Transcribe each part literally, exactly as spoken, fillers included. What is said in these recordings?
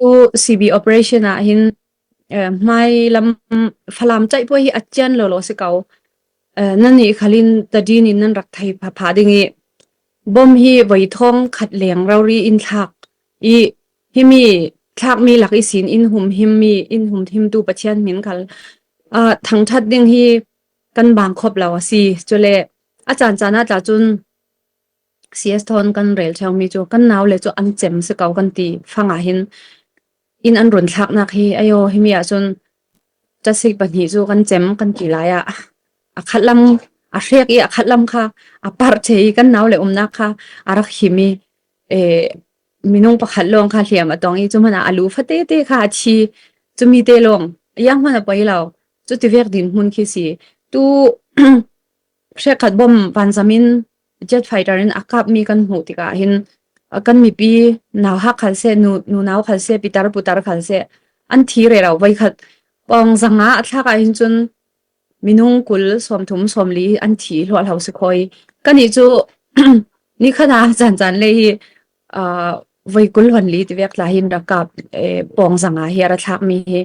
U C B operation ah hin, eh, hmai lam Falam chaih puai hi a chian lo lo si kau. Eh, nan nih khalin tadin in nan rak thei pha pha ding i bom hi voi thawng khat leng rori in thlak i himi thlak mi lak i sin in hum him mi in hum him tu Pathian min khal, ah, thangthat ding hi kan bang khop lo a si. Chule a chan chan a tla chun C S Thawn kan rel theu mi chu kan nau le chu an chem si kau kan ti fanga hin in an run thlak nak hi ayo himi ah chun chasik pahnih chu kan chem kan ti lai ah a khat lam a hrek i a khat lam kha a par che i kan nau le umnak kha a rak him i, eh, minung pakhat lawng kha hliam a tawng i chu hmana a lu fate te kha a thi chu mi te lawng yang hmana poi lo chu ti vek din hmun khi si tu hrekhat bom vanzamin jet fighter in a kap mi kan hmuh tikah hin, a kan mipi nauhak khal se, nu, nunau khal se, pitar putar khal se, an thi rero voi khat pawng zanga a thlak ah hin chun minung kul sawmthum sawmli an thi hluahhlo si khawi. Kan nih chu ni khana chan chan le hi, ah, voi kul hluan li ti vek tla hin rak kap, eh, pawng zanga hi a ra thlak mi hi.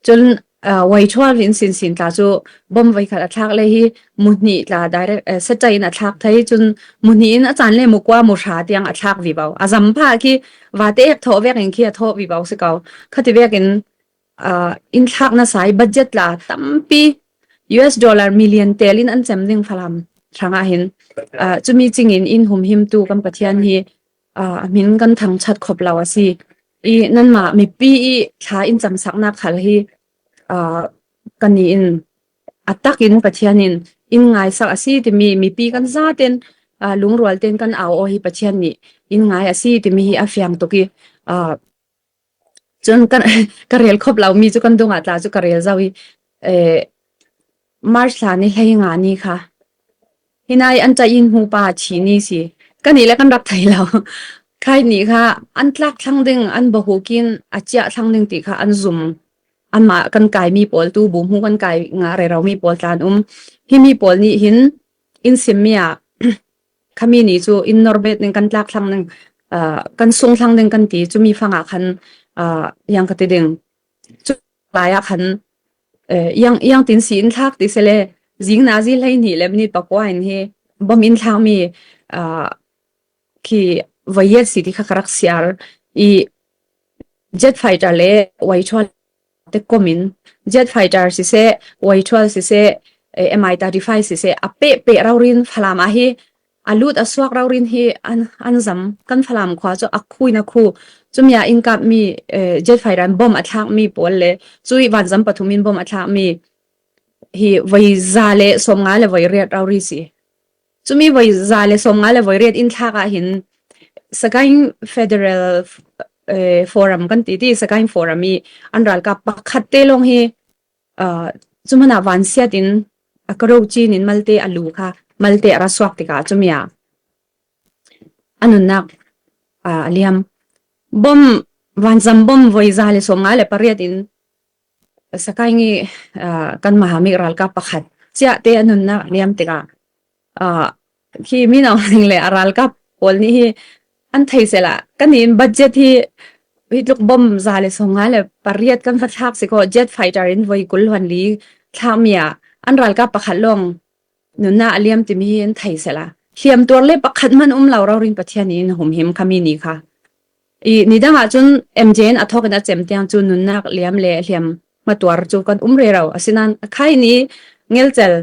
Chun, ah, voi thual in sin sin tla chu bom voi khat a thlak le hi mu hnih tla direct, eh, seta in a thlak thei. Chun mu hnih in a chan le mu kua mu hra tiang a thlak vi bau. A zam pha khi vate ek thawh vek in khi a thawh vi bau si kau. Khati vek in, ah, in thlak na sai budget la tampi U S dollar million tel in an chem ding Falam hrang ah hin, ah, chumi chingin in hum him tu kan Pathian hi, ah, a min kan thangchat khop lo a si. I nanma mipi i thla in chamsak nak khal hi, ah, kan ni in a tak in Pathian in in ngaisak a si ti mi mipi kan zaten, ah, lungrual ten kan au aw hi Pathian ni in ngai a si ti mi hi a fiang tuk i, ah, chun kan ka rel khop lo mi chu kan dungah tla chu ka rel zo i, eh, March thla ni hlei nga ni kha. Hinai an chai in hmu pa thi ni si. Kan nih le kan rak thei lo. Khai ni kha an tlak thlang ding, an bahukin a chiah thlang ding ti kha an zum. Anmah kan kai mi pawl tu bu hmu kan kai nga rero mi pawl tlan um. Hi mi pawl nih hin in sim mi ah khami ni chu in norbet ning kan tlak thlang ning, ah, kan sung thlang ding kan ti chu mi fanga khan, ah, yang ka ti ding. Chu lai ah khan, eh, yang, yang tin si in thlak ti se le, zing na zi hlei hnih le minit pakua in hi bom in thlak mi, ah, khi voi yet si ti kha ka rak siar i jet fighter le voi thual te komin jet fighter si se, voi thual si se, eh, M I thirty-five si se, a peh peh raurin Falam ah hi a lut a suak raurin hi an, an zam kan Falam khua chu a khu in a khu. Chumi ah in kap mi, eh, jet fighter in bom a thlak mi pawl le, chu i vanzam pathum in bom a thlak mi hi voi za le sawmnga le voi riat rauri si. Chumi voi za le sawmnga le voi riat in thlak ah hin Sagaing Federal, eh, Forum kan ti ti, Sagaing Forum i an ralkap pakhat te lawng hi, ah, chu hmana vansiat in a karo chin in malte a lu kha, malte a ra suak tikah chumi ah a nunnak, ah, a liam. Bom, vanzam bom voi za le sawmnga le pariat in Sagaing i, ah, kan mahamik ralkap pakhat chiah te a nunnak a liam tikah, ah, khi Min Aung Hlaing le a ralkap pawl nih hi an thei sela. Kan in budget hi hi tluk bom za le sawmnga le pariat kan va thlak si ko, jet fighter in voi kul hluan li thlak mi ah an ralkap pakhat lawng nunnak a liam timi hi an thei sela. Hliam tuar le pakhat man um lo raurin Pathian in humhim khami ni kha. I nidang ah chun M J in a thawk in a chem tiang chu nunnak liam le hliam hmatuar chu kan um rero. Asinan a khai ni ngelchel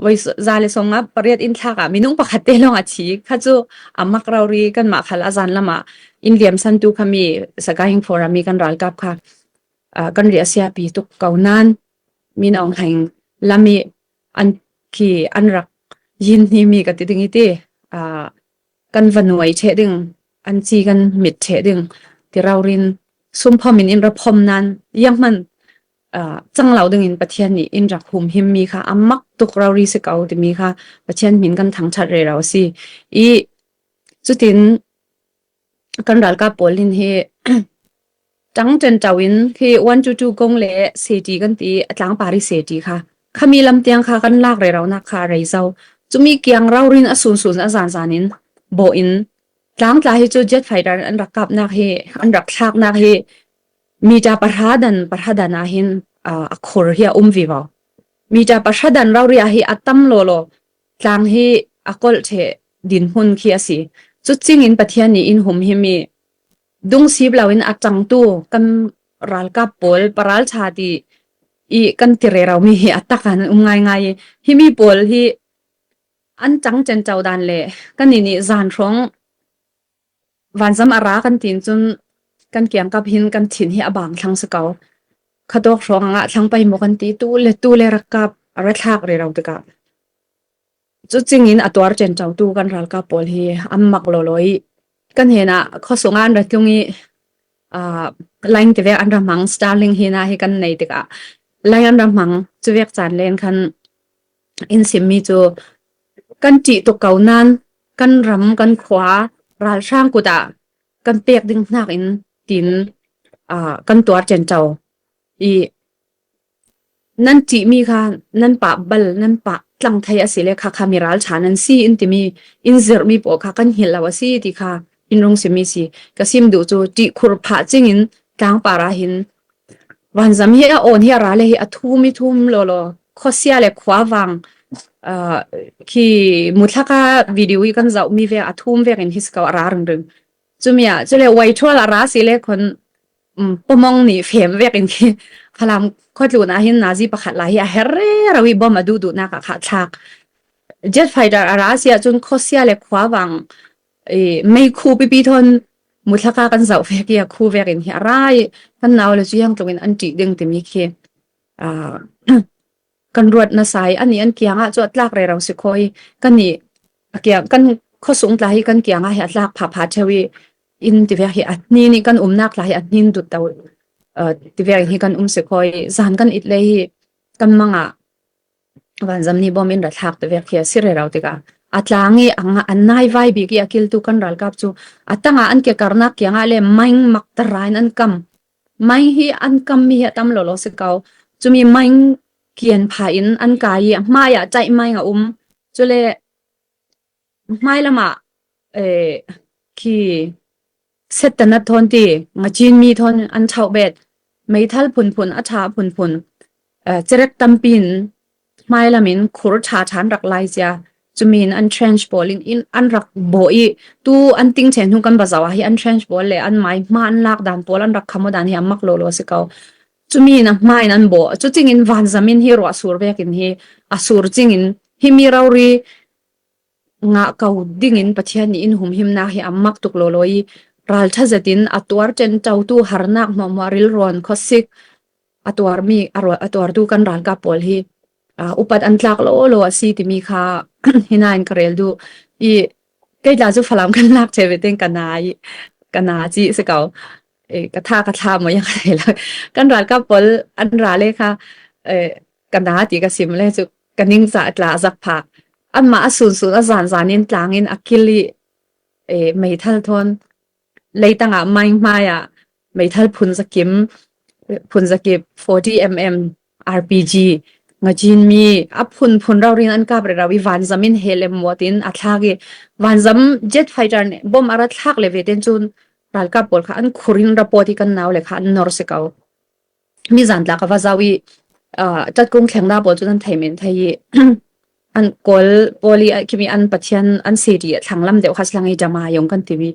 voi za le sawmnga pariat in thlak ah minung pakhat te lawng a thi kha chu a mak rauri kan mah khal a zan lamah in liamsan tu khami Sagaing Forum i kan ralkap kha, ah, kan riah siapi tuk ko nan Min Aung Hlaing lam i an khi an rak yin hni mi ka ti ding i ti, ah, kan va nuai theh ding, an chi kan mit theh ding ti raurin sumphom in in ra phom nan yang hman, ah, chang lo dingin Pathian nih in rak humhim mi kha a mak tuk rauri si ko ti mi kha Pathian min kan thangthat rero si. I chutin kan ralkap pawl in hi tang ten tau in khi one two two kong le seti kan ti a tlang pari seti kha khami lam tiang kha kan lak rero nak kha rei zo. Chumi kiang raurin a sun sun a zan zan in bo in tlang tla hi chu jet fighter an rak kap nak hi, an rak thlak nak hi Mita pahra dan, pahra dan ah hin, ah, a khur hi a um vivo. Mita pahra dan rori ah hi a tam lolo, tlang hi a kolh theh dinhmun khi a si. Cucingin Pathian nih in humhim i, dungsip loin a tangtu kan ralkap pawl, paralṭha ti i kan ti rero mi hi a tak ah an um ngaingai i, himi pawl hi an tang ṭenṭo dan le kannih nih zan hrawng vanzam a ra kan tin cun kan kiangkap hin kan thin hi a bang thlang si ko. Khatawk hrawng a ngah thlang pei maw kan ti, tu le tu le rak kap a ra thlak rero tikah, cucingin a tuar ṭenṭotu kan ralkap pawl hi an mak lolo i, kan hnenah khuasung ah an ra tlung i, aa, line tivek an ra hmang, Starlink hi na hi kan nei tikah line an ra hmang, cuvek caan len khan in simmi cu kan ṭih tuk ko nain kan ram, kan khua, ralhrang kut ah kan pek ding hnakin tin, aa, kan tuar ṭenṭo i, nan ṭihmi kha nan pah bal, nan pah tlang thei a si le kha, kha mi ralṭha nan si in timi in zirhmi pawl kha kan hngilh lo a si ti kha in rung simmi si. Ka sim duh cu ṭih khur phah cingin tlangpar ah hin vanzam hi a awn hi a ra le hi a thum i thum lolo, khuasia le khuavang, aa, khi muthlaka video i kan zohmi vek a thum vekin hi si ko, a ra ringring. Cumi ah cule Waithual a ra si le khun, um, pawmawng nih fem vekin khi Falam khuatlun ah hin nazi pakhat lai hi a her rero i bom a duhduhnak ah kha thlak. Jet fighter a ra si ahcun khuasia le khuavang, i, meikhu pipi thawn muthlaka kan zoh vek i a khu vekin hi a ra i, kan nau le cu ziangtluk in an ṭih ding timi khi, aa, kan ruat nasa i, anih an kiangah cu a tlak rero si kho i, kannih a kiang, kan khuasung tla hi kan kiangah hi a tlak phapha ṭheu i, in tivek hi a hnin i, kan umnak tla hi a hnin dut to, aa, tivek hi kan um si kho i, zan kan it le hi kan mang ah vanzam nih bom in ra thlak tivek hi a si rero tikah, a tlang i a nga-, a nai vai bik i a kiltu kan ralkap cu a tangah an kekarnak kiangah le mine mak tara in an kam. Mine hi an kammi hi a tam lolo si ko. Cumi mine kian phah in an kai i, a hmai ah ṭaih mine a um. Cule hmailam ah, eh, khi settanat thawn ti, ngacin mi thawn an ṭhauh bet, meithal phunphun, a ṭha phunphun, eh, cerek tampi in hmailam in khur ṭha ṭha an rak lai cia. Cumi in an trench pawl in, in an rak bawh i, tu an ting ṭhen hnu kan va zoh ah hi an trench pawl le an mai hma an lak dan pawl, an rak kham aw dan hi a mak lolo si ko. Cumi in a hma in an bawh. Cucingin vanzam in hi ruah sur vekin hi a sur cingin himi rori ngah ko dingin Pathian nih in humhimnak hi a mak tuk lolo i, ralṭha zetin a tuar ṭenṭotu harnak hmuahhmuah rilrawn khuasik a tuarmi, a rua-, a tuartu kan ralkap pawl hi, aa, upat an tlak lolo a si timi kha hi nain ka rel duh i, kei tla cu Falam kan lak ṭheu ve tein ka na i, ka na ci si ko. Eh, ka tha, ka thla maw, yang ka thei lo. Kan ralkap pawl an ra le kha, eh, ka na ti ka sim le cu ka ning ca tla zak phak. Anmah a sunsun a zanzan in tlang in a kil i, eh, meithal thawn leitang ah mine hmai ah meithal phun zakim, phun zakip forty M M R P G, ngacin mi a phunphun rori in an kap rero i, vanzam in he lem muat in a thlak i, vanzam jet fighter nih bom a ra thlak le ve tein cun ralkap pawl kha an khur in ra pawt i, kan nau le kha an nor si ko. Mizan tla ka va zoh i, aa, ṭatkung thlengna pawl cu nan thei men thei i, an Kawl pawl i, a, khimi an Pathian an seti a thlanglam deuh kha si lang i, Damayung kan timi,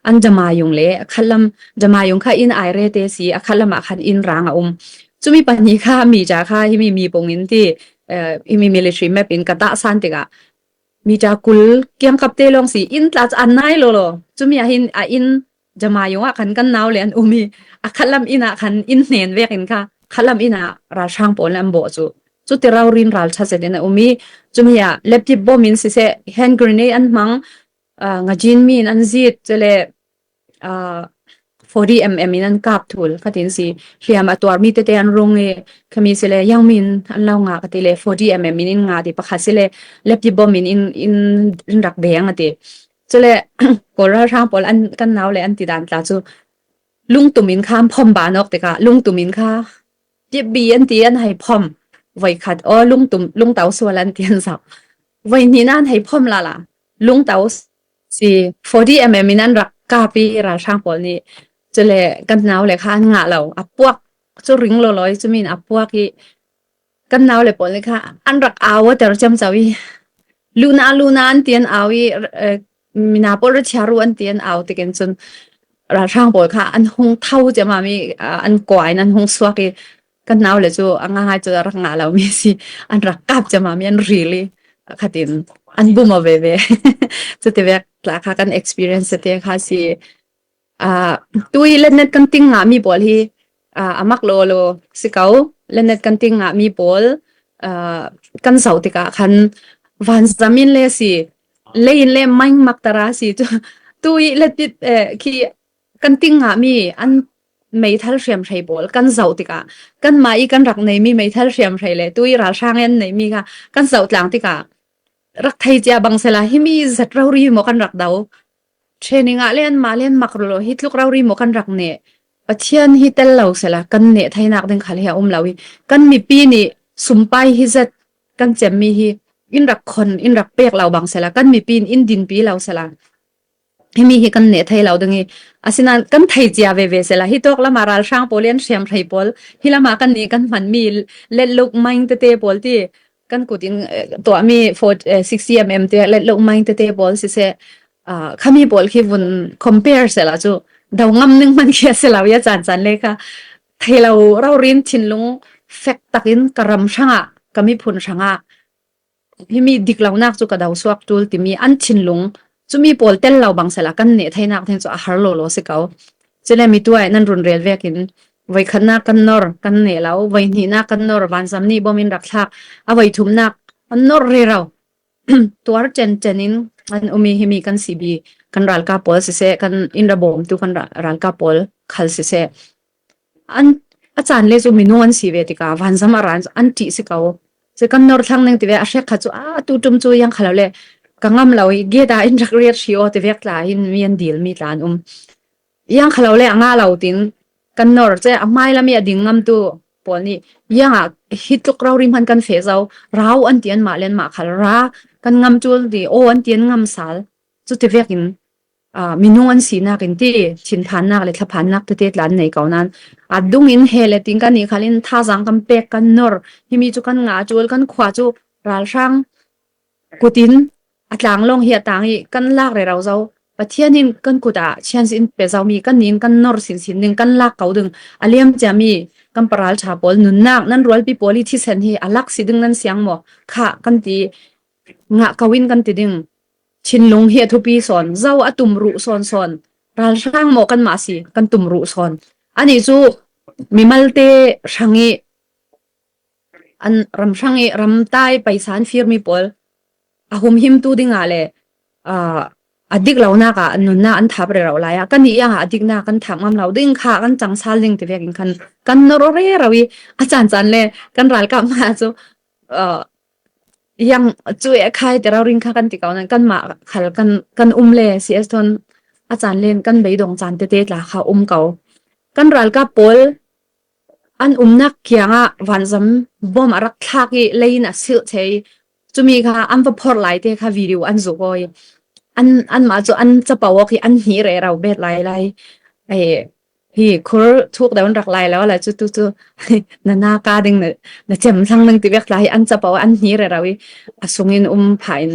an Damayung le a khatlam, Damayung kha in Aire te si, a khatlam ah khan in rang a um. Cumi pahnih kha mita kha himi mi pung in ti, eh, himi military map in ka tahsan tikah mita kul kiangkap te lawng si, in tla cu an nai lolo. Cumi ah hin a in Damayung ah khan kan nau le an um i, a khatlam inn ah khan in hnen vekin kha khatlam inn ah ralhrang pawl le an bawh cu. Cuti rori in ralṭha zetin a um i, cumi ah leptip bom in siseh, hand grenade an hmang, aa, ngacin mi in an zit, cule, aa, forty M M in an kap thul khatin si, hliam a tuarmi tete an rung i, khami si le, yang mi in an lo ngah ka ti le, forty M M in in ngah ti, pakhat si le, leptip bom in in, in, in rak deng a ti. Cule Kawl ralhrang pawl an, kan nau le an ti dan tla cu, lungtum in kha an phom ban awk tikah, lungtum in kha, tipbi an ti, an hei phom. Voikhat, aw, lungtum, lungto sual an ti an zoh. Voihnih nain hei phom lala, lungto si, forty M M in an rak kap i, ralhrang pawl nih Cule kan nau le kha an ngah lo, a puak cu ring lo lawi, cumi in a puak i kan nau le pawl le kha an rak au a ter ciamco i, "Luna, Luna," an ti an au i, eh, "Mina pawl ra chia ru," an ti an au tikin cun ralhrang pawl kha an hung tho ciamami, ah, an kuain an hung suak i kan nau le cu a ngaingai cu a rak ngah lomi si, an rak kap ciamami an ril i khatin an bum aw veve. Cutivek tla kha kan experience te kha si. Ah, tui letnet kan ting ngahmi pawl hi, ah, a mak lawlaw si ko. Letnet kan ting ngahmi pawl, ah, kan zoh tikah khan vanzam in le si, lei in le maing mak tara si. Cu tui letnet, eh, khi kan ting ngahmi an meithal hriamhrei pawl kan zoh tikah kanmah i kan rak neimi meithal hriamhrei le tui ralhrang i an neimi kha kan zoh tlang tikah rak thei cia bang sela himi zat rori maw kan rak do. Training ah le anmah le an mak rulaw hi tluk rori maw kan rak neh. Pathian hi tel lo sela kan neh theinak ding khal hi a um lo i kan mipi nih sumpai hi zat kan cemmi hi in rak khon, in rak pek lo bang sela kan mipi in in dinpi lo sela himi hi kan neh thei lo ding i, asinain kan thei cia veve sela hi tawk lama ralhrang pawl i an hriamhrei pawl, hi lama kan nih kan hmanmi letluk maing tete pawl ti kan kut in, eh, tuahmi four, eh, sixty mm te letluk maing tete pawl siseh, ah, khami pawl khi vun compare sela cu do ngam ning hman khi a si lo i a caan caan le kha thei lo rori in thinlung fek takin ka ram hrangah, ka miphun hrangah himi dik lonak cu ka do suak ṭul timi an thinlung, cumi pawl tel lo bang sela kan neh theinak ding cu a har lawlaw si ko. Cule mi tuai nan run rel vekin voikhatnak kan nor kan neh lo, voihnihnak kan nor, vanzam nih bawm in rak thlak, a voithumnak an nor rero. Tuar ṭenṭen in an um i himi kan C B, kan ralkap pawl siseh, kan in ra bawmtu kan ra-, ralkap pawl khal siseh, an, a caan le cu minung an si ve tikah vanzam a ran an ṭih si ko. Cu kan nor thlang ning tive a hrek kha cu, a, tu ṭum cu iang kha lo le ka ngam lo i gate ah in rak riat hri aw tivek tla in mi an dilmi tla an um. Iang kha lo le a ngah lo tin kan nor ce a hmailam i a ding ngamtu pawl nih iang ah hi tluk rori hman kan feh zo, ra u an ti anmah le anmah khal ra kan ngam ṭul ti, aw an ti an ngam sal. Cutivek in, aa, minung an sinak in ti, thinphannak le thlaphannak tete tla an nei ko nain, aa, dung in he le ting kan nih khal in thazaang kan pek, kan nor, himi cu kan ngah ṭul, kan khua cu ralhrang kut in a tlanglawng hi a tang i kan lak rero zo. Pathian in kan kut ah chance in pe zomi, kan nih in kan nor sinsin ding, kan lak ko ding, a liam ciami kan paralṭha pawl nunnak, nan rualpi pawl i thisen hi a lak si ding nan siang maw? Kha kan ti, ngah ko in kan ti ding. Thinlung hi a thupi sawn, zo a tumruh sawn sawn. Ralhrang maw kanmah si, kan tumruh sawn. Anih cu mimalte hrang i an ram hrang i ramtai paisa an firmi pawl a humhimtu dingah le, aa, a dik lonak ah an nunnak an thap rero lai ah, kan nih iang ah a diknak kan thap ngam lo ding kha kan cang sal ding ti vekin khan kan nor rero i a caan caan le kan ralkap hmai cu, aa, iang cu e khai te rau ring kha kan ti ko nain kanmah khal kan, kan um le C S Thawn a caan len kan beidong caan tete tla kha um ko. Kan ralkap pawl an umnak kiangah vanzam bawm a rak thlak i lei in a silh che i, cumi kha an va phorh lai te kha video an zuk aw i, an, anmah cu an capo awk i an hnih rero bet lai lai. Ai, hi khur thuk deuh an rak lai lo, lai cu tu cu na, na ka ding na, na cem thlang ding ti vek tla hi an capo an hnih rero i a sungin um pha in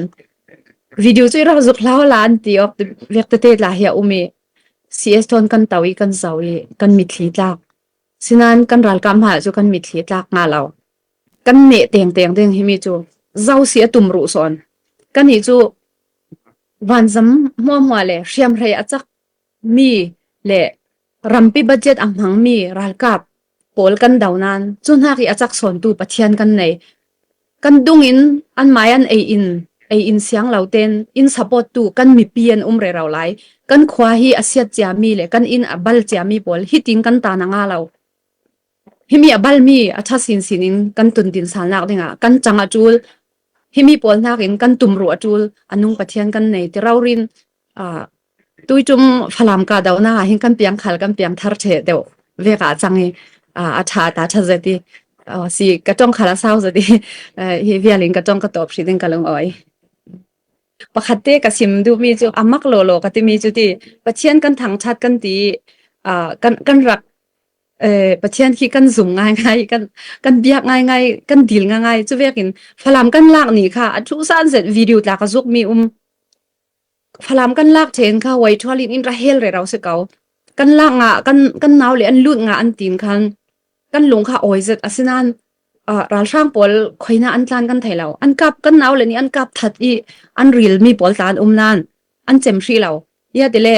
video cu i rak zuk hlau la an ti awk vek tete tla hi a um i, C S Thawn kan to i kan zo i kan mitthli tlak. Sinain kan ralkap hmai cu kan mitthli tlak hnga lo. Kan neh tengteng ding himi cu zo si a tumruh sawn. Kannih cu vanzam hmuahhmuah le hriamhrei a cak mi le rampi budget a hmangmi ralkap pawl kan do nain cu hnak i a cak sawntu Pathian kan nei. Kan dung in anmai an ei in, ei in siang lo tein in support tu kan mipi an um rero lai. Kan khua hi a siat ciami le kan inn a bal ciami pawl hitin kan tan a nga lo. Himi a balmi a ṭha sinsin in kan tundin salnak dingah kan cang a ṭul. Himi pawl hnakin kan tumruh a ṭul. A nung Pathian kan nei ti rori in, aa, tuiṭum Falam kahdohnak ah hin kan piang khal, kan piang thar ṭheh deuh vek ah a cang i, aa, a ṭha ta ṭha zet i, aa, si ka ṭong khal a sau zet i, aa, hi vial in ka ṭong ka tawp hri ding ka lungawi. Pakhat te ka sim duhmi cu a mak lawlaw ka timi cu ti, Pathian kan thangṭhat kan ti i, ah, kan, kan rak, eh, Pathian khi kan zum ngaingai, kan, kan biak ngaingai, kan dil ngaingai. Cu vekin Falam kan lak ni kha a thusan zet video tla ka zuk mi um. Falam kan lak ṭhen kha Waithual in in ra hel rero si ko. Kan lak ngah, kan, kan nau le an lut ngah an tin khan kan lung kha awi zet a si nan, ah, ralhrang pawl khoina an tlan kan thei lo. An kap, kan nau le ni an kap that i an ril mi pawl tla an um nan an cem hrih lo. Ia tile,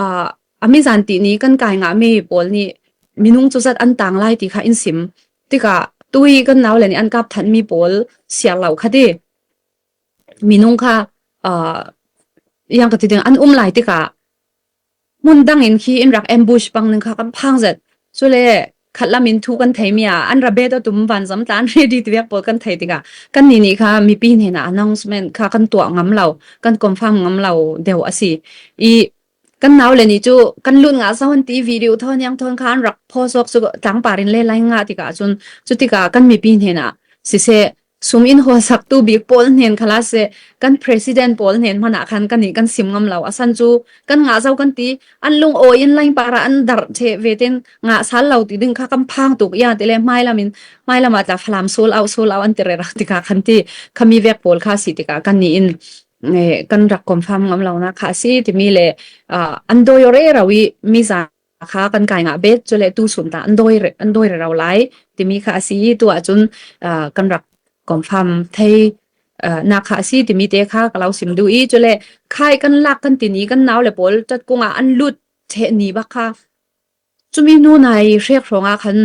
ah, a mizan ti ni kan kai ngah mi pawl ni minung cu zat an tang lai ti kha in sim. Tikah tui kan nau le ni an kap that mi pawl siar lo kha ti. Minung kha, ah, yang ka ti ding an um lai tikah hmun dang in khi in rak ambush pang ning kha kan phang zet. Cule khat lam in thu kan thei mi ah an ra bet a tum vanzam tla an ready ti vek pawl kan thei tikah kan ni nih kha mipi hnenah announcement kha kan tuah ngam lo, kan confirm ngam lo deuh a si. I kan nau le ni cu kan lut ngah zo an ti video thawn yang thawn kha an rak post awk cu tlangpar in le lai ngah tikah cun cu tikah kan mipi hnenah siseh, sum in hawsaktu bik pawl hnen khalah seh, kan president pawl hnen hmanah khan kan nih kan sim ngam lo. A san cu kan ngah zo kan ti, an lung awi in line par ah an darh ṭheh ve ten ngah sal lo ti ding kha kan phang tuk. Ia tile hmailam in, hmailam ah tla Falam sold out, sold out an ti rero tikah khan ti, khami vek pawl kha si tikah kan nih in, eh, kan rak confirm ngam lo nak kha a si timi le, ah, an dawi rero i mizan kha kan kai ngah bet, cule tu sun ta an dawi re-, an dawi rero lai timi kha a si i tu ah cun, ah, kan rak confirm thei, ah, nak kha a si timi te kha ka lo sim duh i, cule khai kan lak kan ti ni kan nau le pawl tat kung ah an lut ṭheh ni bak kha. Cumi hnu nai hrek hrawng ah khan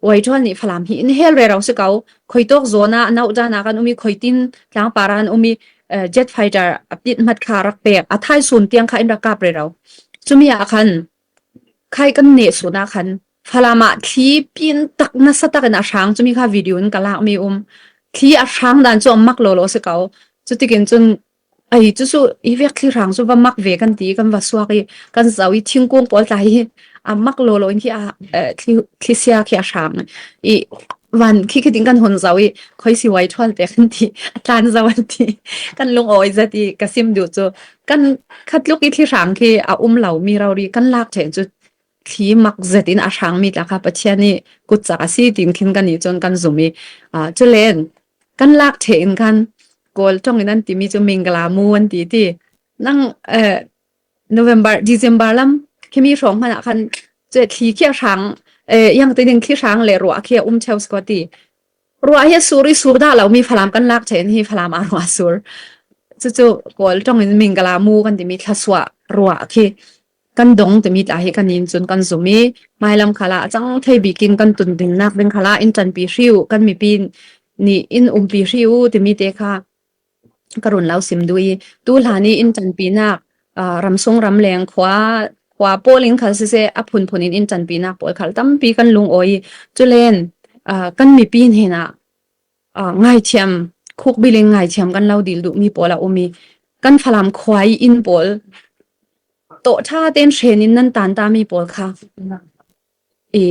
Waithual nih Falam hi in hel rero si ko. Khuitawk zawn ah a nauh dan ah kan um i, khuitin tlangpar ah an um i, eh, jet fighter a pit hmat kha rak pek, a thaisun tiang kha in rak kap rero. Cumi ah khan khai kan neh sun ah khan Falam ah thli pin tak nasa tak in a hrang, cumi kha video in ka lak mi um. Thli a hrang dan cu a mak lawlaw si ko. Cutikin cun ai, cucu i vek thli hrang cu va mak ve kan ti, kan va suak i kan zoh i thingkung pawl tla hi a mak lawlaw in khi a, eh, thli, thli sia khi a hrang i van khi khi tin kan hun zoh i khoi si Waithual te kan ti, a tlan zo an ti, kan lung awi zat i ka sim duh cu kan khatluk i thli hrang khi a um lo mi rori kan lak ṭheh cu thli mak zet in a hrang mi tla kha Pathian i kutcak a si tin khin kan i cun kan zum i, ah, culen kan lak ṭheh in khan Kawl ṭong in an timi cu Mingala mu an ti ti. Nang, eh, November, December lam khimi hrawng hmanah khan cu thli khi a hrang, eh, yang te ding thli hrang le ruah khi a um cheu si ko ti. Ruah hi a sur i sur dah lo mi Falam kan lak ṭheh in hi Falam a ruah sur. Cucu Kawl ṭong in Mingala mu kan timi thlasuah ruah khi kan dong timi tla hi kan in cun kan zum i hmailam khalah a cang thei bikin kan tun dingnak ding khalah in ṭanpi hri uh, kan mipi nih in umpi hri uh timi te kha ka run lo sim duh i tu hlan i in ṭanpinak, ah, ramsung ramleng khua, khua pawl in khal siseh a phunphun in in ṭanpinak pawl khal tampi kan lung awi i culen, ah, kan mipi hnenah, ah, ngaithiam, khukbil in ngaithiam kan lo dil duh mi pawl a um i kan Falam khua i inn pawl tawh ṭha ten hrenin nan tanta mi pawl kha i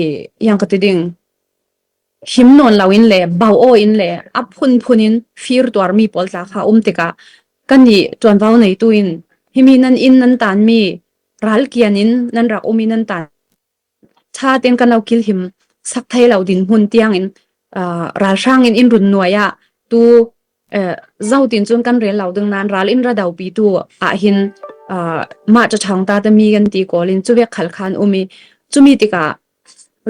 yang ka ti ding him nawn lo in le bau aw in le a phunphun in fir tuar mi pawl tla kha um tikah kan i ṭuanvo neitu in himi nan in nan tan mi ral kian in nan rak um i nan tan ṭha ten kan lo kilhim sak thei lo dinhmun tiangin, ah, ralhrang in in run nuai ah tu, eh, zotin cun kan rel lo ding nan ral in ra dopitu ah hin, ah, mah ṭaṭhawng ta te mi kan ti kawl in cu vek khal khan um i cumi tikah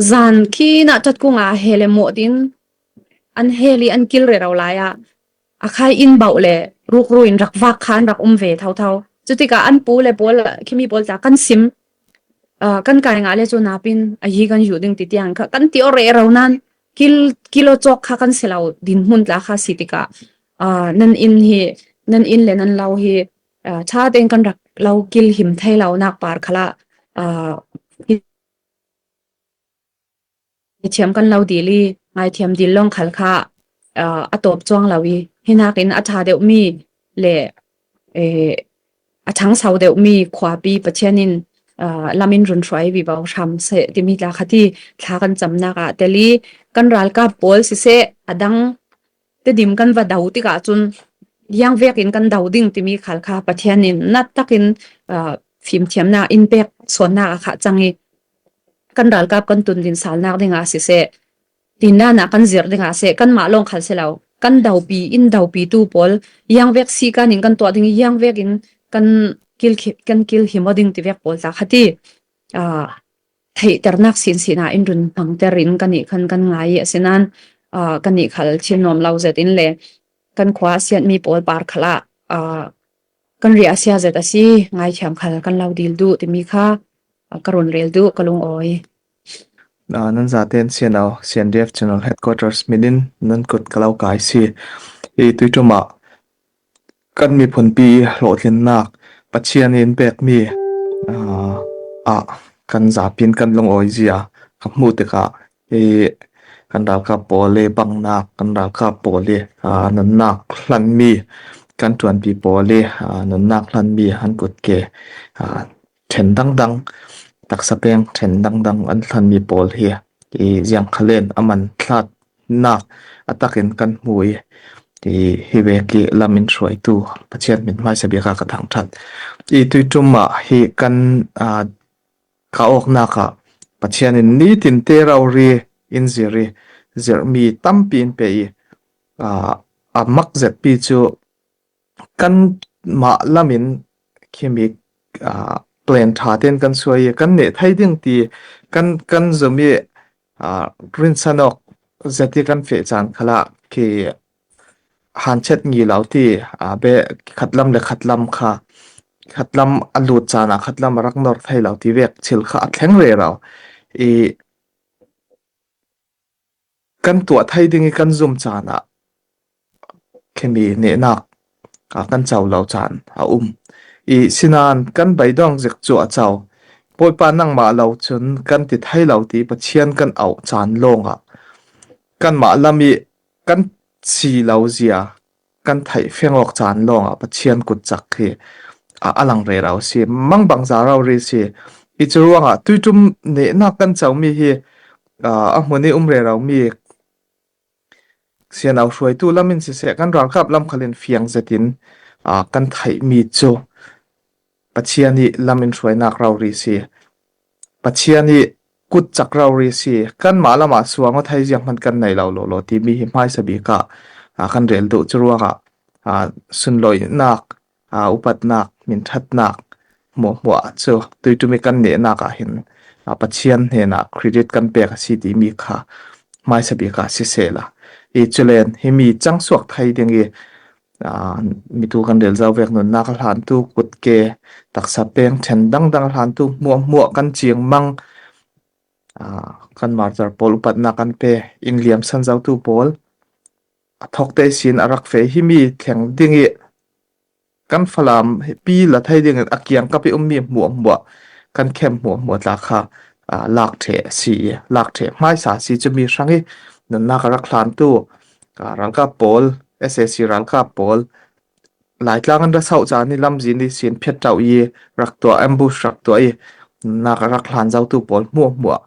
zan khi nah ṭatkung ah hel em mawh tin an hel i an kil rero lai ah a khai in bauh le rukru in rak vak khan rak um ve thotho. Cutikah an pu le pawl, khimi pawl tla kan sim, ah, kan kai ngah le cu napin a yi kan yuh ding ti tiang kha kan ti aw rero nan kil, kil aw cawk kha kan si lo dinhmun tla kha si tikah, ah, nan in hi, nan in le nan lo hi, ah, ṭha tein kan rak lo kilhim thei lo nak par khalah, ah, hi ngaithiam kan lo dil i, ngaithiam dil lawng khal kha, ah, a tawp cuang lo i, hi nakin a ṭha deuhmi le, eh, a ṭhangso deuhmi khuapi Pathian in, ah, lam in run hruai vivo hram seh timi tla kha ti thla kan camnak ah tel i, kan ralkap pawl siseh, a dang Tedim kan va do tikah cun, yang vekin kan do ding timi khal kha Pathian in nat takin, ah, fimthiamnak in pek sawnnak a khah cang i, kan ralkap kan tun din salnak dingah siseh, tindanah kan zirh dingah seh, kanmah lawng khal si lo, kan dopi in dopitu pawl, iang vek sih kanin kan tuah ding, iang vekin kan kil khi-, kan kil hi maw ding ti vek pawl tla khati, aa, theihternak sinsinah in run hmangter in ka nih khan kan ngai i a sinan, aa, ka nih khal thil nuam lo zet in le kan khua a siatmi pawl par khalah, aa, kan riah a sia zet a si, ngaithiam khal kan lo dil duh timi kha, aa, ka run rel duh ka lungawi. Aa, nan zaten C N O, C N D F General Headquarters minin nan kut ka lo kai si. I tuiṭumah kan miphunpi hlawhtlinnak Pathian in pekmi, aa, ah kan zapin kan lungawi zia ka hmuh tikah i kan ralkap pawl i bangnak, kan ralkap pawl i, aa, nunnak hlanmi, kan ṭuanpi pawl i, aa, nunnak hlanmi han kut ke, aa, ṭhen dangdang, taksa peng ṭhen dangdang an hlanmi pawl hi i ziang khalen a man thlatnak a takin kan hmu i, i hi vek i lam in hruaitu Pathian min hmaisa bika ka thangṭhat. I tuiṭumah hi kan, aa, ka awknak ah Pathian in nitinte rori in zir i, zirhmi tampi in pe i, aa, a mak zetpi cu kanmah lamin khimi, aa, plan ṭha tein kan suai i, kan neh thei ding ti kan, kan zum i, aa, rinsan awk zet i kan feh caan khalah khi hanchet ngi lo ti, aa, be khatlam le khatlam kha, khatlam a lut caan ah khatlam a rak nor thei lo ti vek thil kha a thleng rero i, kan tuah thei ding i kan zum caan ah khimi nehnak, aa, kan co lo caan a um i, sinan kan beidawng zik cu a co. Bawipa, nangmah lo cun kan ti thei lo ti Pathian kan auh caan lawngah kanmah lam i kan si lo zia kan theih feng awk caan lawngah Pathian kutcak hi, aa, a lang rero si, mangbangza rori si. I cu ruangah tuiṭum nehnak kan comi hi, aa, a hmun i um rero mi sianau hruaitu lam in siseh, kan ralkap lam khal in fiang zetin, aa, kan theihmi cu Pathian i lam in hruainak rori si. Pathian i kutcak rori si. Kanmah lamah suang aw thei zianghman kan nei lo lawlaw timi hi hmaisa bikah, aa, kan rel duh cu ruangah, aa, sunlawinak, aa, upatnak, minṭhatnak hmuahhmuah cu tuiṭum i kan nehnak ah hin, aa, Pathian hnenah credit kan pek a si timi kha hmaisa bikah sisehla. I culen himi cangsuak thei ding i, aa, mitu kan rel zo vek nunnak a hlantu, kutke, taksa peng ṭhen dangdang a hlantu hmuahhmuah kan cingmang, aa, kan martar pawl upatnak kan pe, in liamsan zotu pawl a thawkte sin a rak feh himi thleng ding i kan Falam pi la thei dingin a kiangkap i ummi hmuahhmuah kan khem hmuahhmuah tla kha, aa, lak ṭheh a si i, lak ṭheh hmaisa a si cumi hrang i nunnak a rak hlantu, aa, ralkap pawl, S A C ralkap pawl, Laitlang an ra sauh caan i lamzin i sin phiat ṭauh i rak tuah, ambush rak tuah i nunnak a rak hlan zotu pawl hmuahhmuah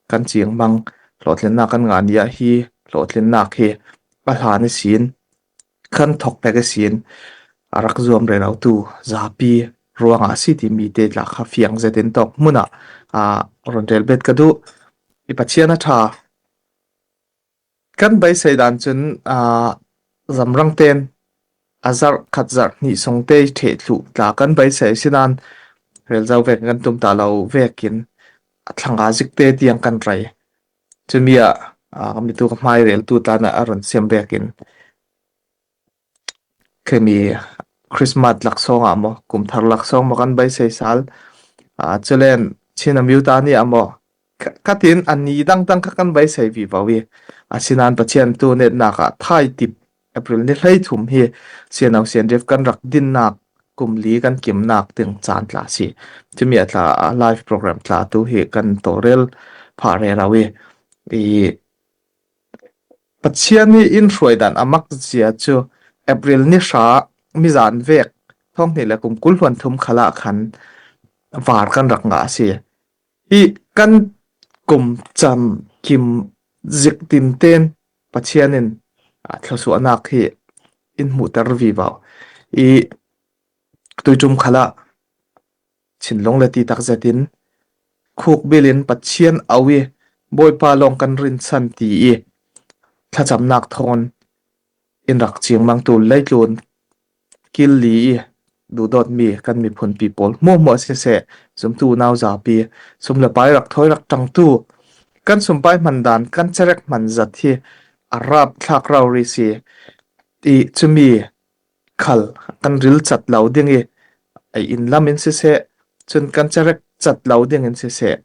kan cingmang. Hlawhtlinnak kan ngah ni ah hi hlawhtlinnak hi a hlan i sin, kan thawk pek i sin, a rak zuam rerotu zapi ruangah a si timi te tla kha fiang zetin tawk hmunah, aa, run rel bet ka duh. I Pathian a ṭha. Kan beisei dan cun, aa, zamrang ten a zarh khat zarh hnih sawngte i ṭheh thluh tla kan beisei sinan rel zo vekin kan tum ta lo vekin a thlanga zikte tiang kan rei. Cumi ah, aa, mitu ka hmai reltu tla na a run siam vekin khemi Christmas laksawng ah maw, kumthar laksawng maw kan beisei sal. Aa, culen Chin Amyotha ni ah maw, ka, ka tin a ni dangdang kha kan beisei vivo i, a sinan Pathian tu netnak ah thaitip April ni hleithum hi C N O C N D F kan rak dinnak kum li kan kimnak ding caan tla si. Cumi a tla, a live program tla tu hi kan tawlrel phah rero i, i Pathian i in hruai dan a mak zia cu April ni hra mizan vek thawng hnih le kum kul hluan thum khalah khan var kan rak ngah a si. I kan kum cam kim zik tinten Pathian in, aa, thluasuahnak hi in hmuhter vivo. I tuiṭum khalah thinlung le ti tak zetin khukbilin Pathian au i Bawipa lawng kan rinsan ti i thlachamnak thawn in rak cingmangtu leitlun kil li i duhdawtmi kan miphunpi pawl hmuahhmuah siseh, zumtu unau zapi, sum le pai rak thawi rak ṭangtu kan sumpai hman dan, kan cerek hman zat hi a rap thlak rauh ri si i, cumi khal kan ril chat lo ding i, ei in lam in siseh, cun kan cerek chat lo ding in siseh,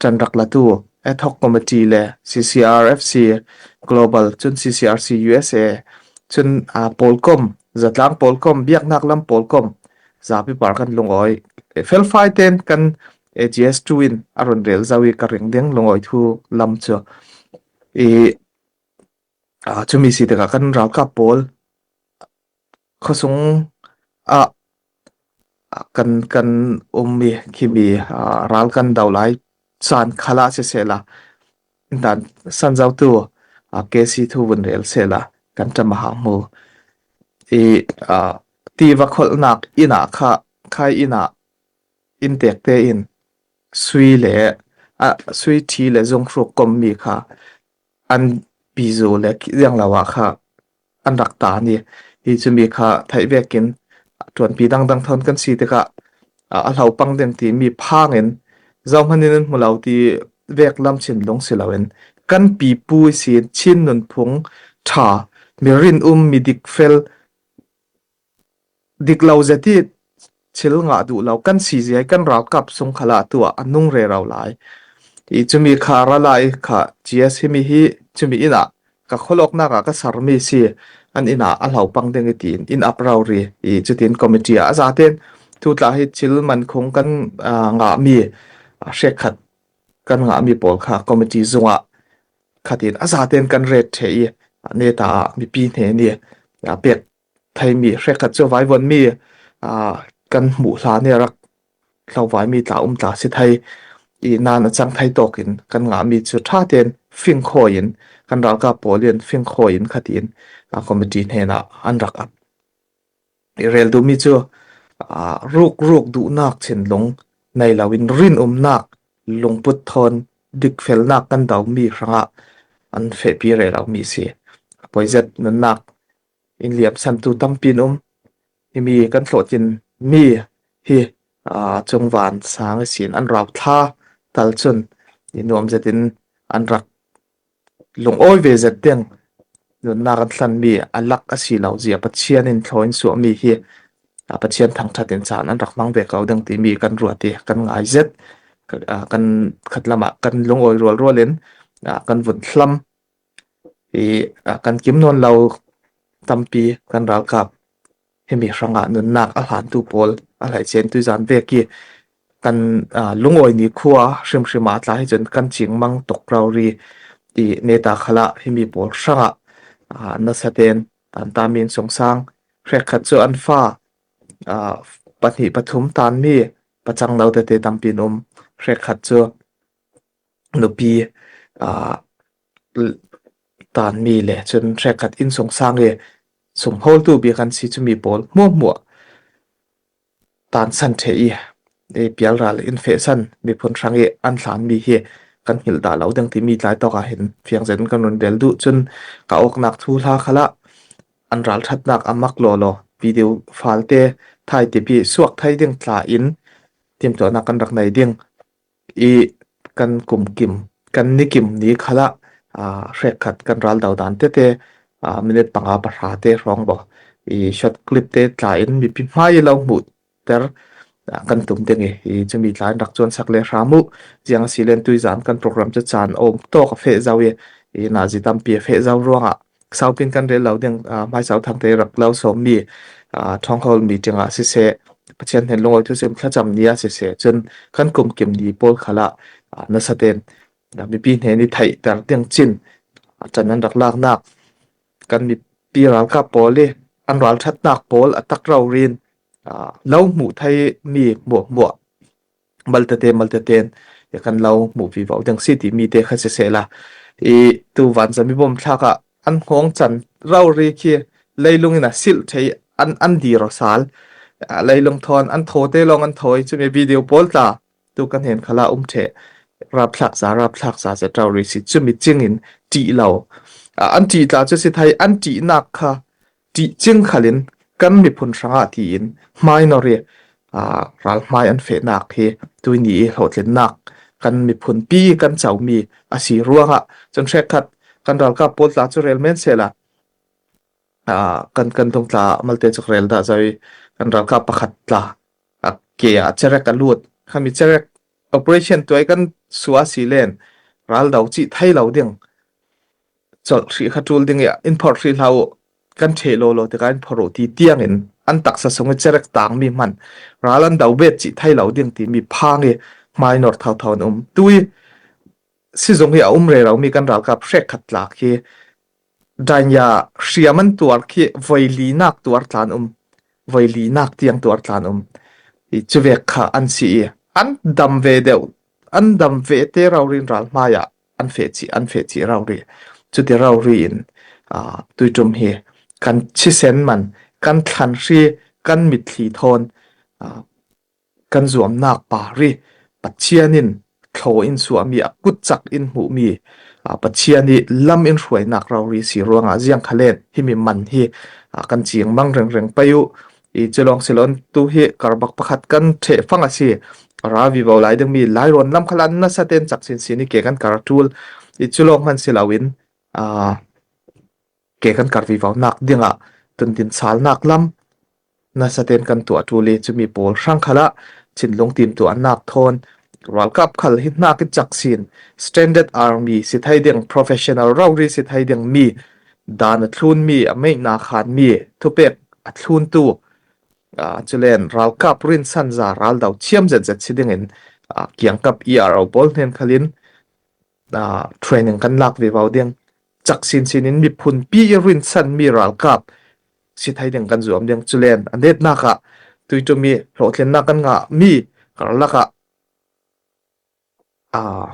ṭan rak latu ad hoc committee le C C R F C Global, cun C C R C U S A, cun, aa, pawlkom, zatlang pawlkom, biaknak lam pawlkom, zapi par kan lungawi, felfai ten kan A G S two in a run rel zo i ka ring ding lungawi thu lam cu i, aa, cumi si tikah kan ralkap pawl khuasung ah, ah, kan, kan ummi khimi, ah, ral kan do lai caan khalah sisehla, dan sanzotu, ah, K C thu vun rel sehla kan ṭam a hang hmu. I, ah, tiva kholhnak inn ah kha, khai inn ah inntekte in sui le, ah, sui ṭhi le zunghruk kommi kha an bizu le ziang lo ah kha an rak tan i, hi cumi kha theih vekin ṭuanpi dangdang thawn kan si tikah, a, a hlo pang ding timi phangin zohman in an hmu lo ti vek lam chin lung si loin kan pipu i sin Chin nunphung ṭha, mi rinum, mi dikfel, dik lo zet i thil ngah duh lo kan si zia i kan ralkap sung khalah tu ah a nung rero lai. I cumi kha ralai kha G S himi hi cumi inn ah ka kholawknak ah ka sarmi si, an inn ah a hlo pang ding i tiin in ap rauh ri i cutin committee ah a zaten tu tla hi thil man khung kan, aa, ngahmi, aa, hrekkhat kan ngahmi pawl kha committee zungah khatin a zaten kan ret ṭheh i, aa, neta ah mipi hnen i, aa, pek theimi hrekkhat cu vaivonmi, aa, kan hmuh hlan i a rak hlovaimi tla um tla si thei i nan a cang thei tawkin kan ngahmi cu ṭha tein fingkhawi in kan ralkap pawl in fingkhawi in khatin, aa, committee hnenah an rak ap. I rel duhmi cu, aa, rukruk duhnak chin lung nei loin rinumnak, lungput thawn dikfelnak kan domi hrangah an fehpi rero mi si. Poizet nunnak in liamsantu tampi an um. Himi kan hlawhtlinmi hi, aa, cungvan sang ihsin an rau thla tal cun i nuam zetin an rak lungawi ve zet ding. Nunnak an hlanmi a lak a si lo zia Pathian in thlaw in suahmi hi, aa, Pathian thangṭhat in caan an rak hmang ve ko ding timi kan ruat i kan ngai zet. Ka, aa, kan khat lamah kan lungawi rualrual in, aa, kan vun hlam i, aa, kan kim nawn lo tampi kan ralkap himi hrangah nunnak a hlantu pawl a hleice in tuizan vek i kan, aa, lungawi nikhua hrimhrim ah tla hi cun kan cingmang tuk rori i neta khalah himi pawl hrangah, aa, nasa tein tanta min sungsang hrekkhat cu an fa, aa, pahnih pathum tanmi pacang lo tete tampi an um. Hrekkhat cu nupi, aa, l-, tanmi le cun hrekkhat innsungsang i sumhawltu bik an si cumi pawl hmuahhmuah tansan ṭheh i, i pialral in fehsan miphun hrang i an hlanmi hi kan hngilh dah lo ding timi tlai tawk ah hin fiang zet in kan run rel duh. Cun ka awknak thuhla khalah an ralṭhatnak a mak lawlaw video file te thaitip i suak thei ding tla in timtuahnak kan rak nei ding i kan kumkim, kan nikim ni khalah, aa, hrekkhat kan ral dodan tete, aa, minute panga pahra te hrawng baw i short clip te tla in mipi hmai i lo hmuh ter, aa, kan tum ding i, i cumi tla in rak cuansak le hram uh. Ziang a si len tuizan kan program cu caan a um tawk a feh zo i, i nazi tampi a feh zo ruangah saupin kan rel lo ding, aa, hmaisau thangte rak lo sawmmi, aa, Ṭhawng Hall meeting ah siseh, Pathian hnen lungawi thusim thlacam ni ah siseh, cun kan kumkim ni pawl khalah, aa, nasa tein, aa, mipi hnen i theihter ding cin, aa, can an rak laknak, kan mipi ralkap pawl i an ralṭhatnak pawl a tak rori in, aa, lo hmuh theimi hmuahhmuah maltate, maltate in kan lo hmuh vivo ding si timi te kha sisehla, i tu vanzam i bawm thlak ah an hngawng can rori khi leilung in a silh ṭheh i an, an dir aw sal. Aa, leilung thawn an thaw te lawng an thawi cumi video pawl tla tu kan hnen khalah um ṭheh, rapthlak za, rapthlak za zet rau ri si, cumi cingin ṭih lo. A, an ṭih tla cu si thai, an ṭihnak kha ṭih cing khalin kan miphun hrangah tiin hmainor i, aa, ral hmai an fehnak hi tuini i hlawhtlinnak kan miphunpi kan comi a si ruangah cun hrekkhat kan ralkap pawl tla cu rel men sehla, aa, kan, kan dong tla malte cu rel dah zo i kan ralkap pakhat tla a ke ah cerek a lut. Khami cerek operation tuai kan suah si len ral do cih thei lo ding. Colh hrih kha ṭul ding i in phorh hrih hlah uh, kan ṭheh lawlaw tikah in phorh uh ti tiangin an taksa sung i cerek tangmi hman ral an do bet cih thei lo ding timi phang i hmainor thotho an um. Tu i sizung hi a um rero mi kan ralkap hrekkhat tlak hi dainya hriam an tuar khi voi linak tuar tla an um, voi linak tiang tuar tla an um. I cuvek kha an si i an dam ve deuh, an dam ve te rori in ral hmai ah an feh cih, an feh cih rori. Cuti rori in, aa, tuiṭum hi kan chisen man, kan thlan hri, kan mitthli thawn, aa, kan zuamnak par i Pathian in thlaw in suahmi, a kutcak in hmuhmi, aa, Pathian i lam in hruainak rori si ruangah ziang khalen himi man hi, aa, kan cingmang rengreng pei uh. I cu lawng si lo in tu hi karbak pakhat kan ṭheh fang a si. A ra vivo lai dingmi Lairawn lam khalah nasa ten cak sinsin i ke kan kar ṭul. I cu lawng hman si lo in, aa, ke kan kar vivonak dingah tundin salnak lam nasa ten kan tuah ṭul i cumi pawl hrang khalah thinlung timtuahnak thawn ralkap khal hi hnak i cak sin, standard army si thei ding, professional rori si thei ding mi, dan a thlunmi, a meihna khanmi, thupek a thluntu, aa, culen ralkap rinsan za ral do thiam zetzet si dingin, aa, kiangkap E R O pawl hnen khalin, aa, training kan lak vivo ding. Cak sinsin in miphunpi i rinsanmi ralkap si thei ding kan zuam ding. Culen a netnak ah tuiṭum i hlawhtlinnak kan ngahmi karlak ah, aa,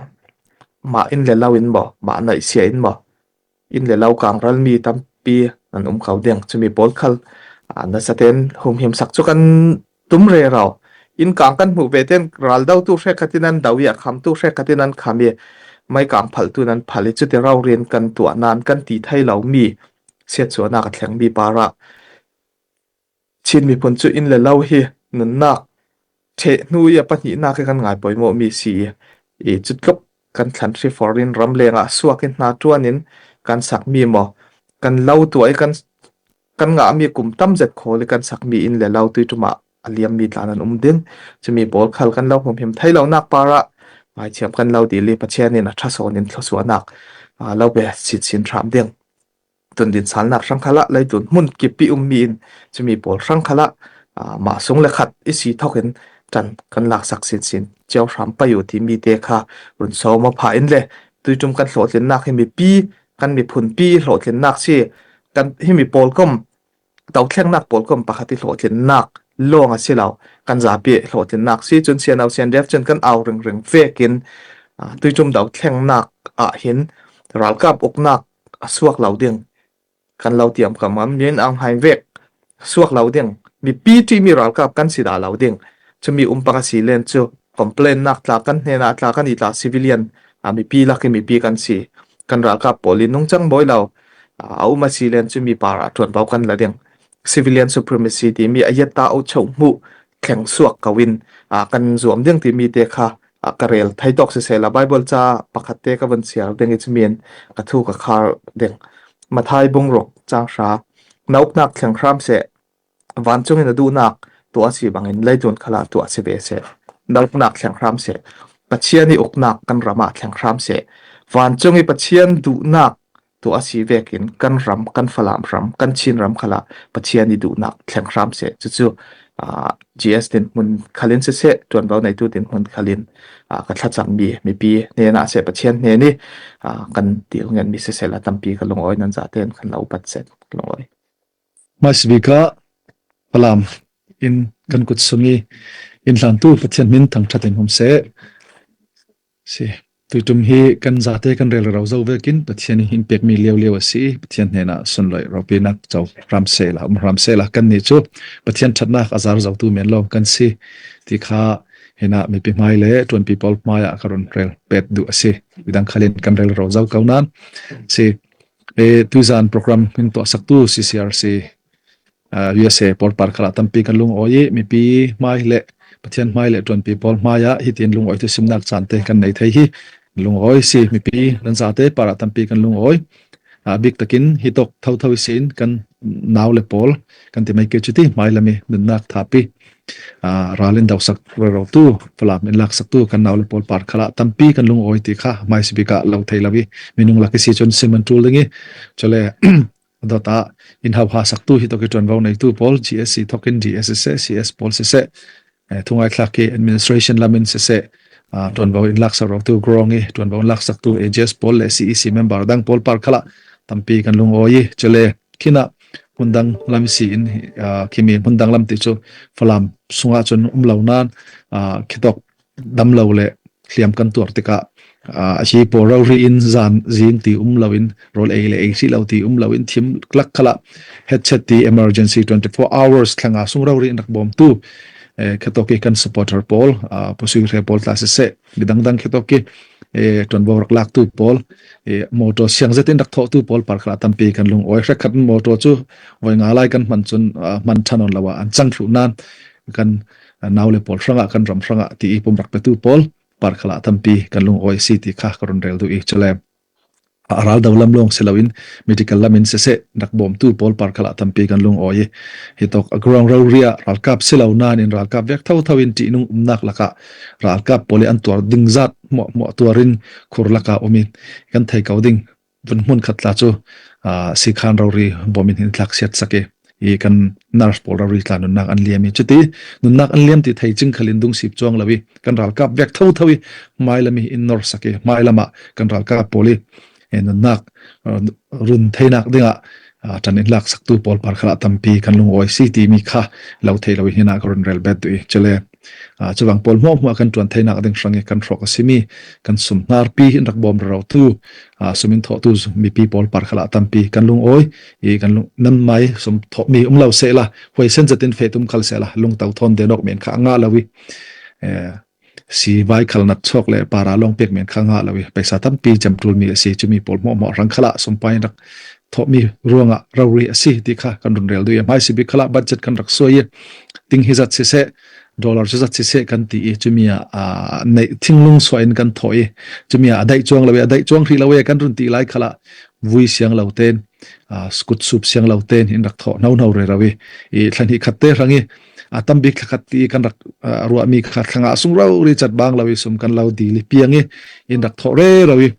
mah inn le lo in maw, mah naihsia in maw, inn le lo kangralmi tampi an um ko ding. Cumi pawl khal, aa, nasa ten humhimsak cu kan tum rero. Inn kang kan hmuh ve ten raldotu hrekkhat in an do i a khamtu hrekkhat in an kham i mai kang phaltu in an phal i cuti rori in kan tuah nan kan ti thei lomi siatsuahnak a thlengmi parah Chin miphun cu inn le lo hi nunnak ṭheh hnu i a pahnihnak hi kan ngai poimawhmi si i, i cutluk kan thlan hri foreign ram lengah suak in hna ṭuan in kan sakmi maw, kan lo tuah i kan, kan ngahmi kum tam zet khawl i kan sakmi inn le lo tuiṭum ah a liammi tla nan um ding. Cumi pawl khal kan lo humhim thei lonak parah ngaithiam kan lo dil i Pathian in a ṭha sawn in thluasuahnak, aa, lo pe sinsin hram ding. Tundin salnak hrang khalah leitlun hmun kip i ummi in cumi pawl hrang khalah, aa, mah sung le khat i si thawk in ṭan kan laksak sinsin cio hram pei uh timi te kha run sawm aw phah in le tuiṭum kan hlawhtlinnak hi mipi, kan miphunpi hlawhtlinnak si, kan himi pawlkom, dothlengnak pawlkom pakhat i hlawhtlinnak lawng a si lo, kan zapi hlawhtlinnak si. Cun C N O C N D F cun kan au ringring vekin, aa, tuiṭum dothlengnak ah hin ralkap uknak a suak lo ding, kan lo tiam kam ngam, Min Aung Hlaing vek suak lo ding, mipi ṭihmi ralkap kan si dah lo ding. Cumi um pang a si len cu complain nak tla kan hnenah tla kan i tla civilian, aa, mipi lak i mipi kan si. Kan ralkap pawl i nungcang bawi lo, aa, a um a si len cumi parah ṭuanvo kan la ding. Civilian supremacy timi a yetta aucho hmuh thleng suak ko in, aa, kan zuam ding timi te kha, aa, ka rel thei tawk sisehla Bible ca pakhat te ka vun siar ding i cumi in ka thu ka khar ding. Mathai bung ruk cang hra, na uknak thleng hram seh, vancung in a duhnak tuah a si bangin leitlun khalah tuah a si ve seh. Na uknak thleng hram seh. Pathian i uknak kan ram ah thleng hram seh. Vancung i Pathian duhnak tuah a si vekin kan ram, kan Falam ram, kan Chin ram khalah Pathian i duhnak thleng hram seh. Cucu, aa, G S dinhmun khalin siseh, ṭuanvo neitu dinhmun khalin, aa, ka thlacammi mipi hnenah seh, Pathian hnen i, aa, kan dil ngenmi sisehla tampi ka lungawi, nan zate in kan lo upat seh, ka lungawi. Hmaisabik ah Falam in kan kut sung i in hlantu Pathian hmin thangṭhat in hum seh. Si. Tuiṭum hi kan zate kan rel rero zo vekin Pathian i in pekmi liaulio a si i Pathian hnenah sunlawih ropinak co hram sehla, um hram sehla, kannih cu Pathian ṭhatnak a zar zotu men lawng kan si ti kha Hinah mipi hmai le ṭuanpi pawl hmaiah ka run rel bet duh a si. Midang khalin kan rel ro zo ko nan si. E, tuizan program hming tuahsaktu C C R C, ah, U S A pawl par khalah tampi kan lungawi i, mipi hmai le Pathian hmai le ṭuanpi pawl hmaiah hitin lungawi thusimnak caan te kan nei thei hi. Lungawi si, mipi nan zate parah tampi kan lungawi. Ah, bik takin hi tawk thotho ihsin kan nau le pawl kan ti mai kei cuti, hmailam i nunnak thapi, ah, ral in dosak rerotu, Falam in laksaktu kan nau le pawl par khalah tampi kan lungawi ti kha hmaisabik ah lo thei lo i, minung lak i si cun sim an ṭul ding i, cule dawtah in hauha saktu hi tawk i ṭuanvo neitu pawl, G S C thawkin D S siseh, C S pawl siseh, eh, thungai thlak i administration lam in siseh, ah, ṭuanvo in laksak rotu Grong i ṭuanvo in laksaktu A G S pawl le C E C member dang pawl par khalah tampi kan lungawi i, cule khinah hmun dang lam si in, ah, khimi hmun dang lam ti cu Falam sungah cun um lo nan, ah, khitawk damlo le hliam kan tuar tikah, ah, a hi pawl rori in zan zing ti um lo in, rawl ei le ei hrih lo ti um lo in, thim lak khalah headset ti emergency twenty four hours thlanga sung rori in rak bawmtu, eh, khitawk i kan supporter pawl, ah, Pu Sui Hre pawl tla siseh, midang dang khitawk i, eh, ṭuanvo rak laktu pawl, eh, motor siang zet in rak thawhtu pawl par khalah tampi kan lungawi. Hrekkhat in motor cu voi nga lai kan hman cun, ah, hman ṭha nawn lo ah an cang thluh nan kan, ah, nau le pawl hrangah, kan ram hrangah ti i pum rak petu pawl par khalah tampi kan lungawi si ti kha ka run rel duh i, cule a raldo lam lawng si loin medical lam in siseh rak bawmtu pawl par khalah tampi kan lungawi i, hi tawk a Grong rori ah ralkap si lo nan in ralkap vek thotho in ṭihnung umnak lakah ralkap pawl i an tuar ding zat hmuahhmuah tuar in khur lakah um i kan thei ko ding. Vun hmun khat tla cu, ah, sikhan rori bawm in hin thlak siat sak i, i kan nurse pawl rori tla nunnak an liam i, cuti nunnak an liam ti thei cing khalin dungsip cuang lo i, kan ralkap vek thotho i, hmailam i in nor sak i, hmailam ah kan ralkap pawl i, eh, nunnak, ah, run theinak dingah, ah, ṭan in laksaktu pawl par khalah tampi kan lungawi si timi kha lo thei lo i, hinah ka run rel bet duh i, cule, ah, cuvang pawl hmuahhmuah kan ṭuan theinak ding hrang i kan hrawk a simi kan sum hnarpi in rak bawm rerotu, ah, sum in thawhtu mipi pawl par khalah tampi kan lungawi i, kan lung, nanmai sum thawhmi um lo sehla, huaisen zetin feh tum khal sehla, lungto thawn den awk men kha a ngah lo i, eh, si vai khal nat chawk le para lawng pek men kha a ngah lo i, paisa tampi cem ṭulmi a si, cumi pawl hmuahhmuah hrang khalah sumpai in rak thawhmi ruangah rori a si ti kha kan run rel duh i, hmaisabik khalah budget kan rak suai i, ting hi zat siseh, dollar cu zat siseh kan ti i, cumi ah, ah, neih thinglung suah in kan thawh i, cumi ah a daih cuang lo i, a daih cuang hrih lo i kan run ti lai khalah vui siang lo ten, ah, kutsup siang lo ten in rak thawh hnohno rero i, i thla hnih khat te hrang i, a tam bik thla khat ti i kan rak, ah, ruahmi kha thlanga sung rori cat bang lo i sum kan lo dil i piang i, in rak thawh rero i,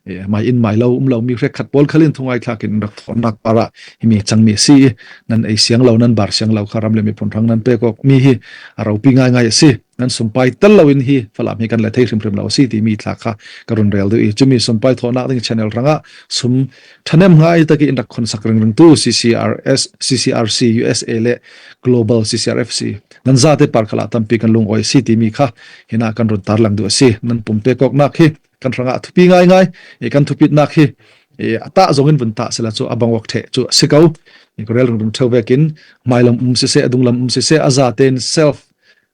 eh, mai in mai lo um lo mi hrekkhat pawl khalin thungai thlak in rak thawhnak parah himi cangmi a si i, nan ei siang lo, nan bar siang lo kha ram le miphun hrang nan pek awk mi hi a ropi ngaingai a si. Nan sumpai tel lo in hi Falam hi kan la thei hrimhrim lo a si timi tla kha ka run rel duh i, cumi sumpai thawhnak ding channel hrangah sum ṭhahnem ngai tak i in rak khonsak ringringtu C C R S, C C R C U S A le Global C C R F C nan zate par khalah tampi kan lungawi a si timi kha hinah kan run tarlang duh a si. Nan pum pek awknak hi kan hrangah thupi ngaingai i, kan thupitnak hi, i, a tah zongin vun tah sehla cu a bang awk ṭheh cu a si ko. I, ka rel ringring ṭheu vekin hmailam um siseh, a dunglam um siseh, a zatein self,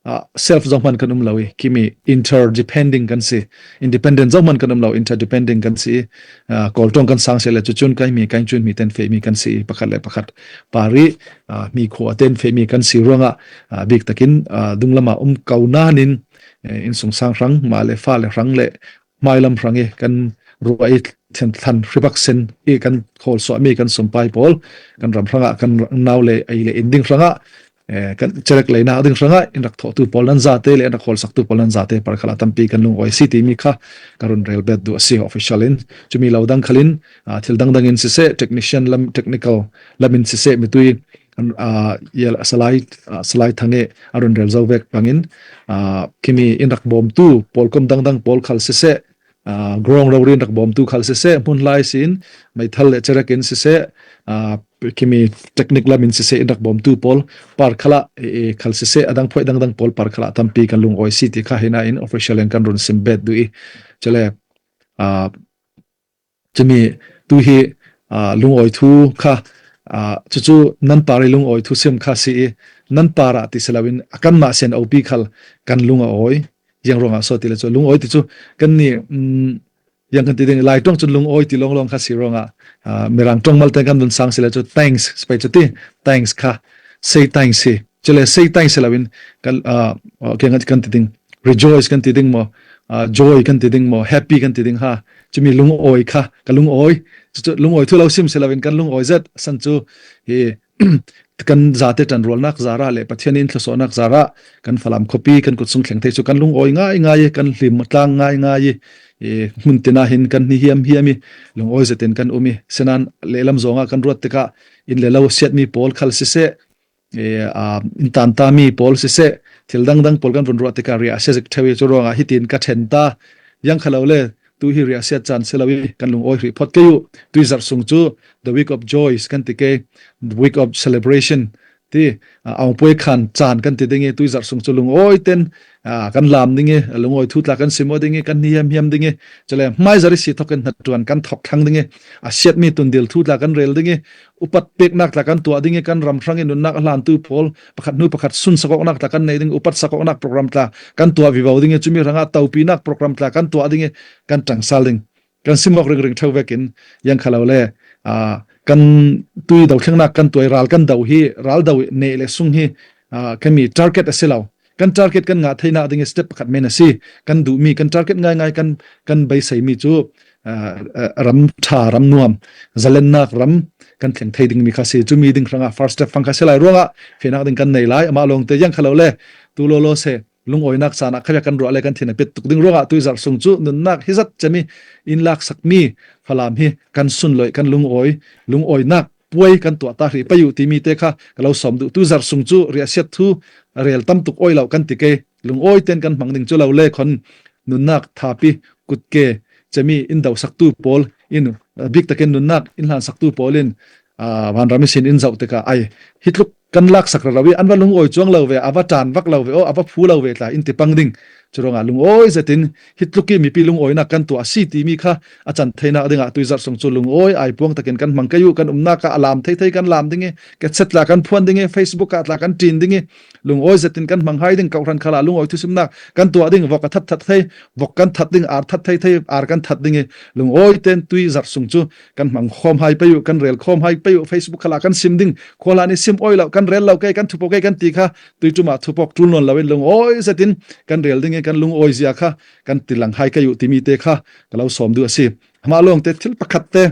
ah, self zohman kan um lo i, khimi interdepending kan si, independent zohman kan um lo, interdepending kan si i, ah, kawlṭong kan sang sehla cu cun kaimi, kain cun mi ten fehmi kan si i, pakhat le pakhat par i, ah, mi khua ten fehmi kan si ruangah, ah, bik takin, ah, dunglam ah um ko nan in, eh, innsungsang hrang, ma le fa le hrang le hmailam hrang i kan ruah i thlen thlan hribak sen i kan khawl suahmi kan sumpai pawl, kan ram hrangah kan nau le ei le in ding hrangah, eh, kan cerek leinak ding hrangah in rak thawhtu pawl nan zate le in rak khawlsaktu pawl nan zate par khalah tampi kan lungawi a si timi kha ka run rel bet duh a si official in. Cumi lo dang khalin, ah, thil dangdang in siseh, technician lam, technical lam in siseh, mitui, ah, Salai, ah, Salai Thang e a run rel zo vek bangin, ah, khimi in rak bawmtu pawlkom dangdang pawl khal siseh, ah, Grong rori in rak bawmtu khal siseh, hmun hlai sin meithal le cerek in siseh, ah, khimi technique lam in siseh in rak bawmtu pawl par khalah, e, e, khal siseh, a dang phuai dangdang pawl par khalah tampi kan lungawi a si ti kha hinah in official in kan run sim bet duh i, cule, ah, cumi tu hi, ah, lungawi thu kha, Aa, cucu nan par i lungawi thusim kha si i, nan par ah ti si loin a kanmah sian opi khal kan lung a awi. Ziang ruangah so ti le cu lungawi ti cu kan ni, um, ziang kan ti ding, Lai ṭong cun lungawi ti lawnglawng kha si ruangah, aa, Mirang ṭong malte kan vun sang si le cu thanks, spei cu ti, thanks kha, say thanks hi. Cule say thanks si loin kan, aa, okay, kan ti ding, rejoice kan ti ding maw, aa, joy kan ti ding maw, happy kan ti ding ha. Cumi lungawi kha, ka lungawi. Cucu lungawi thu lo sim si loin kan lungawi zet san cu hi, kan zate ṭanrualnak zarah le Pathian in thluasuahnak zarah kan Falam khuapi kan kut sung thleng thei cu kan lungawi ngaingai i, kan hlim tlang ngaingai i, i, hmun tin ah hin kan hni hiamhiam i, lungawi zetin kan um i, sinain lehlam zawngah kan ruat tikah inn le lo siatmi pawl khal siseh, i, aa, in tantami pawl siseh, thil dangdang pawl kan vun ruah tikah riahsia zik ṭheu i, cu ruangah hitin ka ṭhen ta. Ziang kha lo le, tu hi riahsiat caan si lo i kan lungawi hrih phawt kei uh. Tuizarh sung cu the week of joys kan ti kei, the week of celebration ti, aa, a hung puai khan caan kan ti ding i, tuizarh sung cu lungawi ten, aa, kan lam ding i, lungawi thu tla kan sim aw ding i, kan hni hiamhiam ding i, cule hmaizarh i si thawk in hnaṭuan kan thawk thlang ding i, a siatmi tundil thu tla kan rel ding i, upat peknak tla kan tuah ding i, kan ram hrang i nunnak a hlantu pawl pakhat hnu pakhat sunsak awknak tla kan nei ding, upat sak awknak program tla kan tuah vivo ding i, cumi hrangah topinak program tla kan tuah ding i, kan ṭangsal ding. Kan sim awk ringring ṭheu vekin ziang kha lo le, aa, kan tui dothlengnak kan tuai ral kan do hi, ral do neh le sung hi, aa, kan mi target a si lo. Kan target kan ngah theinak ding i step pakhat men a si. Kan duhmi, kan target ngaingai kan, kan beiseimi cu, aa, aa, ram ṭha, ram nuam, zalennak ram kan thleng thei dingmi kha si. Cumi ding hrangah first step fang kha si lai ruangah fianak ding kan nei lai. Amah lawngte ziang kha lo le, tu lawlaw seh, lungawinak caan ah khavek kan ruah le kan thin a pit tuk ding ruangah tuizarh sung cu nunnak hi zat cemi in laksakmi Falam hi kan sunloih, kan lungawi, lungawinak puai kan tuah ta hrih pei uh timi te kha ka lo sawm duh. Tuizarh sung cu riahsiat thu rel tam tuk awi lo kan ti kei. Lungawi ten kan hmang ding cu lo le khon nunnak thapi kutke cemi in dosaktu pawl in, bik takin nunnak in hlansaktu pawl in, aa, vanram ihsin in zoh tikah ai, hi tluk kan laksak rero i an va lungawi cuang lo ve, a va ṭan vak lo ve, aw, a va phu lo ve tla in ti pang ding. Curuangah lungawi zetin hi tluk i mipi lungawinak kan tuah a si timi kha a can theinak dingah tuizarh sung cu lungawi ai puang takin kan hmang kei uh, kan umnak ah a lam thei thei kan lam ding i, kechet tla kan phuan ding i, Facebook ah tla kan ṭin ding i, lungawi zetin kan hmang hai ding, kohhran khal ah lungawi thusimnak kan tuah ding, vok a that that thei, vok kan that ding, ar that thei thei, ar kan that ding i, lungawi ten tuizarh sung cu kan hmang khawm hai pei uh, kan rel khawm hai pei uh, Facebook khal ah kan sim ding, khuahlan i sim awi lo, kan rel lo kei, kan thupok kei kan ti kha, tuiṭum ah thupok ṭul nawn loin lungawi zetin kan rel ding i, kan lungawi zia kha kan ti lang hai kei uh timi te kha ka lo sawm duh a si. Amah lawngte thil pakhat te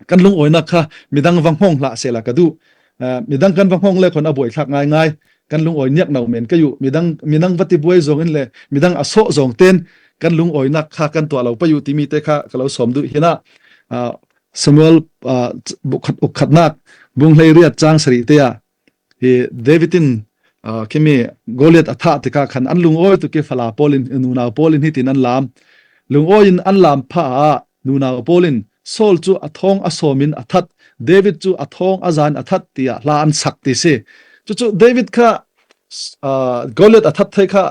kan lungawinak kha midang va hngawng hlah sehla ka duh. Aa, midang kan va hngawng le khon a buaithlak ngaingai. Kan lungawi niakno men kei uh. Midang, midang va ti buai zawng in le midang a sawh zawng ten kan lungawinak kha kan tuah lo pei uh timi te kha ka lo sawm duh. Hinah, aa, Samuel, aa, buk khat, uk khatnak, bung hleiriat cang sarih te ah hi David in, aa, khimi Goliath a thah tikah khan an lungawi tuk i fala pawl in, nunau pawl in hitin an lam. Lungawi in an lam pha ah nunau pawl in Saul cu a thawng a sawm in a that, David cu a thawng a za in a that tiah hla an sak ti si. Cucu David kha, aa, Goliath a that thei kha,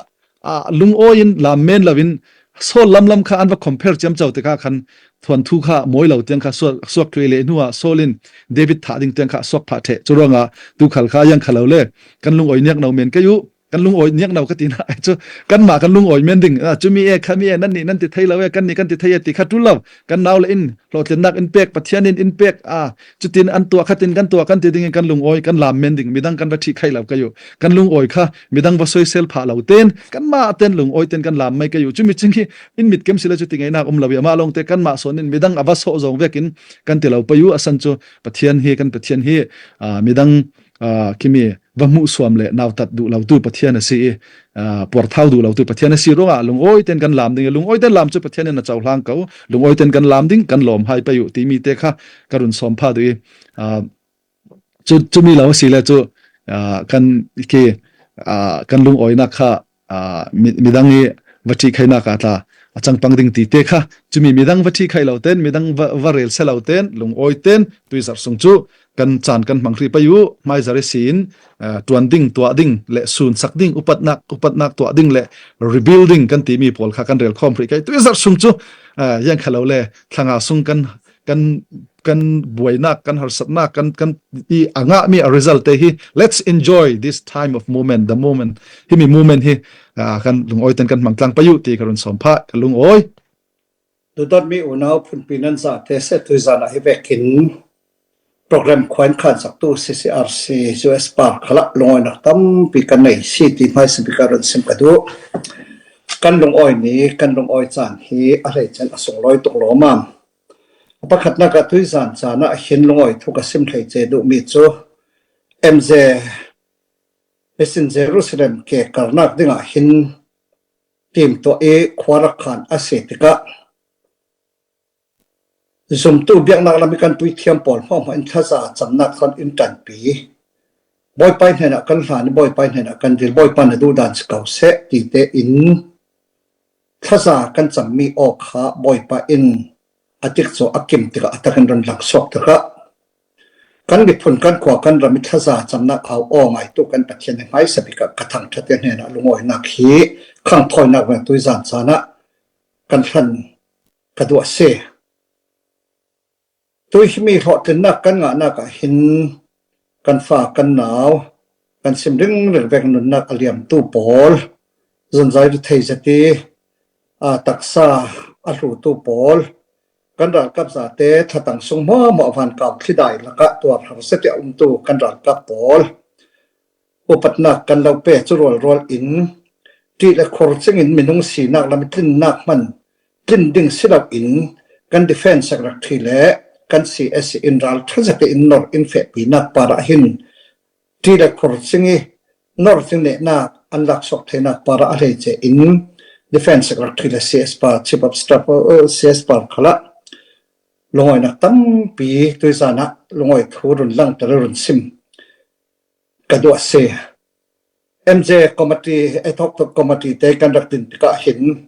aa, lungawi in lam men loin Saul lamlam kha an va compare ciamco tikah khan thuanthu kha mawi lo tiang kha suak, suak ṭheh le hnuah Saul in David thah ding tiang kha a suak phah ṭheh. Curuangah tu khal kha ziang kha lo le kan lungawi niakno men kei uh. Kan lungawi niakno ka ti hna cu kanmah kan lungawi men ding. Aa, cumi e, khami e, nannih nan ti thei lo e, kannih kan ti thei e ti kha ṭul lo. Kan nau le in hlawhtlinnak in pek, Pathian in in pek, aa, cutin an tuah, khatin kan tuah, kan ti ding in kan lungawi, kan lam men ding, midang kan va ṭhih khai lo kei uh. Kan lungawi kha midang va soisel phah lo ten, kanmah ten lungawi ten kan lam mai kei uh. Cumi cing hi in mitkem si le cuti ngeinak um lo i, amah lawngte kanmah sawn in midang a va sawh zawng vekin kan ti lo pei uh. A san cu Pathian hi, kan Pathian hi, aa, midang, aa, khimi va hmuhsuam le nautat duh lotu Pathian a si i, aa, puarthau duh lotu Pathian a si ruangah lungawi ten kan lam ding i, lungawi ten lam cu Pathian in a cohlang ko, lungawi ten kan lam ding, kan lawm hai pei uh timi te kha ka run sawm pha duh i, aa, cu, cumi lo a si le cu, aa, kan khi, aa, kan lungawinak kha, aa, mi, midang i va ṭhihkhainak ah tla a cang pang ding ti te kha, cumi midang va ṭhihkhai lo ten, midang va, va rel sia lo ten, lungawi ten, tuizarh sung cu kan caan kan hmang hrih pei uh, hmaizarh ihsin, aa, ṭuan ding, tuah ding le sunsak ding, upatnak, upatnak tuah ding le rebuilding kan timi pawl kha kan rel khawm hrih kei. Tuizarh sung cu, aa, ziang kha lo le thlanga sung kan kan kan buainak, kan harsatnak, kan kan i a ngahmi a result te hi. Let's enjoy this time of moment, the moment. Himi moment hi, ah, kan lungawiten kan hmang tlang pai uh ti ka run sawm phah, ka lungawi. Dudot mi unau phunpi nan zate se tuizan ah hi vekin program khuan khan sak tu C C R C U S par khalah lungawinak tampi kan nei si ti hmaisa bik a run sim ka duh. Kan lungawi ni, kan lungawi caan hi a hleice in a sunglawi tuk lawmam. A pakhatnak ah tuizan caan ah hin lungawi thu ka sim hleice duhmi cu M Z Esin Jerusalem ke karnak dingah hin timtuah i khua rak khan a si tikah zumtu biaknak lam i kan puithiam pawl hmuahhmuah in thlaza camnak thawn in ṭanpi. Bawipa hnenah kan hlan i Bawipa hnenah kan dil, Bawipa na duhdan si ko seh tite in thlaza kan cammi aw kha Bawipa in a tikcu a kim tikah a takin run langsuak tikah kan miphun, kan khua, kan ram i thlaza camnak au aw ngaitu kan Pathian hi hmaisa bikah ka thangṭhat hnenah lungawinak hi khangthawinak veng tuizan caan ah kan hlan ka duh a si. Tui himi hlawhtlinnak kan ngahnak ah hin kan fa, kan nau, kan sim ringring vek nunnak a liamtu pawl, zunzai rethei zati, aa, taksa a hlutu pawl, kan ralkap zate thatang sung hmuahhmuah van kau thlidai lakah tuar har zati a umtu kan ralkap pawl, upatnak kan lo pe cu rualrual in ṭih le khur cingin minung sinak lam i tlinnak hman tlin ding si loin kan Defence Secretary le kan C S in ralṭha zate in nor in fehpinak parah hin ṭih le khur cing i nor cing nehnak an laksuak theinak parah a hleice in Defence Secretary le C S par, Chief of Staff, uh, C S par khalah lungawinak tampi tuizan ah lungawi thu run langter i run sim ka duh a si. M Z committee, ad hoc committee te kan rak din tikah hin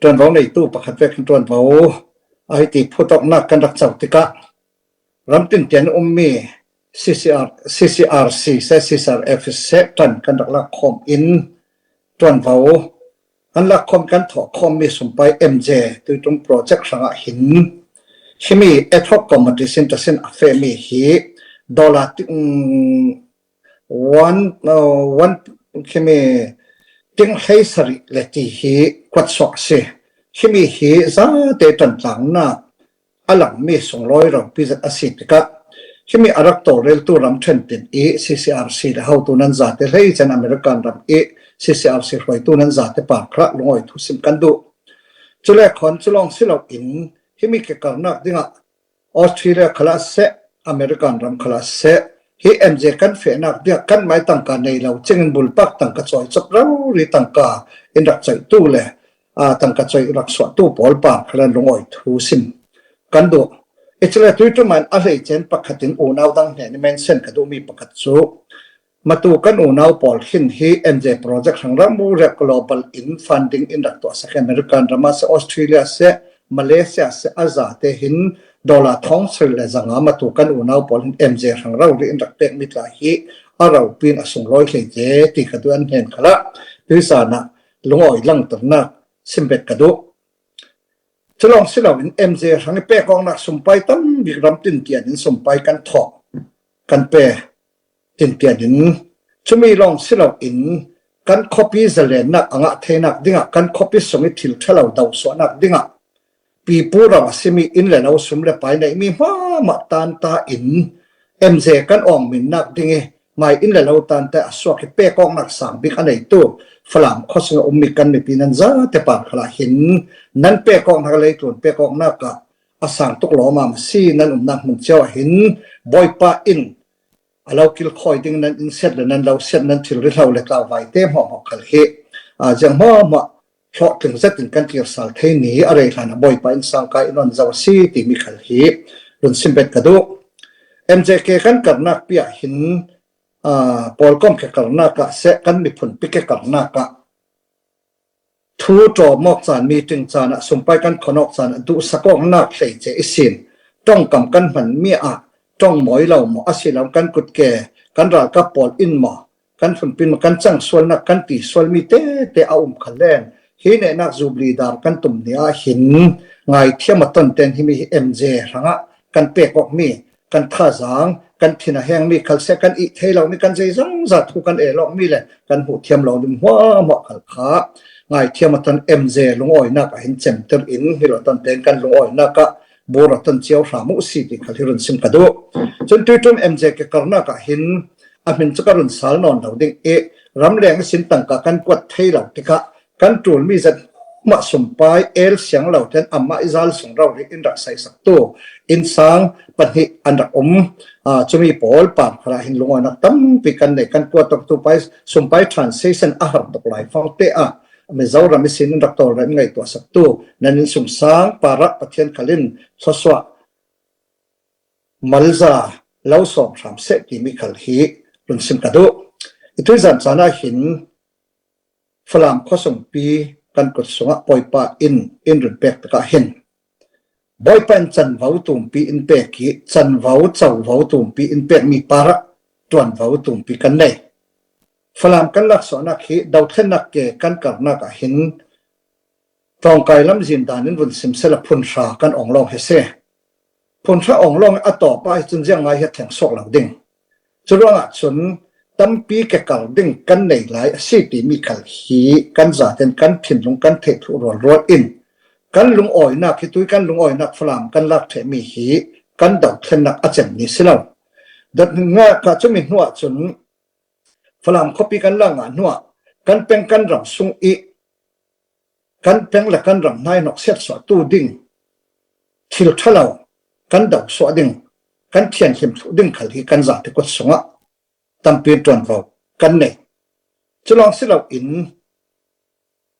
ṭuanvo neitu pakhat vek hin ṭuanvo a hiti phutawknak kan rak co tikah ramtin tian ummi C C R, C C R C se, C C R F se ṭan kan rak lak khawm in ṭuanvo an lak khawm, kan thawh khawmmi sumpai M Z tuiṭum project hrangah hin himi ad hoc committee sin ta sin a fehmi hi dollar ting one, uh, one, himi ting hleisarih le ti hi kuatsuak a si. Himi hi zate ṭantlangnak a langmi sunglawi ropi zet a si tikah himi a rak tawlreltu ram ṭhentin i C C R C le hotu nan zate hleice in American ram i C C R C hruaitu nan zate par khalah lungawi thu sim kan duh. Cule khawn cu lawng si loin himi kekarnak dingah Australia khalah seh, American ram khalah seh, hi M Z kan fehnak dingah kanmah i tangka nei lo cingin bulpak tangka cawi cop rori tangka in rak coihtu le aa, tangka coih rak suahtu pawl par khalah lungawi thu sim kan duh. I cule tuiṭum ah a hleice in pakhat in unau dang hnen i mention ka duhmi pakhat cu matu kan unau pawl hin hi M Z project hrang ram u rek global in funding in rak tuahsak hi American ram ah seh, Australia seh, Malaysia seh, a zate hin dollar thawng sarih le zanga matu kan unau pawl hin M Z hrang rori in rak pekmi tla hi a ropi in a sunglawi hleice ti ka duh an hnen khalah tuizan ah lungawi langternak sim bet ka duh. Cu lawng si loin M Z hrang i pek awknak sumpai tam bik ramtin tian in sumpai kan thawh, kan pe tin tian in cumi lawng si loin kan khuapi zalennak a ngah theinak dingah kan khuapi sung i thil ṭha lo dosuahnak dingah pipu rau a simi inn le lo sum le pai neihmi hmahmah tanta in M Z kan awngminnak ding i mai inn le lo tante a suak i pek awknak sang bik a neitu Falam khuasung a ummi kan mipi nan zate par khalah hin nan pek awknak, leitlun pek awknak ah a sang tuk lawmam a si, nan umnak hmun cio ah hin Bawipa in a lo kilkhawi ding nan in set le nan lo set, nan thilri hlo le tlau vaite hmuahhmuah khal hi, aa, ziang hmuahhmuah hlawhtling zetin kan kir sal thei ni a rei hlan a Bawipa in sangka in on zo a si timi khal hi run sim bet ka duh. M Z ke kan karnak piah hin, aa, pawlkom ke karnak ah seh, kan miphunpi ke karnak ah thu ṭawm awk caan, meeting caan ah sumpai kan khon awk caan ah duhsak awknak hleice i sin. Ṭongkam kan hmanmi ah ṭong mawi lo maw, a si lo kan kutke, kan ralkap pawl in maw, kan funpin maw, kan cang sualnak, kan ti sualmi tete a um kha len hi nehnak Jubilee dar kan tum ni ah hin ngaithiam a tonten himi hi M J hrangah kan pek awk mi, kan thazang, kan thin a heng mi khalse, kan ih thei lo mi, kan zeizongza thu kan el awk mi le kan hmuh thiam lo ding hmuahhmuah khal kha ngaithiam a ton M J lungawinak ah hin cemtir in hi lo tonten kan lungawinak ah bur a ton cio hram uh si ti khal hi run sim ka duh. Cun tuiṭum M J ke karnak ah hin a hmin cu ka run sal nawn lo ding i ramleng ihsin tangka kan kuat thei lo tikah kan ṭulmi zat mah sumpai el siang lo ten amah i zal sung rori in rak saisaktu innsang pahnih an rak um. Aa, cumi pawl par khalah hin lungawinak tampi kan nei, kan kuat awktu pai, sumpai translation a har tuk lai fangte ah Mizoram ihsin in rak tawlrel in ngaihtuahsaktu nan innsungsang parah Pathian khal in thluasuah malza lo sawm hram seh timi khal hi run sim ka duh. I tuizan caan ah hin Falam khuasungpi kan kut sungah Bawipa in in run pek tikah hin Bawipa in canvo tumpi in pek i canvo covo tumpi in pekmi parah ṭuanvo tumpi kan nei. Falam kan laksuahnak hi dothlennak ke kan karnak ah hin tlawngkai lamzin dan in vun sim sela phunhra kan ong lawng hi si. Phunhra ong lawng a tawp ah hi cun ziang ngai hi a thleng suak lo ding. Curuangah cun tampi kekar ding kan nei lai a si timi khal hi kan zaten kan thinlung kan theih thluh rualrual in kan lungawinak hi tui kan lungawinak Falam kan lak ṭhehmi hi kan dothlennak a cemmi si lo. Dot nga ka cumi hnuah cun Falam khuapi kan lak ngah hnuah kan peng kan ram sung i kan peng le kan ram hnai hnok siatsuahtu ding thil ṭha lo kan do suah ding, kan thianhlim thluh ding khal hi kan zate kut sungah tampi ṭuanvo kan nei. Cu lawng si loin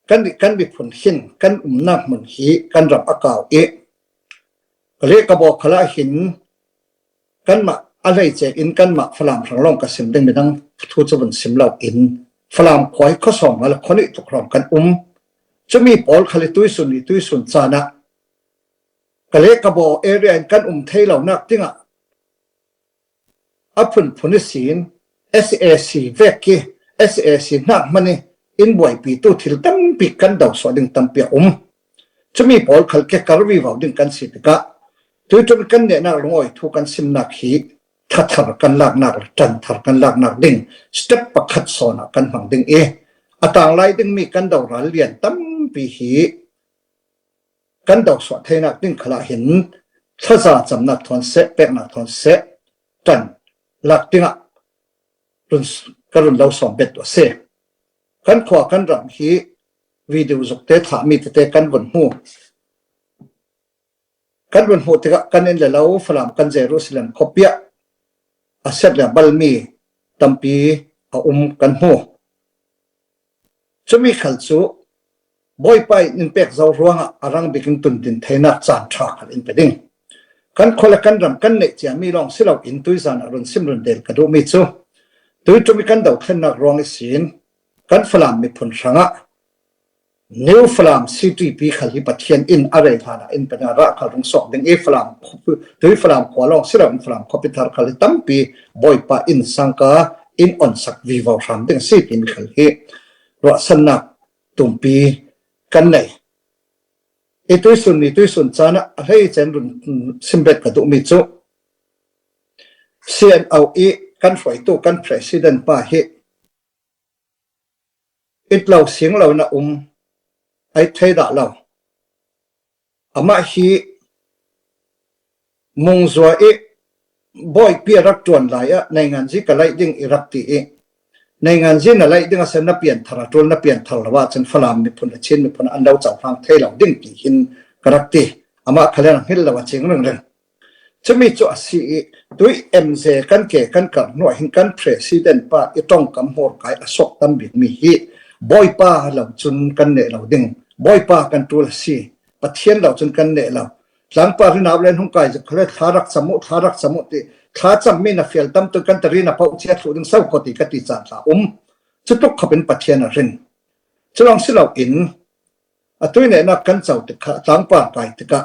kan, kan miphun hin kan umnak hmun hi kan ram a kau i ka leh ka baw khalah hin kanmah a hleice in kanmah Falam hrang lawng ka sim ding midang thu cu vun sim lo in Falam khua hi khuasawm nga le khuanih tuk hrawng kan um. Cumi pawl khal hi tuisun i tuisun caan ah ka leh ka baw area in kan um thei lonak dingah a phunphun ihsin S A C vek i S A C hnak hmanh i in buaipitu thil tampi kan do suah ding tampi a um. Cumi pawl khal kekar vivo ding kan si tikah tuiṭum kan nehnak lungawi thu kan simnak hi thathar kan laknak le ṭanthar kan laknak ding step pakhat sawn ah kan hmang ding i a tanglai dingmi kan doral lian tampi hi kan do suah theinak ding khalah hin thlaza camnak thawn seh, peknak thawn seh, ṭan lak dingah run, ka run lo sawm bet tuah si. Kan khua kan ram hi video zukte thlahmi tete kan vun hmu. Kan vun hmuh tikah kan inn le lo Falam kan Jerusalem khuapi ah a siat le a balmi tampi a um kan hmu. Cumi khal cu Bawipa in in pek zo ruangah a rang bikin tundin theinak caan ṭha khal in pe ding. Kan khua le kan ram kan neih ciami lawng si loin tuizan ah run sim run del ka duhmi cu tuiṭum i kan dothlennak ruang ihsin kan Falam miphun hrangah New Falam C T P khal hi Pathian in a rei hlanah in pe ding a rah khal rung sawk ding i Falam khuapi, tui Falam khua lawng si loin Falam khuapi thar khal hi tampi Bawipa in sangka in onsak vivo hram ding a si timi khal hi ruahsannak tumpi kan nei. I tuisun ni tuisun caan ah a hleice in run sim bet ka duhmi cu C N O i kan hruaitu kan president pa hi it lo sing lo in a um, a it thei dah lo. Amah hi mungzua i Bawipi a rak ṭuan lai ah nainganzi ka laih ding i rak ti i nainganzi na laih ding a si na pianthar a ṭul, na pianthar lo ahcun Falam miphun le Chin miphun an lo cohlang thei lo ding ti hin ka rak ti. Amah khal in a hngilh lo a cing ringring. Cumi cu a si i tui M J kan ke kan karh hnuah hin kan president pa i ṭongkam hmurkai a suak tam bikmi hi Bawipa lo cun kan neh lo ding, Bawipa kan ṭul a si, Pathian lo cun kan neh lo. Tlangpar rin ah le hung kai zuk khal le thla rak cam uh, thla rak cam uh ti, thla cammi na fial tam tu kan tari na poh cia thluh ding so ko ti ka ti caan hla um. Cutuk khop in Pathian a rin. Cu lawng si lo in, a tui nehnak kan co tikah, tlangpar kai tikah,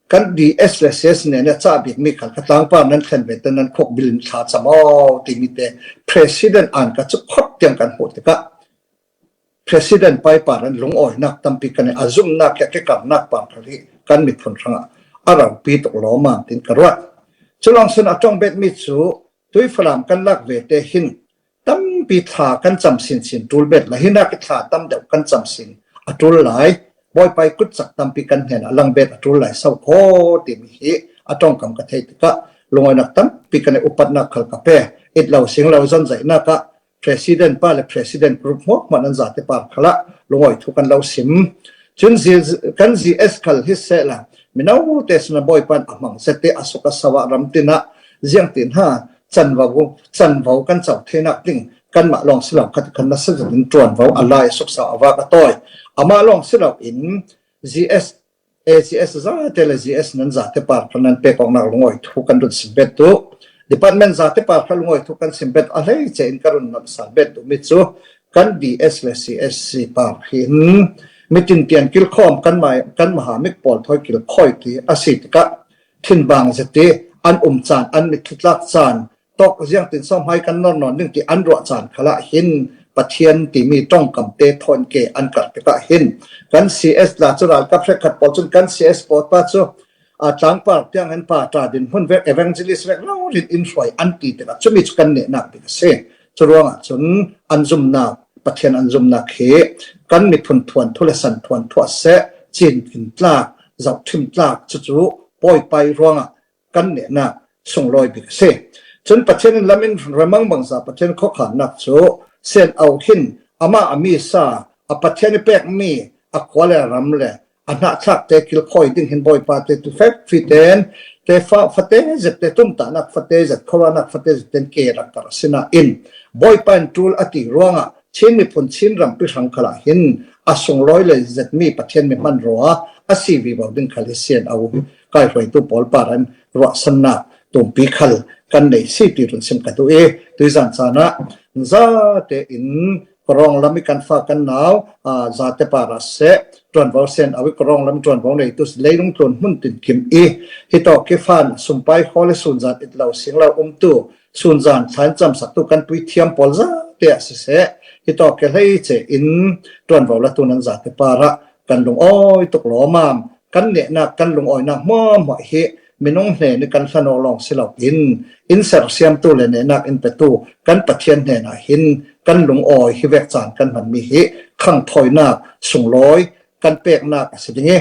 kan D S le C S nehnak cah bikmi khal kha tlangpar nan thlen ve te nan khuk bil in thla cam aw timi te president an ka cu khop tiang kan hmuh tikah, president paipar an lungawinak tampi kan i a zumnak le kekarnak par khal hi kan miphun hrangah a ropi tuk lawmam tin ka ruat. Culawng sin a ṭawng bet mi cu tui Falam kan lak ve te hin tampi thla kan cam sinsin ṭul bet lai, hinak i thla tam deuh kan cam sin a ṭul lai, Bawipa i kutcak tampi kan hnen a lang bet a ṭul lai so khaw timi hi a ṭawngkam ka theih tikah lungawinak tampi kan i upatnak khal ka pe. It lo sing lo zonzaihnak ah president pa le president group hmuahhmuah nan zate par khalah lungawi thu kan lo sim. Cun zi-, kan Z S khal hi sehla mino te sina Bawipa in a hmang zet te a suk a sau ah ram tinah ziangtin ha canvo, canvo kan co theinak ding kanmah lawng si lo khat kan nasa zet in ṭuanvo a lai a suk sau a vak a tawi. Amah lawng si lo in Z S, A Z S zate le Z S nan zate par kan nan pek awknak lungawi thu kan run sim bet tu. Department zate par kha lungawi thu kan sim bet a hleice in ka run nolh sal bet tu mi cu kan D S le C S C par hi in mitin tian kilkhawm kan mai, kan maha mik pawl thawi kilkhawi ti a si tikah thinbang zet ti an um caan, an mitthli tlak caan, tawk ziangtin sawmhmai kan nor nawn ding ti an ruah caan khalah hin Pathian timi ṭawngkam te thawn ke an karh tikah hin kan C S tla cu ralkap hrekkhat pawl cun kan C S pawl pa cu, aa, tlangpar tiang in pa ṭa din hmun vek evangelist vek lo rin in hruai an ti tikah cumi cu kan nehnak bik a si. Curuangah cun an zumnak, Pathian an zumnak hi kan miphun thuanthu le san thuanthu a seh, cin kin tlak, zohṭhim tlak cucu Bawipa ih ruangah kan nehnak sunglawi bik a si. Cun Pathian in lam in remang bangza Pathian khuakhannak cu Sian Au hin amah a mi sa, a Pathian i pekmi a khua le ram le a hnahthlak te kilkhawi ding hin Bawipa te tu fek fiten te fa, fate zet te tumtahnak fate zet khuaruahnak fate zet ten ke rak kar a si nain Bawipa in ṭul a ti ruangah Chin miphun Chin rampi hrang khalah hin a sunglawi lei zetmi Pathian mi hmanrua a si vivo ding khal hi Sian Au kaihruaitu pawl par an ruahsannak tumpi khal kan nei si ti run sim ka duh i, tuizan caan ah zate in Kawlram i kan fa kan nau, aa, zate par a seh, ṭuanvo Sian Au i Kawlram ṭuanvo neitu si leilung tlun hmun tinkim i, hitawk i fan sumpai hawl i sunzan it lo sing lo umtu, sunzan thlan camsaktu kan puithiam pawl zate ah siseh, hitawk i hleice in ṭuanvo latu nan zate par ah kan lungawi tuk lawmam, kan nehnak, kan lungawinak hmuahhmuah hi minung hnen i kan hlan aw lawng si lo in, in sersiamtu le nehnak in petu kan Pathian hnenah hin kan lungawi hi vek caan kan hmanmi hi khangthawinak sunglawi kan peknak a si ding i,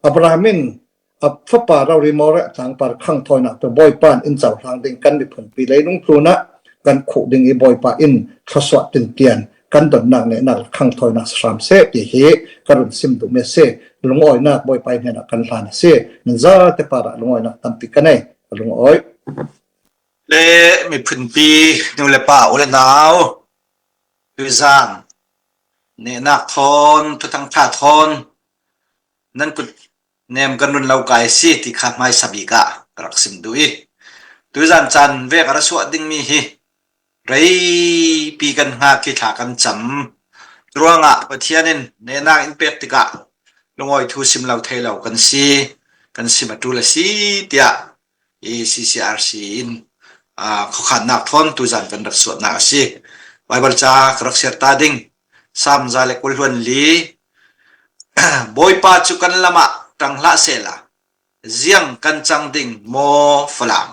Abraham in a fapa rori Moreh tlangpar khangthawinak tu Bawipa in in cohlang ding kan miphunpi leilung tlunah kan khuh ding i Bawipa in thluasuah tintian kan donnak nehnak le khangthawinak si hram seh ti hi ka run sim duhmi a si. Lungawinak Bawipa ih hnenah kan hlan a si. Nan zate parah lungawinak tampi ka nei. Ka lungawi. Le miphunpi nu le pa u le nau, tuizan nehnak thawn, thuthang ṭha thawn nan kut nem kan run lo kai si ti kha hmaisa bik ah ka rak sim duh i, tuizan caan vek a ra suah dingmi hi reipi kan hngak i thla kan cam. Curuangah Pathian in nehnak in pek tikah lungawi thu sim lo thei lo kan si, kan sim a ṭul a si tiah i C C R C in, aa, khuakhannak thawn tuizan kan rak suahnak a si. Baibal ca ka rak siar ta ding. Saam za le kul hluan li. Bawipa cu kan lamah ṭang hlah sehla, ziang kan cang ding maw Falam?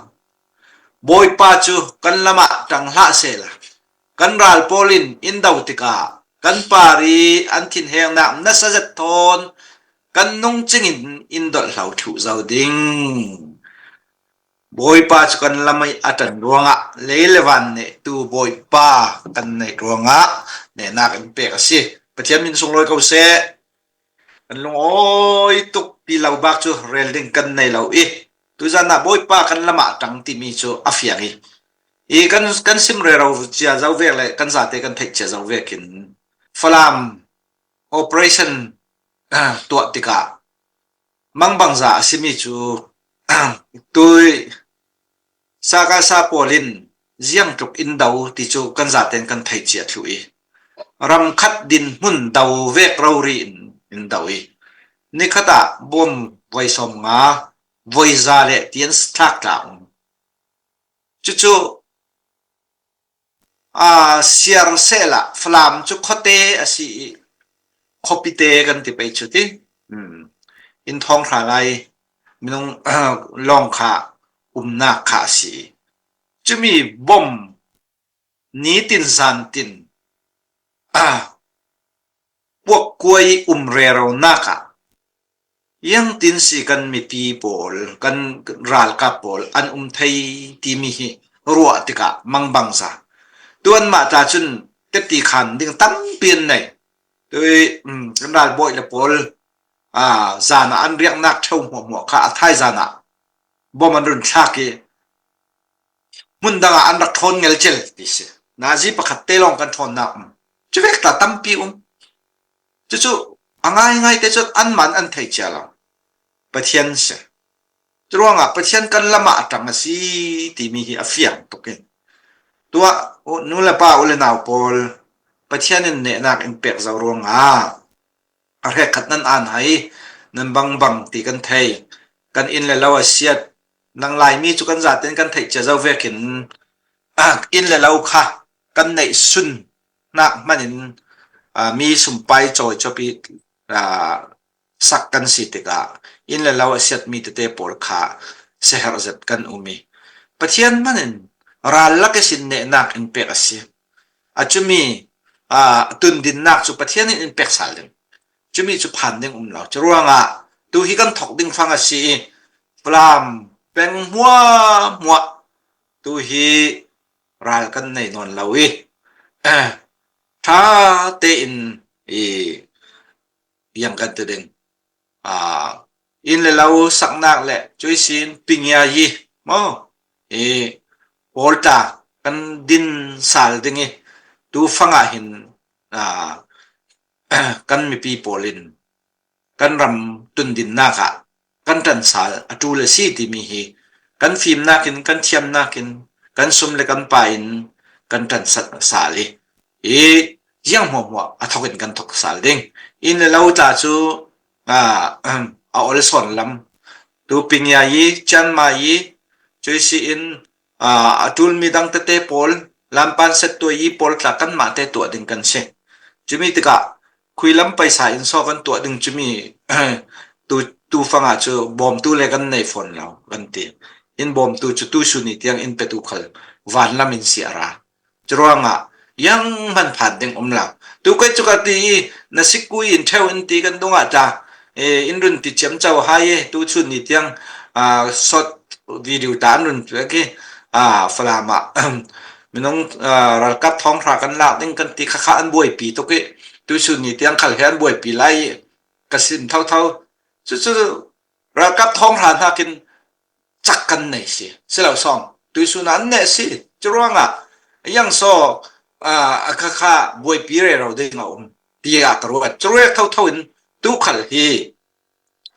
Bawipa cu kan lamah ṭang hlah sehla, kan ral pawl in in do tikah kan par i an thinhengnak nasa zet thawn kan nung cingin in dolh hlo thluh zo ding. Bawipa cu kan lam i a ṭan ruangah lei le van nehtu Bawipa kan neih ruangah nehnak in pek a si. Pathian min sunglawi ko seh. Kan lungawi tuk ti lo bak cu rel ding kan nei lo i, tuizan ah Bawipa kan lamah ṭang timi cu a fiang i, i kan, kan sim rero cia zo vek le kan zate kan theih cia zo vekin Falam operation, ah, tuah tikah mangbangza a simi cu, ah, tui, sakasa pawl in ziangtluk in do ti cu kan zaten kan theih cia thluh i, ram khat dinhmun do vek rori in, in do i, nikhat ah bom voi sawmnga, voi za le tian thlak tla um. Cucu, aa, siar sehla Falam cu khuate a si i, khuapite kan ti pei cu ti. Hmm. in thawng hra lai minung lawng kha umnak kha a si. Cumi bom nitin zantin a puakkuai um reronak ah iangtin si kan mipi pawl, kan ralkap pawl an um thei timi hi ruah tikah mangbangza. Tuan mah ta cun teti khan ding tampi an nei. Tui, um, kan ralbawi le pawl, ah, zan ah an riaknak ṭheu hmuahhmuah kha a thaizan ah bom an run thlak i hmun dangah an rak ṭhawn ngelcel ti si. Nazi pakhat te lawng kan ṭhawnnak um. Cuvek ta tampi um. Cucu a ngaingai te cun anmah an thei cia lo. Pathian si. Curuangah Pathian kan lamah a ṭang a si timi hi a fiang tuk in. Tuah, u, nu le pa, u le nau pawl, Pathian in nehnak in pek zo ruangah a hrekkhat nan an hai, nan bangbang ti kan thei. Kan inn le lo a siat, nang Laimi cu kan zaten kan theih cia zo vekin, ah, inn le lo kha kan neih sun hnak hmanin, ah, mi sumpai cawi cuapi, ah, sak kan si tikah inn le lo a siatmi tete pawl kha siaherh zet kan um i Pathian hmanin ral lak ihsin nehnak in pek a si. A cumi, ah, tundinnak cu Pathian in in pek sal ding. Cumi cu phan ding um lo. Curuangah tu hi kan thok ding fang a si i Falam peng hmuahhmuah tu hi ral kan nei nawn lo i ṭha tein i yang kan ti ding. Ah, inn le lo saknak le cuisin pingia yi maw i pawl tla kan din sal ding i tu fangah hin, ah, kan mipi pawl in kan ram tundinnak ah kan ṭan sal a ṭul a si timi hi kan fimnak in, kan thiamnak in, kan sum le kan pai in kan ṭan sa-, sal i, i ziang hmuahhmuah a thok in kan thok sal ding. Inn le lo tla cu, ah, a ol sawn lam, tu Pingyai, Chiang Mai, cuisi in, ah, a ṭulmi dang tete pawl, Lampan Settuai pawl tla kanmah te tuah ding kan si. Cumi tikah khui lam paisa in saw kan tuah ding cumi tu, tu fangah cu bawmtu le kan nei fawn lo kan ti. In bawmtu cu tuisun ni tiang in petu khal vanlam in si a ra. Curuangah yang hman phan ding um lo. Tu kei cu ka ti i na sikku in ṭheu in ti kan dungah ta, eh, in run ti ciamco hai e, tuisun ni tiang, ah, short video ta an run pek i, ah, Falam ah minung, ah, ralkap thawng hra kan lak ding kan ti khakha an buaipi tuk i, tuisun ni tiang khal he an buaipi lai i ka sim thotho. Cucu ralkap thawng hra hnakin cak kan nei si. Si lo sawng, tuisun ah an neh si. Curuangah yang saw, ah, a khakha buaipi rero ding a um tiah ka ruat. Curuai thotho in tu khal hi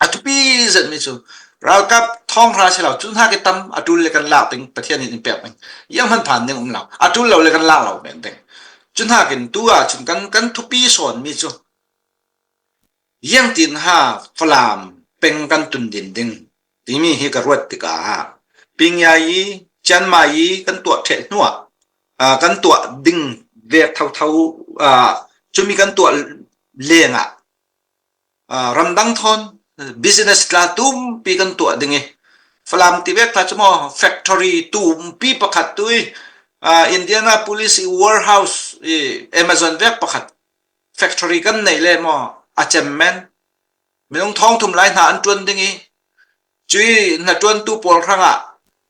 a thupi zetmi cu ralkap thawng hra si lo, cu hnak i tam a ṭul le kan lak ding Pathian in in pek ding. Yang hman phan ding um lo, a ṭul lo le kan lak lo men ding. Cu hnakin tu ah cun kan, kan thupi sawnmi cu ziangtin ha Falam peng kan tundin ding timi hi ka ruat tikah Pingyai, Chiang Mai kan tuah ṭheh hnuah, ah, kan tuah ding vek thotho, ah, cumi kan tuah lengah, ah, ramdang thawn business tla tumpi kan tuah ding i, Falam ti vek tla cu maw factory tumpi pakhat tu i, ah, Indianapolis i warehouse i Amazon vek pakhat factory kan neih le maw a cem men. Minung thawngthum lai hna an ṭuan ding i, cui hnaṭuantu pawl hrangah,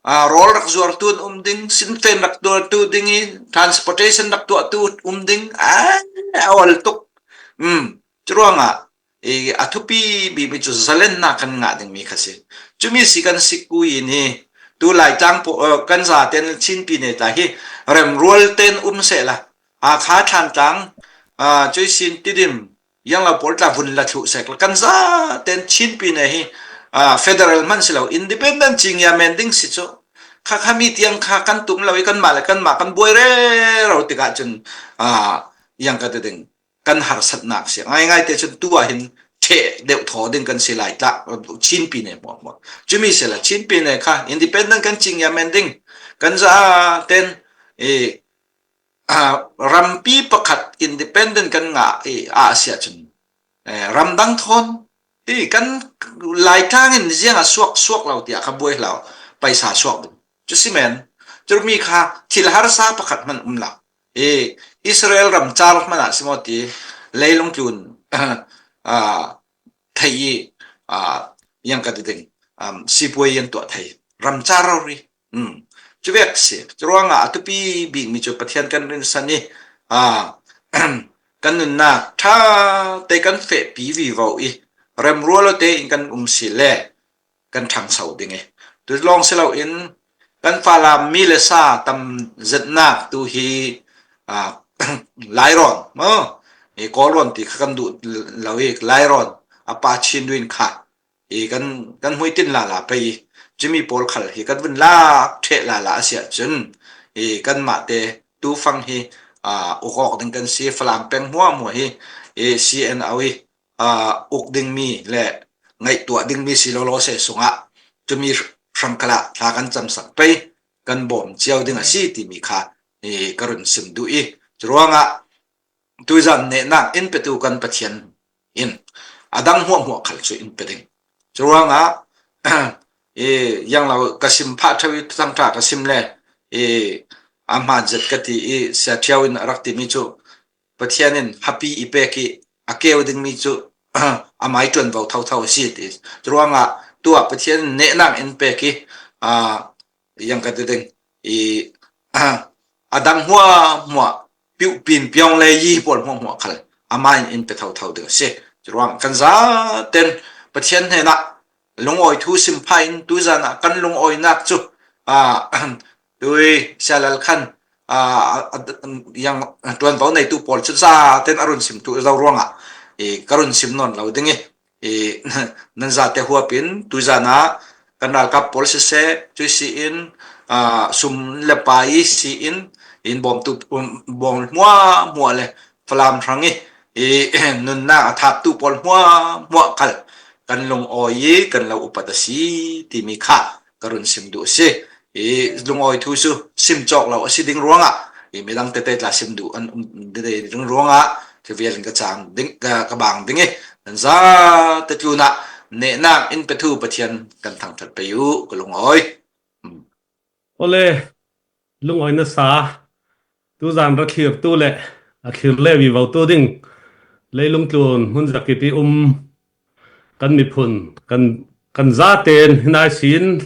ah, rawl rak zuartu an um ding, sinfen rak tuartu ding i, transportation rak tuahtu um ding, ah, a ol tuk. Um, curuangah i, a thupi bikmi cu zalennak kan ngah dingmi kha si. Cumi si kan sikku in hi tu Laitlang paw-, eh, kan zaten Chinpi ne tla hi remrual ten um sehla, Hakha, Thantlang, ah, cuisin Tidim, Yanglo pawl tla vun la thluh sek la kan zaten Chinpi ne hi, ah, federal hman si lo, independent cingia men ding si cu. Kha, kha mi tiang kha kan tum lo i kanmah le kanmah kan buai rero tikah cun, ah, yang ka ti ding, kan harsatnak si. Ngaingai te cun tu ah hin ṭheh deuh thaw ding kan si lai tla, Chinpi ne hmuahhmuah. Cumi si la, Chinpi ne kha independent kan cingia men ding, kan zaten, eh, ah, rampi pakhat independent kan ngah i, ah, a si ahcun, eh, ramdang thawn Hi kan Laitlang in ziang a suak suak lo tiah ka buai lo, paisa suak ding. Cu si men, cu mi kha thil harsa pakhat hman um lo. Hi Israel ram car hman ah si maw ti, leilung tlun, ah, thei i, ah, yang ka ti ding, um, sipuai yan tuah thei. Ram car rori. Hmm. Cu vek si. Cu ruangah a tupi bikmi cu Pathian kan rinsan i, ah, kan nunnak ṭha te kan fehpi vivo i, remrual te in kan um si le kan ṭhangso ding i. Tu lawng si loin kan Falam mi le sa tam zetnak tu hi, ah, Lairawn, maw? I Kawlrawn ti kha kan duh lo i Lairawn a pa Chin Win kha i kan, kan hmuitin lala pei i, cumi pawl khal hi kan vun lak ṭheh lala a si ahcun, i kanmah te tufang hi, aa, uk awk ding kan si. Falam peng hmuahhmuah hi, i C N O i, aa, uk dingmi le ngaihtuah dingmi si lawlaw seh sungah cumi hrang khalah thla kan camsak pei, kan bawm cio ding a si timi kha, i ka run sim duh i, curuangah tuizan nehnak in petu kan Pathian in a dang hmuahhmuah khal cu in pe ding. Curuangah, i, yang lo ka sim phah ṭheu i thangṭha ka sim le, i, a hmaan zet ka ti i Sia Ṭhiau in a rak timi cu Pathian in hapi i pek i a keu dingmi cu amai ṭuanvo thotho a si ti. Curuangah tuah Pathian in nehnak in pek i, aa, yang ka ti ding i, a dang hmuahhmuah piuh pin piawng le yi pawl hmuahhmuah khal amah in in pe thotho ding a si. Curuang kan zaten Pathian hnenah lungawi thu sim phah in tuizan ah kan lungawinak cu, aa, tui Sia Lal Khan, aa, a, a, yang ṭuanvo neitu pawl cu zaten a run sim tu zo ruangah i ka run sim nawn lo ding i, i, nan zate huap in tuizan ah kan ralkap pawl siseh, cui si in, aa, sum le pai si in, in bawmtu, um, bawm hmuahhmuah le Falam hrang i, i, nunnak a thaktu pawl hmuahhmuah khal kan lungawi i kan lo upat a si timi kha ka run sim duh a si. I lungawi thu cu sim cawk lo a si ding ruangah, i midang tete tla sim duh an um ding ruangah, ka vial in ka cang ding, ka, ka bang ding i, nan zate tlunah nehnak in petu Pathian kan thangṭhat pei u, ka lungawi. Awle, lungawi na sa, tuzan ra thlirtu le a thlir le vivo tu ding, leilung tlun hmun zakip i um kan miphun, kan, kan zaten hinai sin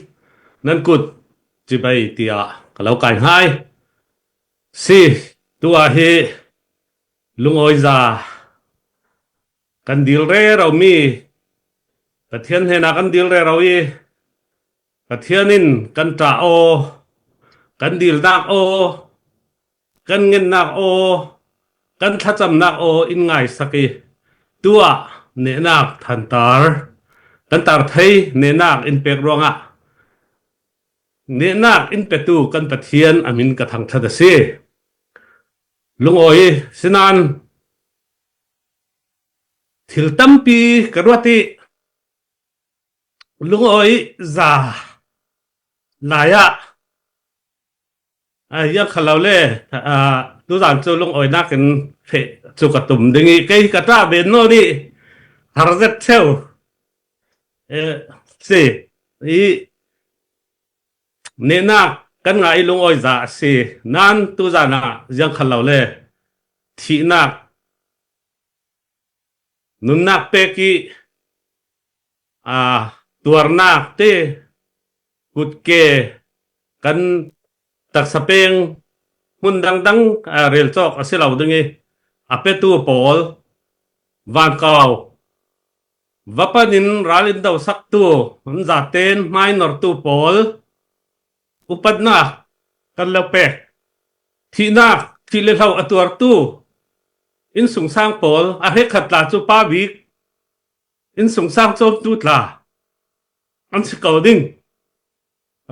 nan kut cibai tiah ka lo kai hngai. Si, tu ah hi lungawi za kan dil rero mi, Pathian hnenah kan dil rero i, Pathian in kan ṭah aw, kan dilnak aw, kan ngennak aw, kan thlacamnak aw in ngaisak i, tu ah nehnak thantar, kan tar thei nehnak in pek ruangah, nehnak in petu kan Pathian a min ka thangṭhat a si. Lungawi sinan thil tampi ka ruat i, lungawi za lai ah, a, yang kha lo le, a, tuzan cu lungawinak in feh cu ka tum ding i, kei ka ṭah ben nawn i, har zet cheu, e, si i, nehnak kan ngah i lungawi za a si. Nan tuzan ah ziang kha lo le thihnak, nunnak pek i, aa, tuarnak te, kutke, kan taksa peng hmun dangdang, aa, rel cawk a si lo ding i, a petu pawl, vankau va pan in ral in dosaktu, an zaten hmainortu pawl upatnak kan lo pek. Thihnak, thih le hlo a tuartu innsungsang pawl a hrekkhat tla cu pa bik innsungsang cawmtu tla an si ko ding.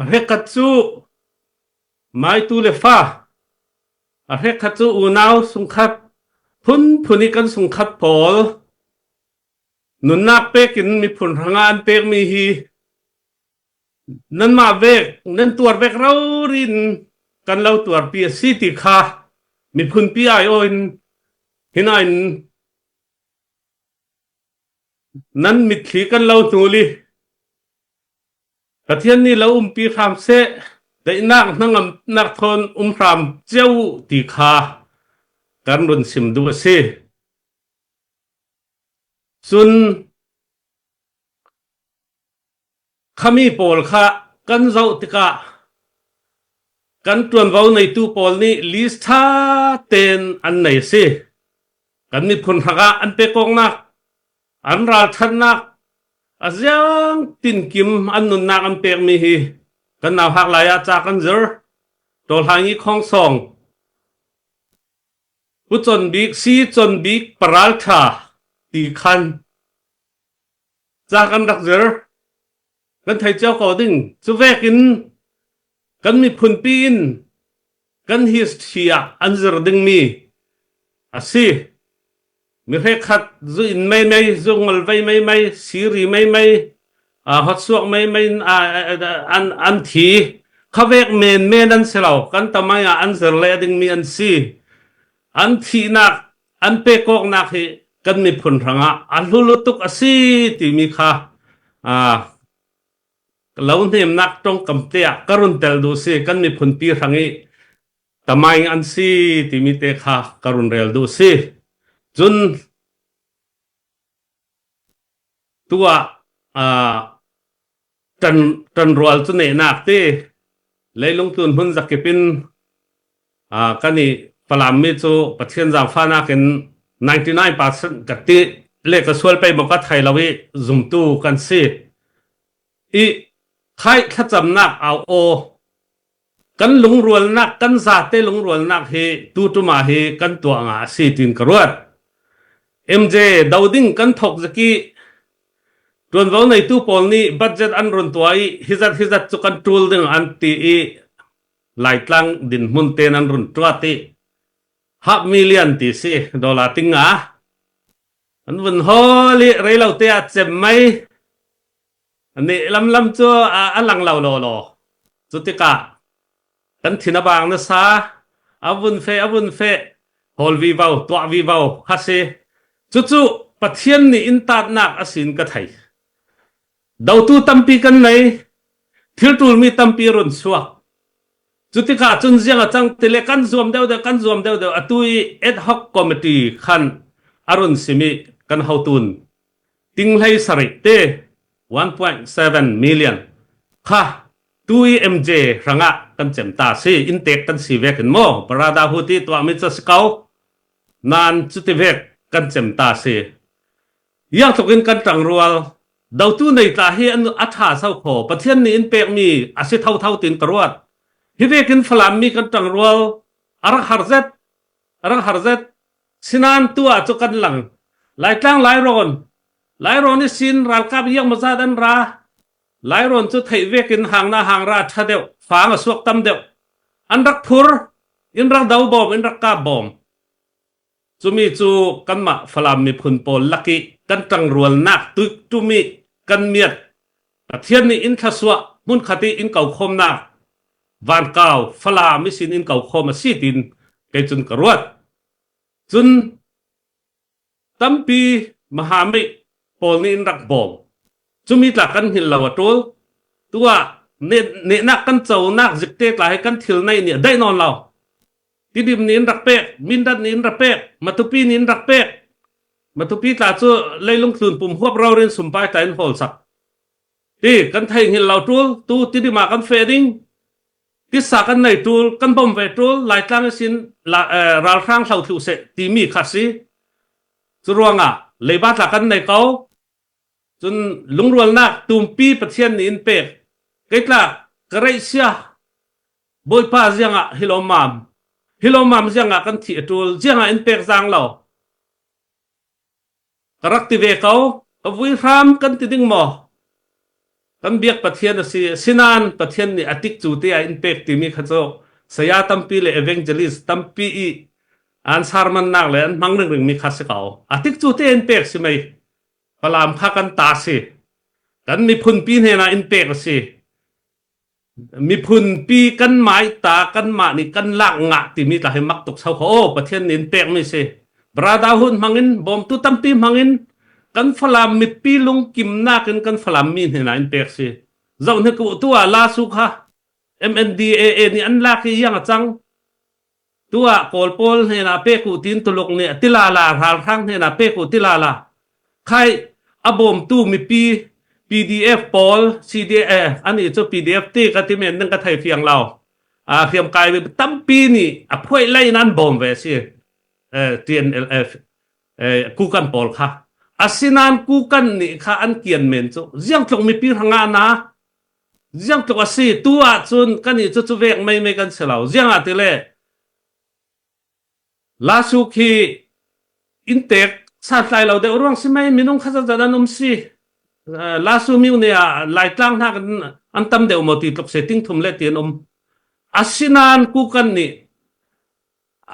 A hrekkhat cu maitu le fa, a hrekkhat cu unau sungkhat, phunphun i kan sungkhat pawl nunnak pek in miphun hrangah an pekmi hi nanmah vek, nan tuar vek rori in kan lo tuarpi a si ti kha miphunpi aiawh in, hinain nan mitthli kan lo hnul i, Pathian nih lo umpi hram seh, daihnak hnangamnak thawn um hram cio uh ti kha kan run sim duh a si. Cun khami pawl kha kan zoh tikah kan ṭuanvo neitu pawl nih list ṭha tein an nei a si. Kan miphun hrangah an pekawknak, an ralṭhatnak, a ziang tinkim an nunnak an pekmi hi kan nauhak lai ah ca kan zir. Tawlhaingi Khawngsawng, Pu Conbik, Si Conbik, Pa Ralṭha ti khan ca kan rak zir. Kan thei cio ko ding. Cuvekin kan miphunpi in kan history ah an zir dingmi a si. Mi hrekkhat zu in meimei, zu ngolvei meimei, siri meimei, aa, hotsuak meimei in, aa, an, an thi. Khavek menmen an si lo, kan tamai ah an zir leh dingmi an si. An thihnak, an pekawknak hi kan miphun hrangah a hlu lutuk a si timi kha, aa, lo hnemnak ṭongkam te ah ka run tel duh si, kan miphunpi hrang i tamai an si timi te kha ka run rel duh si. Cun tuah, aa, ṭan, ṭanrual cu nehnak ti leilung tlun hmun zakip in, aa, kan i Falam mi cu Pathian zaangfahnak in ninety nine percent ka ti le ka sual pei maw ka thei lo i zumtu kan si. I khaih thlacamnak au aw, kan lungrualnak, kan zate lungrualnak hi tuṭum ah hi kan tuah ngah a si tiin ka ruat. M J do ding kan thok zik i ṭuanvo neitu pawl nih budget an run tuah i hizat hizat cu kan ṭul ding an ti i Laitlang dinhmun tein an run ṭuat i half million ti si, dollar ting nga an vun hawl i rei lo te ah cem mai. A nih lamlam cu a, a lang lo law law. Cutikah kan thin a bang nasa, a vun feh, a vun feh, hawl vivo, tuah vivo kha si. Cucu Pathian nih in tatnak a sin ka thei. Dotu tampi kan nei, thil ṭulmi tampi run suak. Cutikah cun ziang a cang ti le kan zuam deuhdeuh, kan zuam deuhdeuh, atu i ad hoc committee khan a run sim i kan hotu in ting hlei sarih te one point seven million kha tu i M J hrangah kan cem ta si, in tek kan si vekin maw, Barada hu ti tuahmi cu a si ko, nan cuti vek kan cem ta si. Ziang tlukin kan ṭangrual, dotu nei tla hi an, a ṭha so kho, Pathian nih in pekmi a si thotho tiin ka ruat. Hi vekin Falam mi kan ṭangrual a rak har zet, a rak har zet. Sinan tu ah cu kan lang. Laitlang Lairawn, Lairawn ihsin ralkap ziangmawzat an ra. Lairawn cu theih vekin hangna hangra a ṭha deuh, fang a suak tam deuh. An rak phur, in rak do bawm, in rak kap bawm. Cumi cu kanmah Falam miphun pawl lak i kan ṭangrualnak tuiṭum i kan miat, Pathian nih in thlasuah hmunkhat i in kokhawmnak, vankau Falam ihsin in kokhawm a si tiin kei cun ka ruat. Cun tampi mahamei pawl nih in rak bawm. Cumi tla kan hngilh lo a ṭul. Tu ah neh-, nehnak kan conak zikte tla hi kan thil neih nih a daih nawn lo. Tidim nih in rak pek, Mindat nih in rak pek, Matupi nih in rak pek. Matupi tla cu leilung tlun pum huap rori in sumpai tla in hawlsak. Ti kan theih hngilh lo ṭul, tu Tidim ah kan feh ding. Tisa kan nei ṭul, kan bawm ve ṭul, Laitlang ihsin la-, eh, ralhrang hlo thluh seh timi kha si. Curuangah leiba tla kan nei ko. Cun lungrualnak tumpi Pathian nih in pek. Kei tla ka reih sia, Bawipa ziangah hi lawmmam, hi lawmmam ziangah kan thih a ṭul, ziangah in pek zang lo. Ka rak ti ve ko, ka vui hram kan ti ding maw? Kan biak Pathian a si, sinan Pathian nih a tikcu te ah in pek timi kha cu saya tampi le evangelist tampi i an sermonnak le an hmang ringring mi kha si ko. A tikcu te in pek si mei. Falam kha kan ta si. Kan miphunpi hnenah in pek a si. Miphunpi kanmah i ta, kanmah nih kan lak ngah timi tla hi mak tuk so kho. Aw, Pathian nih in pekmi si. Brotherhood hmangin, bawmtu tampi hmangin, kan Falam mipi lungkimnakin kan Falam mi hnenah in pek si. Zoh hnik uh, tu-ah Lasu kha M N D A A nih an lak hi, iang a cang. Tu-ah Kawl pawl hnenah pek uh tiin Tuluk nih a ti lala, ralhrang hnenah pek uh ti lala. Khai a bawmtu mipi P D F pawl, C D A, eh, ani cu P D F ti ka ti men ding ka thei fiang lo. A hriamkai tampi nih a phuaih lei in an bawm ve si. Eh, T N L F, eh, Kukan pawl kha. Asinain Kukan nih kha an kian men cu ziangtluk mipi hrangah na, ziangtluk a si. Tu ahcun kan i cu cu vek meimei kan si lo. Ziangahtile Lasu khi in tek san hlai lo deuh ruang si mai, minung kha zatzat an um si. Eh, Lasu mi nih ah Laitlang hna kan an tam deuh maw ti tluk si, ting thum le ti an um. Asinain Kukan nih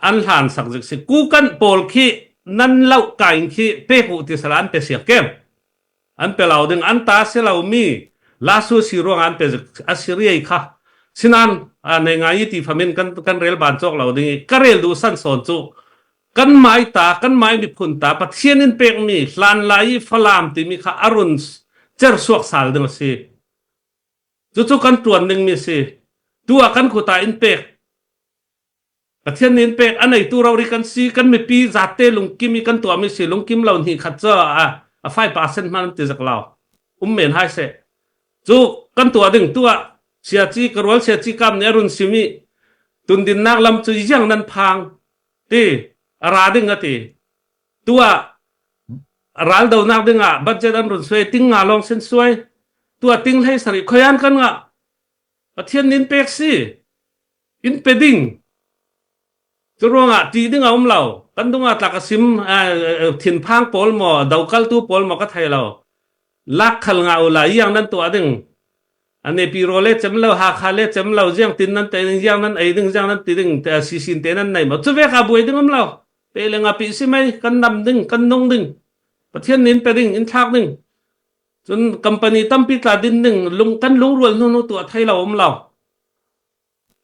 an hlan sak zik si. Kukan pawl khi nan loh kai khi pek uh ti sala an pe siak kem? An pe lo ding, an ta si lo mi, Lasu si ruang an pe zik a si riai kha. Sinan, a, nei ngai i ti famin kan, kan rel ban cawk lo ding i, ka rel duh san sawn cu kan mai ta, kan mai miphun ta, Pathian in pekmi hlanlai i Falam timi kha a run cer suak sal ding a si. Cucu kan ṭuan dingmi si. Tu ah kan khuta in pek Pathian nih in pek a neitu rori kan si, kan mipi zate lungkim i kan tuahmi si, lungkim lo hnih khat cu a, a five percent hmanh an ti zak lo. Um men hai seh. Cu kan tuah ding, tu ah siaci, ka rual siaci kam nih a run simi tundinnak lam cu ziang nan phang ti a ra ding a ti. Tu ah raldonak dingah budget an run suai, ting nga lawng sin suai. Tu ah ting hlei sarih khuayan kan ngah. Pathian nih in pek si, in pe ding. Cu ruangah ṭih ding a um lo. Kan dungah tlak a sim, aa, thinphang pawl maw, dokaltu pawl maw ka thei lo. Lak khal ngah uhla, ziang nan tuah ding. A nepi raw le cem lo, Hakha le cem lo, ziang tin nan tei ding, ziang nan ei ding, ziang nan ti ding, te, sisin te nan nei maw. Cu vek a buai ding um lo. Peh le ngah pih si mai, kan nam ding, kan nung ding. Pathian nih in pe ding, in thlak ding. Cun company tampi tla din ding, lung, kan lungrual hnu tuah thei lo um lo.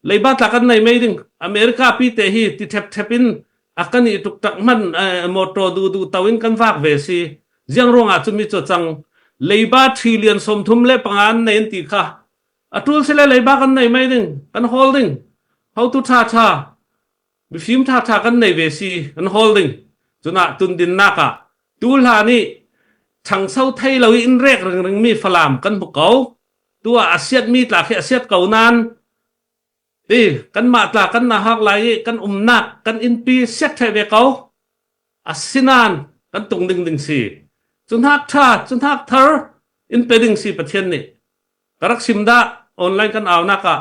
Leiba tla kan nei mei ding. America pi te hi ti thep thep in a kan i tuk tak hman, eh, motor duh duh to in kan vak ve si. Ziang ruangah cumi cu a cang. Leiba trillion sawmthum le panga an nei an ti kha. A ṭul si le leiba kan nei mei ding, kan hawl ding. Hotu ṭha ṭha, mifim ṭha ṭha kan nei ve si, kan hawl ding. Cunah tundinnak ah tu hlan i ṭhangso thei lo i in rek ringring mi Falam kan hmu ko. Tu ah a siatmi tla khi a siat ko nan ti, kanmah tla kan nauhak lai i kan umnak, kan innpi siat ṭheh ve ko. Asinain kan tung ding ding si. Cu hnak ṭha, cu hnak thar in pe ding si Pathian nih. Ka rak sim dah, online kan aunak ah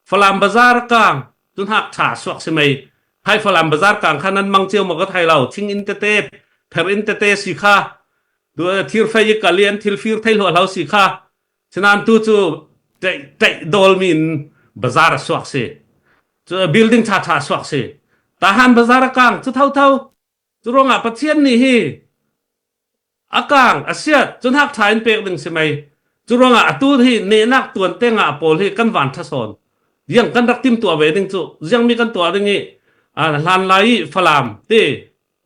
Falam Bazar kang cu hnak ṭha suak si mei. Hai Falam Bazar kang kha nan mang cio maw ka thei lo. Thing in tete, pher in tete si kha. Tu, thir fei i ka lian, thil fir thei hluahhlo si kha. Sinan tu cu ṭaih, ṭaih dawlmi in bazar a suak si. Cu building ṭha ṭha a suak si. Tahan bazar a kang cu thotho. Cu ruangah Pathian nih hi a kang, a siat, cu hnak ṭha in pek ding si mei. Cu ruangah atu hi nehnak tuan te ngah pawl hi kan van ṭha sawn. Ziang kan rak timtuah ve ding cu, ziangmi kan tuah ding i, aa, hlanlai i Falam ti,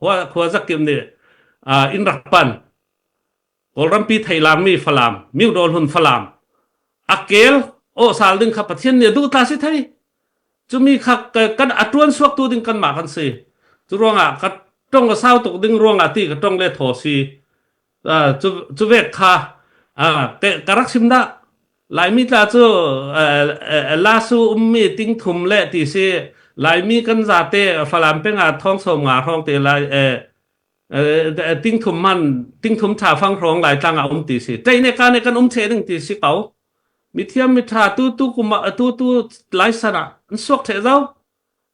khua, khua zakip nih, aa, in rak pan. Kawlrampi theilammi Falam, Myo Daw Hlun Falam a kel awh sal ding kha Pathian nih a duh tla si thei. Cumi kha ka, kan a ṭuan suaktu ding kanmah kan si. Cu ruangah ka ṭong a sau tuk ding ruangah ti ka ṭong le thaw si. Aa, cu, cu vek kha, aa, ka, ka rak sim dah. Laimi tla cu, aa, aa, Lasu ummi ting thum le ti si. Laimi kan zate Falam peng ah thawng sawm nga hrawng te lai, ee, Eh, ting thum hman, ting thum ṭha fang hrawng Laitlang ah um ti si. Ṭaih nih ka nih kan um ṭheh ding ti si ko. Mithiam miṭha tu, tu kum ah, tu, tu laisan ah an suak ṭheh zo.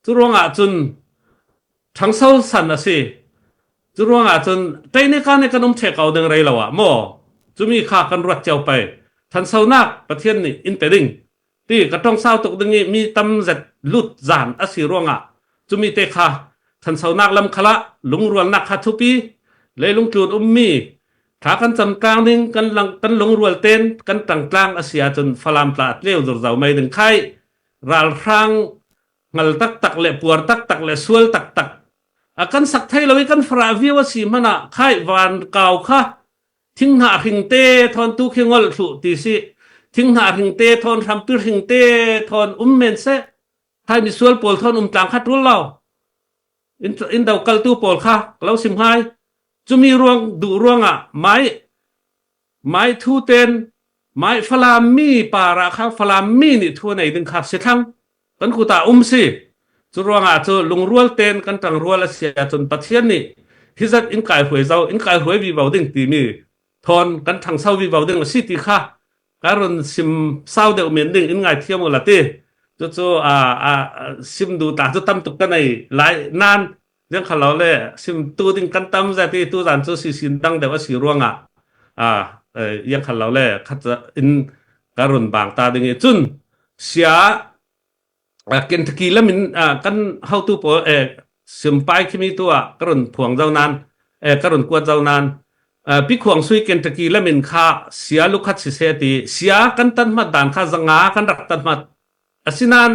Cu ruangah cun ṭhangso san a si. Cu ruangah cun ṭaih nih ka nih kan um ṭheh ko ding rei lo ah maw? Cumi kha kan ruat cio pei. Ṭhansonak Pathian nih in pe ding ti ka ṭong sau tuk ding i mi tam zet lut zan a si ruangah cumi te kha ṭhansonak lam khalah lungrualnak kha thupi, leilung tlun ummi, thla kan camtlang ding, kan lang, kan lungrual ten kan ṭangtlang a si ahcun Falam tla a tleu zurzo mei ding khai, ralhrang hngal taktak le puar taktak le sual taktak a kan sak thei lo i kan farah viau a si hmanah khai van kau kha Thing hnah hringte thawn tu khi ngol thluh ti si. Thing hnah hringte thawn, hrampi hringte thawn um men seh. Hai misual pawl thawn um tlang khat rul lo. In, in do kaltu pawl kha ka lo sim hai. Cumi ruang duh ruangah mai, mai thu ten, mai Falam mi parah kha Falam mi nih thu a nei ding kha si thlang. Kan kutah um si. Cu ruangah cu lungrual ten kan ṭangrual a si ahcun Pathian nih hizat in kaihruai zo, in kaihruai vivo ding timi thawn kan ṭhangso vivo ding a si ti kha ka run sim sau deuh men ding in ngaithiam uh la ti. Cucu, aa, aa, sim duh ta cu tam tuk ka nei lai nan, ziang kha lo le sim tu ding kan tam zet i tu zan cu sisin dang deuh a si ruangah, aa, eh, ziang kha lo le khat in ka run bang ta ding i cun sia, aa, Kentucky lam in, aa, kan hotu pawl, eh, sim pai khimi tu ah ka run phuang zo nan, eh, ka run kuat zo nan, aa, Pi Khuang Sui Kentucky lam in kha sia lukhat siseh ti, sia kan tan hmat dan kha zanga kan rak tan hmat. Asinan,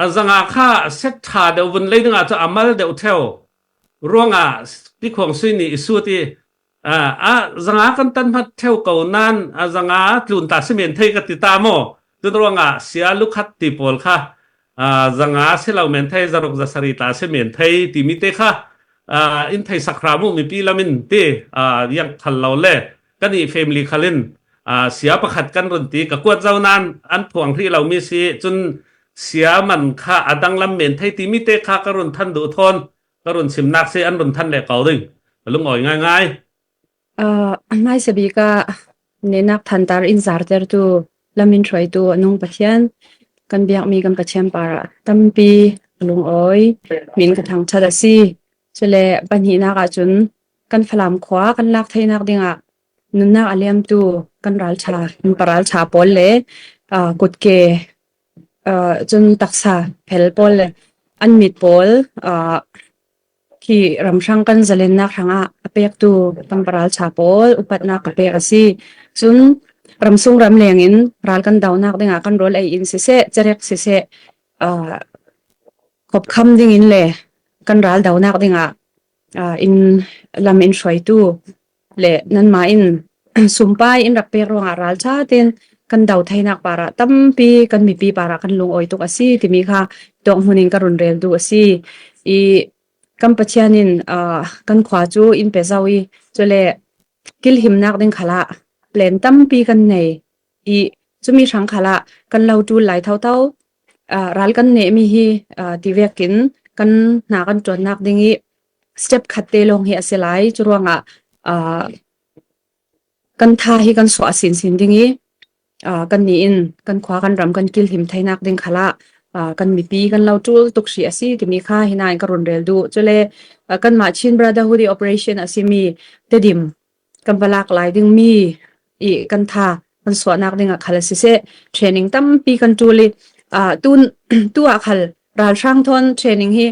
a zanga kha sek ṭha deuh vun lei dingah cu a mal deuh ṭheu. Ruangah Pi Khuang Sui nih i sut i, a, a zanga kan tan hmat ṭheu ko nan, a zanga tlun ta si men thei ka ti ta maw? Cun ruangah sia lukhat ti pawl kha, a, zanga si lo men thei, zaruk zasari ta si men thei timi te kha, a, in theisak hram uh mipi lam in ti, a, ziang khal lo le kan i family khal in, aa, sia pakhat kan run ti ka kuat zo nan an phuang hrih lomi si, cun sia man kha a danglam men thei timi te kha ka run than duh thawn ka run simnak si an run than leh ko ding. Ka lungawi ngaingai. Aa, hmaisa bik ah nehnak thantar in zartertu lam in hruaitu a nung Pathian kan biakmi kan Pathian parah tampi ka lungawi, min ka thangṭhat a si. Cule pahnihnak ahcun kan Falam khua kan lak theinak dingah nunnak a liamtu kan ralṭha, kan paralṭha pawl le, aa, kutke, aa, cun taksa phel pawl le an mit pawl, aa, khi ramhrang kan zalennak hrangah a pektu kan paralṭha pawl upatnak ka pek a si. Cun ramsung ramleng in ral kan donak dingah kan rawl ei in siseh, cerek siseh, aa, khopkham dingin le kan ral donak dingah, aa, in lam in hruaitu le nanmah in sumpai in rak pek ruangah ralṭha tein kan do theinak parah tampi kan mipi parah kan lungawi tuk a si timi kha tuak hmun in ka run rel duh a si. I kan Pathian in, aa, kan khua cu in pe zo i, cule kilhimnak ding khalah plan tampi kan nei i, cumi hrang khalah kan lo ṭul lai thotho, aa, ral kan nehmi hi, aa, ti vekin kan hna kan ṭuannak ding i step khat te lawng hi a si lai. Cu ruangah, aa, kan tha hi kan suah a sinsin ding i, aa, kannih in kan khua kan ram kan kilhim theinak ding khalah, aa, kan mipi kan lo ṭul tuk hrih a si timi kha hi nain ka run rel duh. Cule, aa, kanmah Chin Brotherhood i operation a simi Tedim kan va lak lai dingmi i kan tha kan suahnak dingah khal a siseh, training tampi kan ṭul i, aa, tu, tu ah khal ralhrang thawn training hi,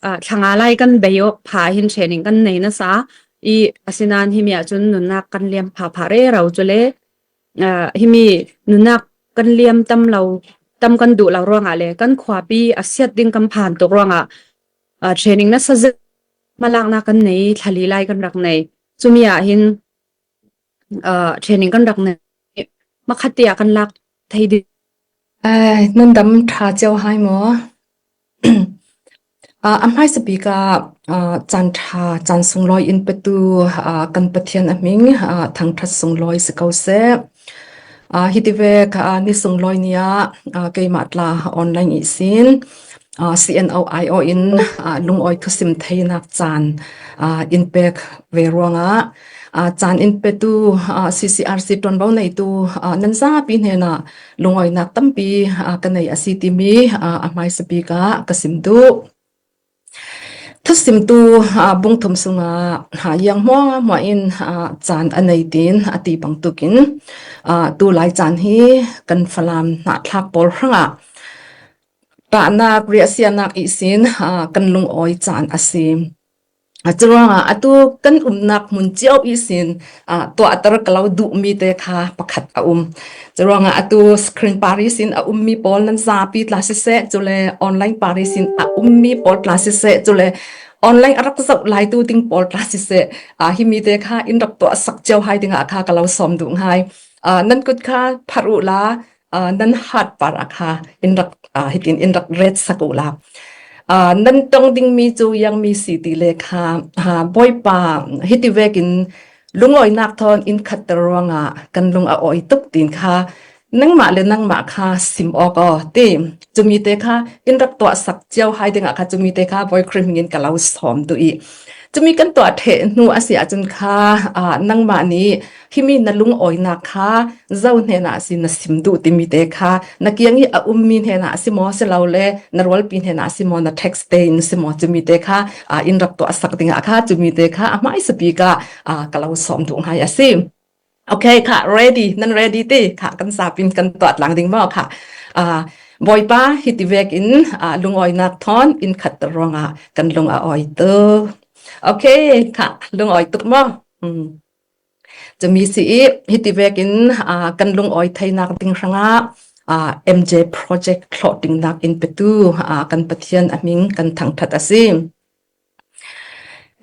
aa, thla nga lai kan bei awk pha hin training kan nei nasa i, asinan himi ahcun nunnak kan liam phapha rero. Cule, aa, himi nunnak kan liam tam lo, tam kan duh lo ruangah le kan khuapi a siat ding kan phan tuk ruangah, aa, training nasa zet malaknak kan nei, thla li lai kan rak nei. Cumi ah hin, aa, training kan rak nei, makhat te ah kan lak thei ding. Ai, nan dam ṭha cio hai maw? Aa, a hmaisa bik ah, aa, caan ṭha, caan sunglawi in petu, aa, kan Pathian a hming, aa, thangṭhat sunglawi si ko seh. Aa, hitivek, aa, ni sunglawi ni ah, aa, keimah tla online ihsin, aa, C N O I O in, aa, lungawi thusim theinak caan, aa, in pek ve ruangah, aa, caan in petu, aa, C C R C ṭuanvo neitu, aa, nan zapi hnenah lungawinak tampi, aa, ka nei a si timi, aa, a hmaisa bik ah ka sim duh. Thusimtu, aa, bungthum sungah, aa, ziang hmuahhmuah in, aa, caan a nei tiin a ti bangtukin, aa, tulai caan hi kan Falam hnahthlak pawl hrangah tahnak, riahsianak ihsin, aa, kan lungawi caan a si. Aa, curuangah atu kan umnak hmun cio ihsin, aa, tuahter ka lo duhmi te kha pakhat a um. Curuangah atu screen par ihsin a ummi pawl nan zapi tla siseh, cule online par ihsin a ummi pawl tla siseh, cule online a rak zoh laitu ding pawl tla siseh, aa, hi mite kha in rak tuahsak cio hai dingah kha ka lo sawm duh ngai. Aa, nan kut kha pharh uhla, aa, nan hat par ah kha in rak, aa, hitin in rak retsak uhla. Aa, nan tong ding mi cu ziang mi si ti le kha, aa, Bawipa, hiti vekin lungawinak thawn in khatter ruangah kan lung a awi tuk tin kha nangmah le nangmah kha sim awk aw ti. Cumi te kha in rak tuahsak cio hai dingah kha cumi te kha Bawi Khrih hmingin ka lo sawm duh i, cumi kan tuah ṭheh hnu a si ahcun kha, aa, nangmah nih himi na lungawinak kha zo hnenah a si na sim duh timi te kha na kiang i a ummi hnenah a si maw, si lo le na rualpi hnenah a si maw, na text te in si maw, cumi te kha, aa, in rak tuahsak dingah kha cumi te kha a hmaisa bik ah, aa, ka lo sawm duh ngai a si. Okay, kha, ready, nan ready ti kha kan sapin kan tuah tlang ding maw kha. Aa, Bawipa, hiti vekin, aa, lungawinak thawn in khatter ruangah kan lung a awi tuk. Okay, kha, lungawi tuk maw? Hmm. Cumi si i, hiti vekin, aa, kan lungawi theinak ding hrangah, aa, M J Project hlawhtlinnak in petu, aa, kan Pathian a hming kan thangṭhat a si.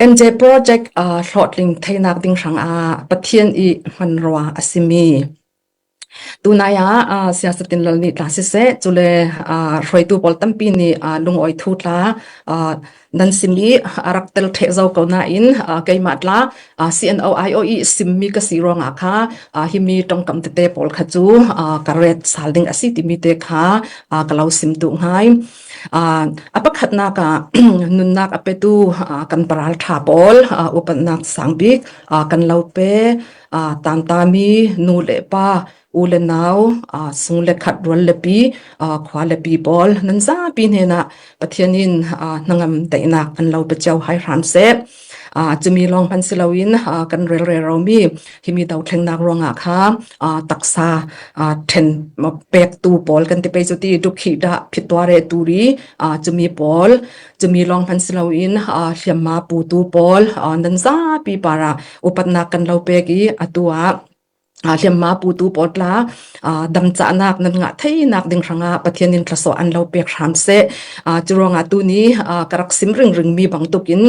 M J Project, aa, hlawhtling theinak ding hrangah Pathian i hmanrua a simi. Tunai ah, aa, Siasatin Lal nih tla siseh, cule, aa, hruaitu pawl tampi nih, aa, lungawi thu tla, aa, nan sim i a rak tel ṭheh zo ko nain, aa, keimah tla, aa, C N O I O i simmi ka si ruangah kha, aa, himi ṭongkam tete pawl kha cu, aa, ka ret sal ding a si timi te kha, aa, ka lo sim duh ngai. Aa, a pakhatnak ah nunnak a petu, aa, kan paralṭha pawl, aa, upatnak sang bik, aa, kan lo pe, aa, tantami nu le pa, u le nau, aa, sung le khat, rual le pi, aa, khua le pi pawl nan zapi hnenah Pathian in, aa, hnangam daihnak an lo pe cio hai hram seh. Aa, cumi lawng hman si loin, aa, kan rel reromi himi dothlennak ruangah kha, aa, taksa, aa, ṭhen, aa, pektu pawl kan ti pei cu ti, dukhi dah phituare turi, aa, cumi pawl, cumi lawng hman si loin, aa, hliamma putu pawl, aa, nan zapi parah upatnak kan lo pek i atu ah, aa, hliamma putu pawl tla, aa, damcahnak nan ngah theinak ding hrangah Pathian in thluasuah an lo pek hram seh. Aa, curuangah tuni, aa, ka rak sim ringringmi bangtukin,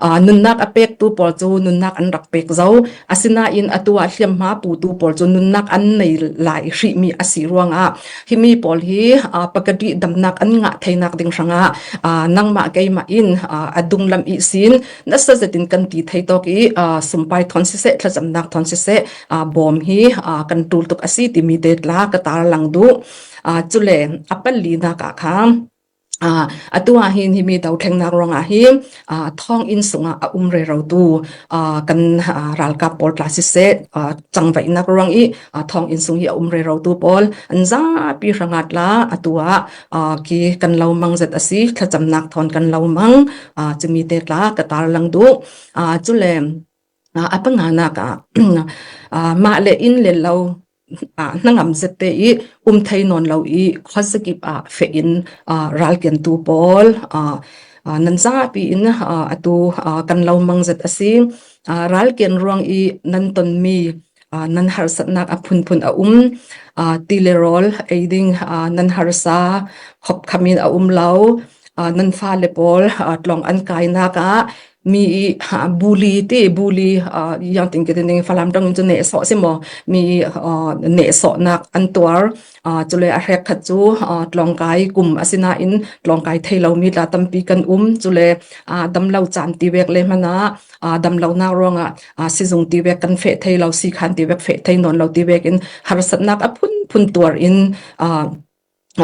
aa, nunnak a pektu pawl cu nunnak an rak pek zo. Asinain atu ah hliamma putu pawl cu nunnak an nei lai hrihmi a si ruangah himi pawl hi, aa, pakadih damnak an ngah theinak ding hrangah, aa, nangmah keimah in, aa, a dunglam ihsin nasa zetin kan ti thei tawk i, aa, sumpai thawn siseh, thlacamnak thawn siseh, aa, bawm hi, aa, kan ṭul tuk a si timi te tla ka tarlang duh. Aa, cule a palinak ah kha, aa, atu ah hin himi dothlennak ruangah hi, aa, thawnginn sungah a um rerotu, aa, kan, aa, ralkap pawl tla siseh, aa, cangvaihnak ruang i, aa, thawnginn sung hi a um rerotu pawl an zapi hrangah tla atu ah, aa, khi kan lo mang zet a si, thlacamnak thawn kan lo mang, aa, cumi te tla ka tarlang duh. Aa, cule, aa, a panganak ah, aa, mah le inn le lo, aa, hnangam zette i um thei nawn lo i khuazakip ah feh in, aa, ralkiantu pawl, aa, aa, nan zapi in, aa, atu, aa, kan lo mang zet a si. Aa, ralkian ruang i nan tonmi, aa, nan harsatnak a phunphun a um. Aa, ti le rawl ei ding, aa, nan harsa khop khamin a um lo. Aa, nan fale pawl, aa, tlawng an kainak ah mi i, aa, bully ti, bully, aa, ziangtin ka ti ning, Falam ṭawng in cu nehsawh si maw? Mi i, aa, nehsawhnak an tuar. Aa, cule a hrekkhat cu, aa, tlawngkai kum a si nain tlawngkai thei lomi tla tampi kan um. Cule, aa, damlo caan ti vek le hmanah, aa, damlonak ruangah, aa, sizung ti vek kan feh thei lo, sikhan ti vek feh thei nawn lo ti vekin harsatnak a phunphun tuar in, aa,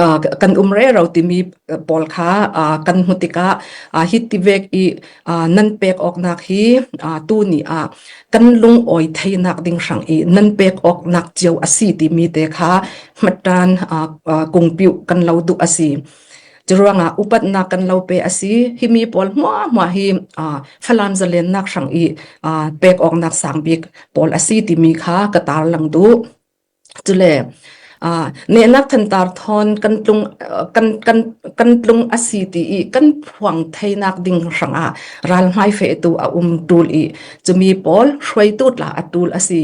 aa, kan um rero timi, aa, pawl kha, aa, kan hmu tikah, aa, hiti vek i, aa, nan pek awknak hi, aa, tuni ah kan lungawi theinak ding hrang i nan pek awknak cio a si timi te kha hmattan, aa, aa, kungpiuh kan lo duh a si. Curuangah upatnak kan lo pe a si. Himi pawl hmuahhmuah hi, aa, Falam zalennak hrang i, aa, pek awknak sang bik pawl a si timi kha ka tarlang duh. Cule, Aa, nehnak thantar thawn kan tlung, aa, kan, kan, kan tlung a si ti i kan phuang theinak ding hrangah ral hmaifehtu a um ṭul i cumi pawl hruaitu tla a ṭul a si.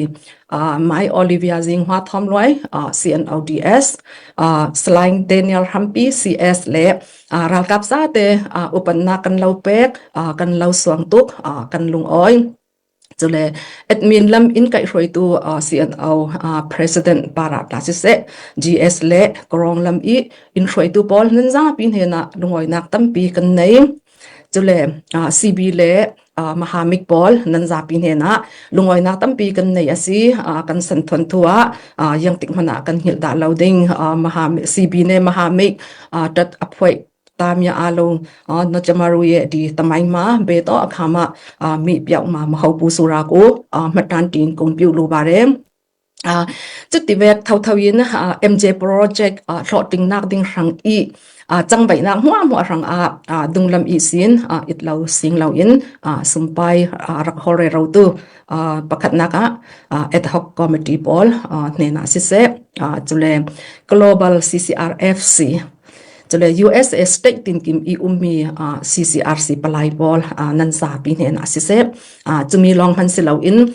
Aa, Mai Olivia Zinghua Thawmluai, aa, C N O D S, aa, Salaing Daniel Hrampi C S le, aa, ralkap zate, aa, upannak kan lo pek, aa, kan lo suang tuk, aa, kan lungawi. Cule admin lam in kaihhruaitu, aa, C N O, aa, President para tla siseh, G S le Kawng lam i in hruaitu pawl nan zapi hnenah lungawinak tampi kan nei. Cule, aa, C B le, aa, Mahamik pawl nan zapi hnenah lungawinak tampi kan nei a si, aa, kan santhawn thu ah, aa, ziangtik hmanah kan hngilh dah lo ding, aa, Mahamik, C B ne Mahamik, aa, tat a phuaih tamia a lo, aa, na chamaru ye di tamai ma, be to a khama, aa, mi piau ma, ma hau pu sura ku, aa, hmatan tin kong piu lu ba re. Aa, cuti vek thotho in, aa, M J project, aa, hlawhtling nak ding hrang i, aa, cangvaihnak hmuahhmuah hrang ah, aa, dunglam i sin, aa, it lo sing lo in, aa, sumpai, aa, rak hawl rero tu, aa, pakhatnak ah, aa, ad hoc committee pawl, aa, hnenah siseh, aa, cule Global C C R F C, cule U S A state tinkim i ummi, aa, C C R C palai pawl, aa, nan zapi hnenah siseh, aa, cumi lawng hman si lo in,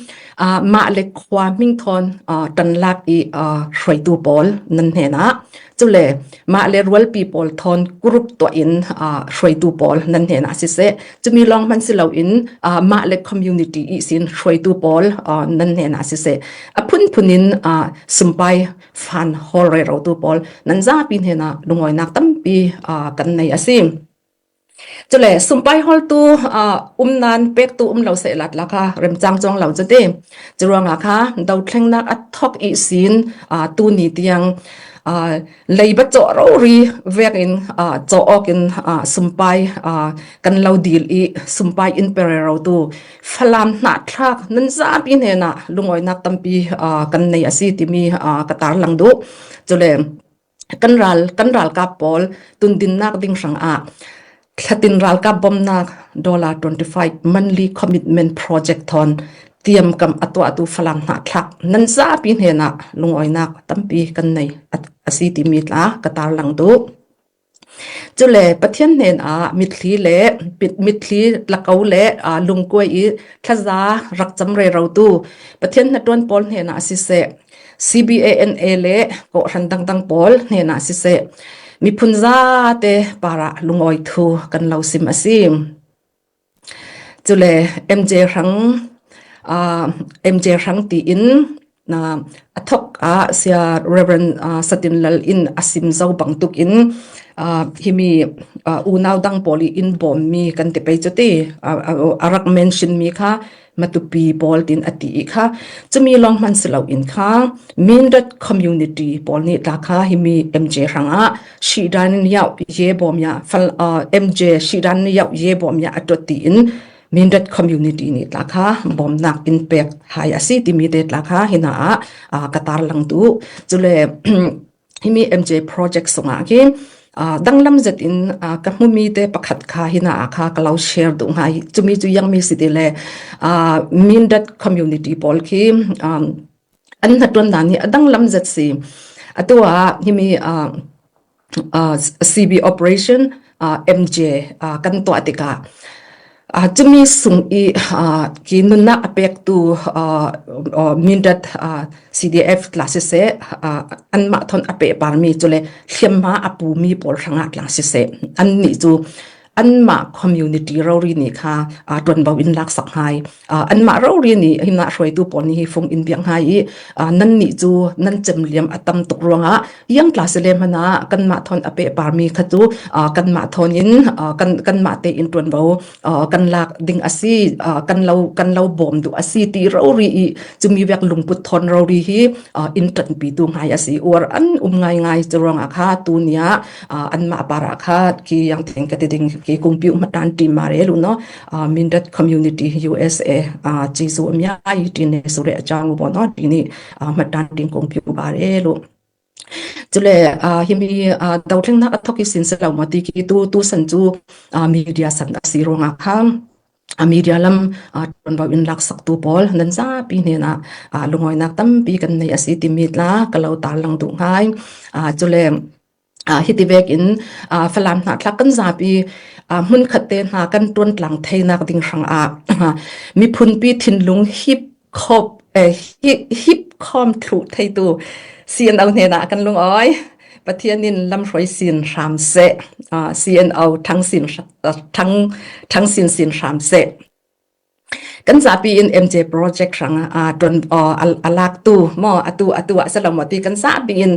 aa, mah le khua hming thawn, aa, ṭanlak i, aa, hruaitu pawl nan hnenah, cule mah le rualpi pawl thawn group tuah in, aa, hruaitu pawl nan hnenah siseh, cumi lawng hman si lo in, aa, mah le community ihsin hruaitu pawl, aa, nan hnenah siseh, a phunphun in, aa, sumpai fan hawl rerotu pawl nan zapi hnenah lungawinak tampi, aa, kan nei a si. Cule sumpai hawltu, aa, um nan pektu um lo seh lat lak kha remcang cuang lo cu ti. Curuangah kha dothlengnak a thok ihsin, aa, tuni tiang, aa, leiba cawh rori vekin, aa, cawh awkin, aa, sumpai, aa, kan lo dil i sumpai in pe rerotu Falam hnahthlak nan zapi hnenah lungawinak tampi, aa, kan nei a si timi, aa, ka tarlang duh. Cule kan ral, kan ralkap pawl tundinnak ding hrangah thlatin ralkap bomnak dollar twenty five monthly commitment project thawn tiamkam a tuahtu Falam hnahthlak nan zapi hnenah lungawinak tampi kan nei a, a si timi tla ka tarlang duh. Cule Pathian hnenah mitthli le, mit-, mitthli tlako le, aa, lungkuai i thlaza rak cam rerotu Pathian hnaṭuan pawl hnenah siseh, C B A N A le kawhhran dangdang pawl hnenah siseh, miphun zate parah lungawi thu kan lo sim a si. Cule M J hrang, aa, M J hrang tiin, aa, a thok ah Sia Reverend, aa, Satin Lal in a sim zo bangtuk in, aa, himi, aa, unau dang pawl i in bawmmi kan ti pei cu ti, aa, aa, a rak mention mi kha Matupi pawl tin a ti i kha, cumi lawng hman si lo in kha, Mindat community pawl nih tla kha himi M J hrangah Shidan Yau Ye Bawmya, fal-, aa, M J Shidan Yau Ye Bawmya a tuat tiin Mindat community nih tla kha bawmnak in pek hai a si timi te tla kha hina ah, aa, ka tarlang duh. Cule, himi M J project sungah khi, aa, danglam zet in, aa, ka hmumi te pakhat kha hina ah kha ka lo share duh ngai. Cumi cu ziangmi si ti le, aa, Mindat community pawl khi, aa, an hnaṭuan dan hi a danglam zet si. Atu ah himi, aa, aa, C B operation, aa, M J, aa, kan tuah tikah, aa, cumi sung i, aa, ki nunnak a pektu, aa, aa, Mindat, aa, C D F tla siseh, aa, anmah thawn a pehparmi cule hliamhma a pumi pawl hrangah tla siseh, annih cu anmah community rori nih kha, aa, ṭuanvo in laksak ngai. Aa, anmah rori nih hinah hruaitu pawl nih hi fung in biak ngai i, aa, nannih cu nan cemliam a tam tuk ruangah, iang tla si le hmanah kanmah thawn a pehparmi kha cu, aa, kanmah thawn in, aa, kan, kanmah tein ṭuanvo, aa, kan lak ding a si, aa, kan lo, kan lo bawm duh a si ti rori i cumi vek lungput thawn rori hi, aa, in ṭanpitu ngai a si. Uar an um ngaingai cu ruangah kha tuni ah, aa, anmah parah kha ki yang teng ka ti ding ki kung piu hmatan ṭim ma rel uh no, aa, Mindat Community U S A, aa, ci zu a mia i ṭi ne su re a cang uh baw no, ṭi nih, aa, hmatan ṭim kung piu ba rel uh. Cule, aa, himi, aa, dothlengnak a thok i sin si lo maw ti ki tu, tu san cu, aa, media san a si ruangah kha, a media lam a ṭuanvo in laksaktu pawl nan zapi hnenah a lungawinak tampi kan nei a si timi tla ka lo tarlang duh hngai. A, cule a, hiti vekin a, Falam hnahthlak kan zapi a, hmunkhatte hna kan ṭuantlang theinak ding hrangah a, miphunpi thinlung hip khop, eh, hi, hip khawm thluh theitu C N O hnenah kan lungawi. Pathian in lamhruai sin hram seh, a, C N O thang sin hra-, a, thang, thang sin sin hram seh. Kan zapi in M J project hrang a, a, ṭuan, a, a, a laktu maw, atu, atu ah si lo maw ti kan zapi in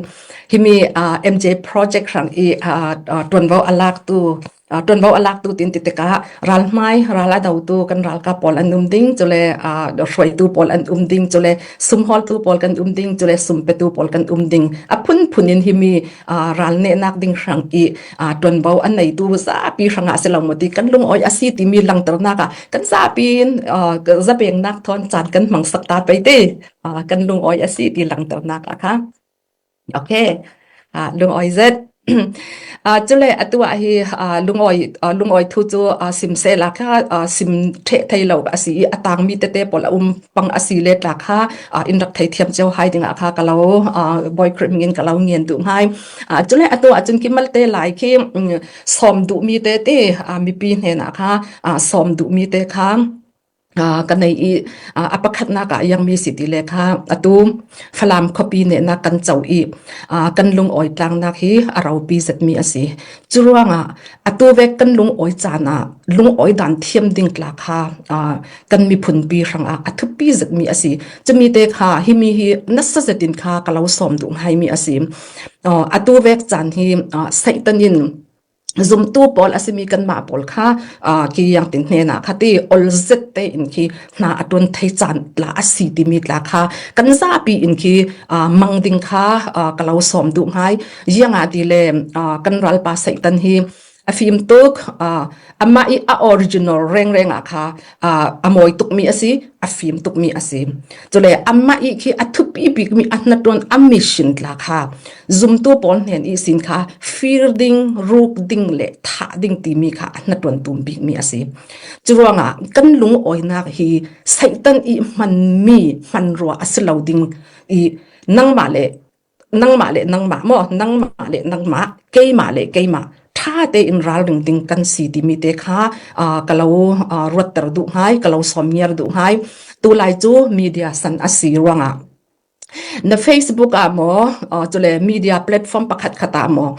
himi a, M J project hrang i a, a, ṭuanvo a laktu a, ṭuanvo a laktu tin ti tikah ralhmai, ral a dotu kan ralkap pawl an um ding, cule a, hruaitu pawl an um ding, cule sumhawltu pawl kan um ding, cule sumpetu pawl kan um ding. A phunphun in himi a, ral nehnak ding hrang i a, ṭuanvo a neitu zapi hrangah a si lo maw ti kan lungawi a si timi langternak ah kan zapi in a, ka zapiangnak thawn caan kan hmangsak ta pei te, a, kan lungawi a si ti langternak ah kha. Okay. A, lungawi zet. A, cule atu ah hi a, lungawi, a, lungawi thu cu a, sim sehla kha a, sim ṭheh thei lo a si i a tangmi tete pawl a um pang a si le tla kha a, in rak thei thiam cio hai dingah kha ka lo a, Bawi Khrih hmingin ka lo ngen duh hngai. A, cule atu ah cun ki malte lai khi um, sawm duhmi te ti a, mipi hnenah kha a, sawm duhmi te kha a, ka nei i a, a pakhatnak ah a iangmi si ti le kha atu Falam khuapi nehnak kan co i a, kan lungawi tlangnak hi a ropi zetmi a si. Curuangah atu vek kan lungawi caan ah lungawi dan thiam ding tla kha a, kan miphunpi hrangah a thupi zetmi a si. Cumi te kha himi hi nasa zetin kha ka lo sawm duh ngaimi a si. A, atu vek caan hi a, Satan in zumtu pawl a simi kanmah pawl kha a, ki iang tin hnenah kha ti ol zet tein khi hna a ṭuan thei caan tla a si timi tla kha kan zapi in khi a, mang ding kha a, ka lo sawm duh hngai. Ziangahtile a, kan ralpa Satan hi a fim tuk, a, amah i a original rengreng ah kha a, a mawi tukmi a si, a fim tukmi a si. Cule amah i khi a thupi bikmi a hnaṭuan a mission tla kha zumtu pawl hnen ihsin kha fir ding, ruk ding le thah ding timi kha a hnaṭuan tum bikmi a si. Curuangah kan lungawinak hi Satan i hmanmi hmanrua a si lo ding i nangmah le nangmah le nangmah maw, nangmah le nangmah, keimah le keimah ṭha tein ralring ding kan si timi te kha a, ka lo a, ruatter duh hngai, ka lo sawmngiar duh hngai. Tulai cu media san a si ruangah na Facebook ah maw, a, cule media platform pakhat khat ah maw,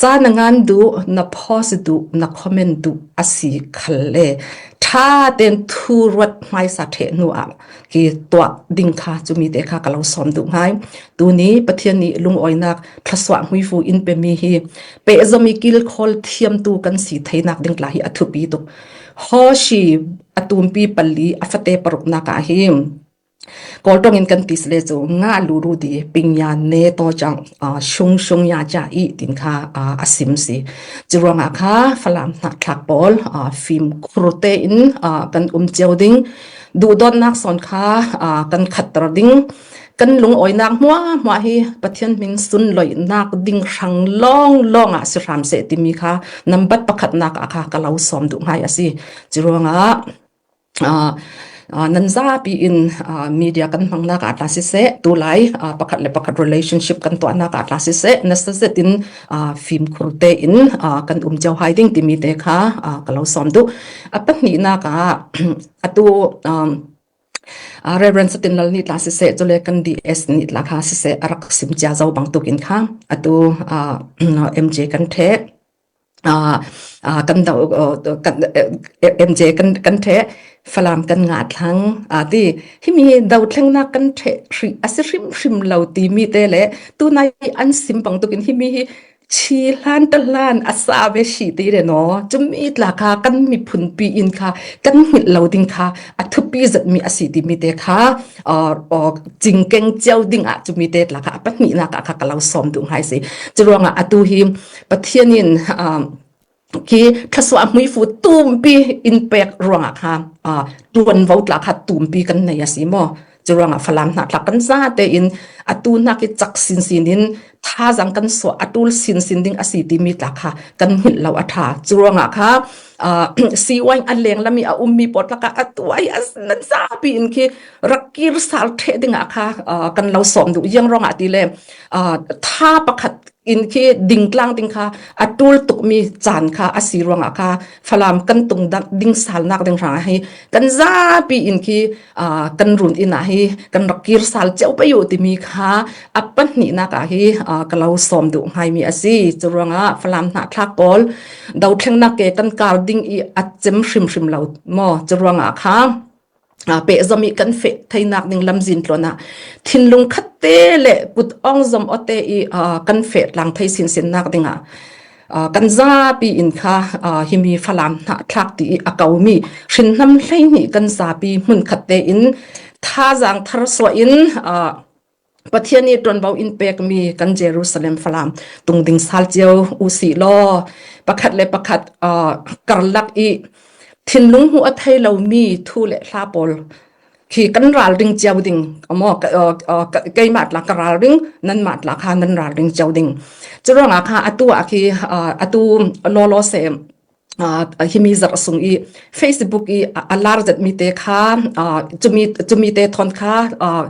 ca na ngan duh, na post duh, na comment duh a si khal le ṭha tein thu ruat hmaisa ṭheh hnu ah ki tuah ding kha cumi te kha ka lo sawm duh hngai. Tuni Pathian nih lungawinak thluasuah hmuifu in pemi hi pehzom i kilkhawl thiamtu kan si theinak ding tla hi a thupi tuk. Hawshi a tumpi pali a fate paruknak ah hi Kawl ṭawngin kan ti si le cu nga luru di pingya ne to cang a, shung shung ya ca i tin kha a, a sim si. Curuangah kha Falam hnahthlak pawl a, fimkhur tein a, kan um cio ding. Duhdawtnak sawn kha a, kan khatter ding. Kan lungawinak hmuahhmuah hi Pathian hming sunloihnak ding hrang lawnglawng ah si hram seh timi kha nambat pakhatnak ah kha ka lo sawm duh hngai a si. Curuangah a, a, nan zapi in a, media kan hmangnak ah tla siseh, tulai a, pakhat le pakhat relationship kan tuahnak ah tla siseh, nasa zetin a, fimkhur tein a, kan um cio hai ding timi te kha a, ka lo sawm duh. A pahnihnak ah atu um, a, Reverend Satin Lal nih tla siseh, cule kan D S nih tla kha siseh, a rak sim cia zo bangtuk in kha atu a, M J kan ṭheh. A, a, kan do, a, kan, eh, M J kan, kan ṭheh, Falam kan ngah thlang, a, ti. Himi hi dothlengnak kan ṭheh hrih a si hrimhrim lo timi te le tunai an sim bangtuk in himi hi chi hlan ta hlan a sa ve si ti le naw. Cumi tla kha kan miphunpi in kha kan hngilh lo ding kha a thupi zetmi a si timi te kha, a, a, cingkeng cio ding ah cumi te tla kha a pahnihnak ah kha ka lo sawm duh hngai si. Curuangah atu hi Pathian in, a, khi thluasuah hmuifu tumpi in pek ruangah kha, a, ṭuanvo tla kha tumpi kan nei a si maw? Curuangah Falam hnahthlak kan zate in, a tu hnak i cak sinsin in thazang kan suah a tul sinsin ding a si timi tla kha kan hngilh lo a ṭha. Curuangah kha, aa, C Y a leng lam i a ummi pawl tlak ah a tu ai a nan zapi in khi rak kir sal ṭheh dingah kha, aa, kan lo sawm duh. Ziang ruangah ti le, aa, tha pakhat in khi dingtlang ding kha a tul tukmi caan kha a si ruangah kha Falam kan tung dang, ding salnak ding hrang hi kan zapi in khi, aa, kan run inn ah hi kan rak kir sal cio pei uh timi kha a pahnihnak ah hi, aa, ka lo sawm duh ngaimi a si. Curuangah Falam hnahthlak pawl dothlengnak ke kan kar ding i a cem hrimhrim lo maw? Curuangah kha, aa, pehzom i kan feh theinak ding lamzin tluan ah thinlung khatte le kut awng zom awte i, aa, kan feh tlang thei sinsinnak dingah, aa, kan zapi in kha, aa, himi Falam hnahthlak ti i a komi hrinhnam hleihnih kan zapi hmun khatte in thazang thar suah in, aa, Pathian i ṭuanvo in pekmi kan Jerusalem Falam tung ding sal cio uh sih law, pakhat le pakhat, aa, karlak i thinlung hmuh a thei lomi thu le hla pawl khi kan ralring cio ding, maw, ka, aa, aa, ka, keimah tla ka ralring, nanmah tla kha nan ralring cio ding. Curuangah kha atu ah khi, aa, atu lawlaw se, aa, himi zarh sung i Facebook i a, a lar zet mi te kha, aa, cumi, cumi te thawn kha, aa,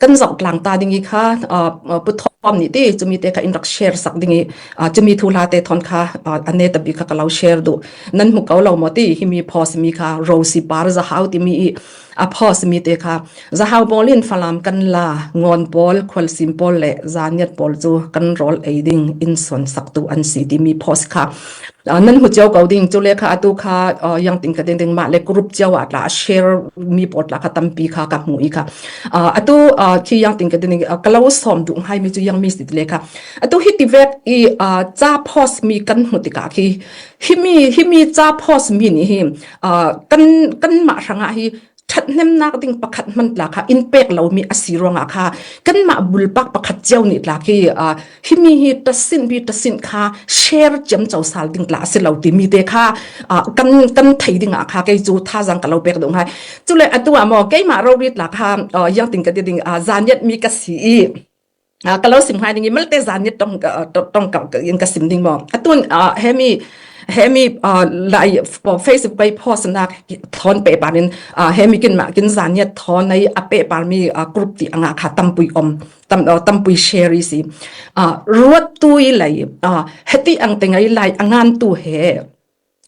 kan zoh tlang ta ding i kha, aa, aa, puthawm nih ti cumi te kha in rak share sak ding i, aa, cumi thuhla te thawn kha, aa, a neta bik kha ka lo share duh. Nan hmu ko lo maw ti himi post mi kha Rosi Par Zahau timi i a post mi te kha Zahau pawl in Falam kan la, Ngawn pawl, Khualsim pawl le Zaniat pawl cu kan rawl ei ding in suan sak tu an si timi post kha, aa, nan hmu cio ko ding. Cu le kha atu kha, aa, ziangtin ka ding ding mah le group cio ah tla a share mi pawl tla kha tampi kha ka hmu i kha, aa, atu, aa, khi ziangtin ka ding ding, aa, ka lo sawm duh ngaimi cu ziangmi si ti le kha atu hi ti vek i, aa, ca post mi kan hmu tikah khi himi, himi ca post mi nih hi, aa, kan, kanmah hrangah hi ṭhathnemnak ding pakhat hman tla kha in pek lomi a si ruangah kha kanmah bulpak pakhat cio nih tla khi, aa, himi hi tasin bi tasin kha share ciamco sal ding tla a si lo timi te kha, aa, kan, kan thei dingah kha kei cu thazang ka lo pek duh ngai. Cule atu ah maw, keimah rori tla kha, aa, ziangtin ka ti ding, aa, Zaniat mi ka si i, aa, ka lo sim ngai ding i malte Zaniat tong, aa, tong, tong ka, ka, in ka sim ding maw. Atun, aa, hemi, hemi, aa, lai, f-, Facebook kai post nak thawn pehpar in, aa, hemi kin mah kin Zaniat thawn ai a pehpar mi, aa, group ti anga kha tampui om, tam, aa, tampui share i si. Aa, ruat tui lai, aa, heti ang te ngai lai a ngan tu he.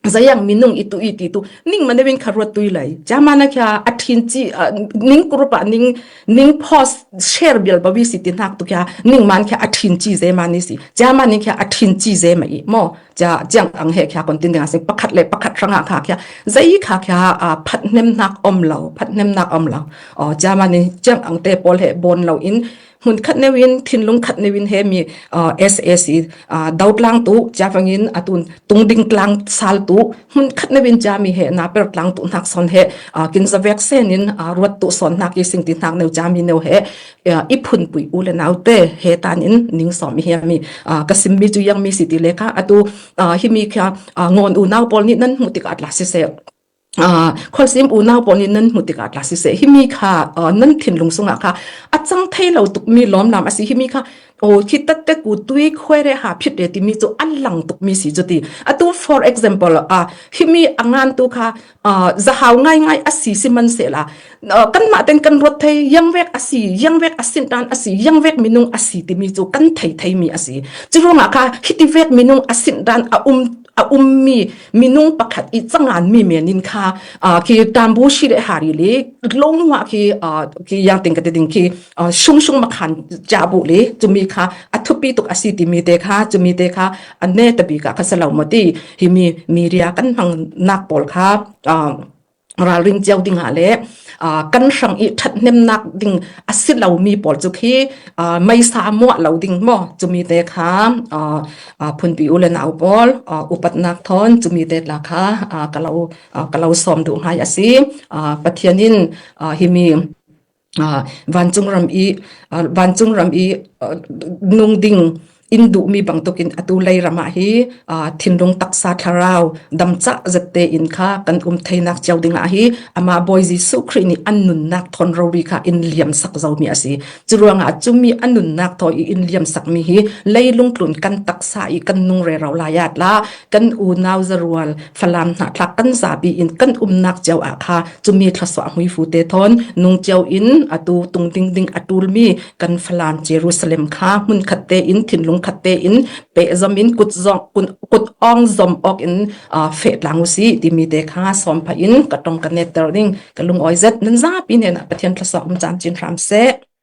Zayang minung i tu i ti tu ning manewin kha ruat tui lai. Jamana kha a thin ci, aa, ning group a ning, ning post share bial bawi si ti nak tu kha ning man kha a thin ci ze mani si. Jamani kha a thin ci ze ma i maw. Ca ciang ang he kha kon tin ding a sing pakhat le pakhat hrangah kha kha zei kha kha, aa, phathnemnak om lo, phathnemnak om lo. Aw, jamani ciang ang te pawl he bon lo in hmun khat neu in, thinlung khat neu in hemi, aa, S A C, aa, dotlang tu, ciavangin a tun tungding tlang sal tu, hmun khat neu in cami he naper tlang tu hnak sawn he, aa, kin zavek sen in, aa, ruat tu sawn hnak i sing ti hnak neu cami neu he, aa, i phunpui u le nau te he tan in ning sawm i hiami, aa, ka simmi cu ziangmi si ti le kha, atu, aa, himi kha, aa, Ngawn unau pawl nih nan hmuh tikah tla siseh, aa, Khualsim unau pawl nih nan hmuh tikah tla siseh, himi kha, aa, nan thinlung sungah kha a cang thei lo tukmi lawmlam a si. Himi kha, aw, khi tatte ku tui khuai re ha phit re timi cu a lang tukmi si cu ti. Atu, for example, aa, himi a ngan tu kha, aa, zahau ngaingai a si si man sehla, aa, kanmah ten kan ruat thei, ziangvek a si, ziangvek a sin dan a si, ziangvek minung a si timi cu kan thei theimi a si. Curuangah kha hiti vek minung a sin dan a um, a ummi minung pakhat i canganmi men in kha, aa, khi tambu shi le hari le, lawng hua khi, aa, khi ziangtin ka ti ding khi, aa, shungshung makhan cabu le, cumi kha a thupi tuk a si timi te kha, cumi te kha a neta bik ah kha si lo maw ti, himi media kan hmang nak pawl kha, aa, ralring cio dingah le, aa, kan hrang i ṭhathnemnak ding a si lomi pawl cu khi, aa, meisa muah lo ding maw? Cumi te kha, aa, aa, phunpi u le nau pawl, aa, upatnak thawn cumi te tla kha, aa, ka lo, aa, ka lo sawm duh ngai a si. Aa, Pathian in, aa, himi, aa, vancung ram i, aa, vancung ram i, aa, nung ding, in duhmi bangtukin atu leiramah hi, aa, thinlung taksa thlarau damcah zette in kha kan um theinak cio dingah hi, amah Bawi Jesuh Khrih nih an nunnak thawn rori kha in liamsak zomi a si. Curuangah cumi a nunnak thaw i in liamsakmi hi leilung tlun kan taksa i kan nung rero lai ah tla kan unau zarual Falam hna thlak kan zapi in kan umnak cio ah kha cumi thluasuah hmuifute thawn nung cio in atu tung dingding a ṭulmi kan Falam Jerusalem kha hmunkhatte in thinlung khatte in pehzom in kut zong, kut, kut awng zom awk in, aa, feh tlang u sih timi te kha sawm phah in ka ṭong ka netter ding ka lungawi zet. Nan zapi hnenah Pathian thluasuah um caan cin hram seh.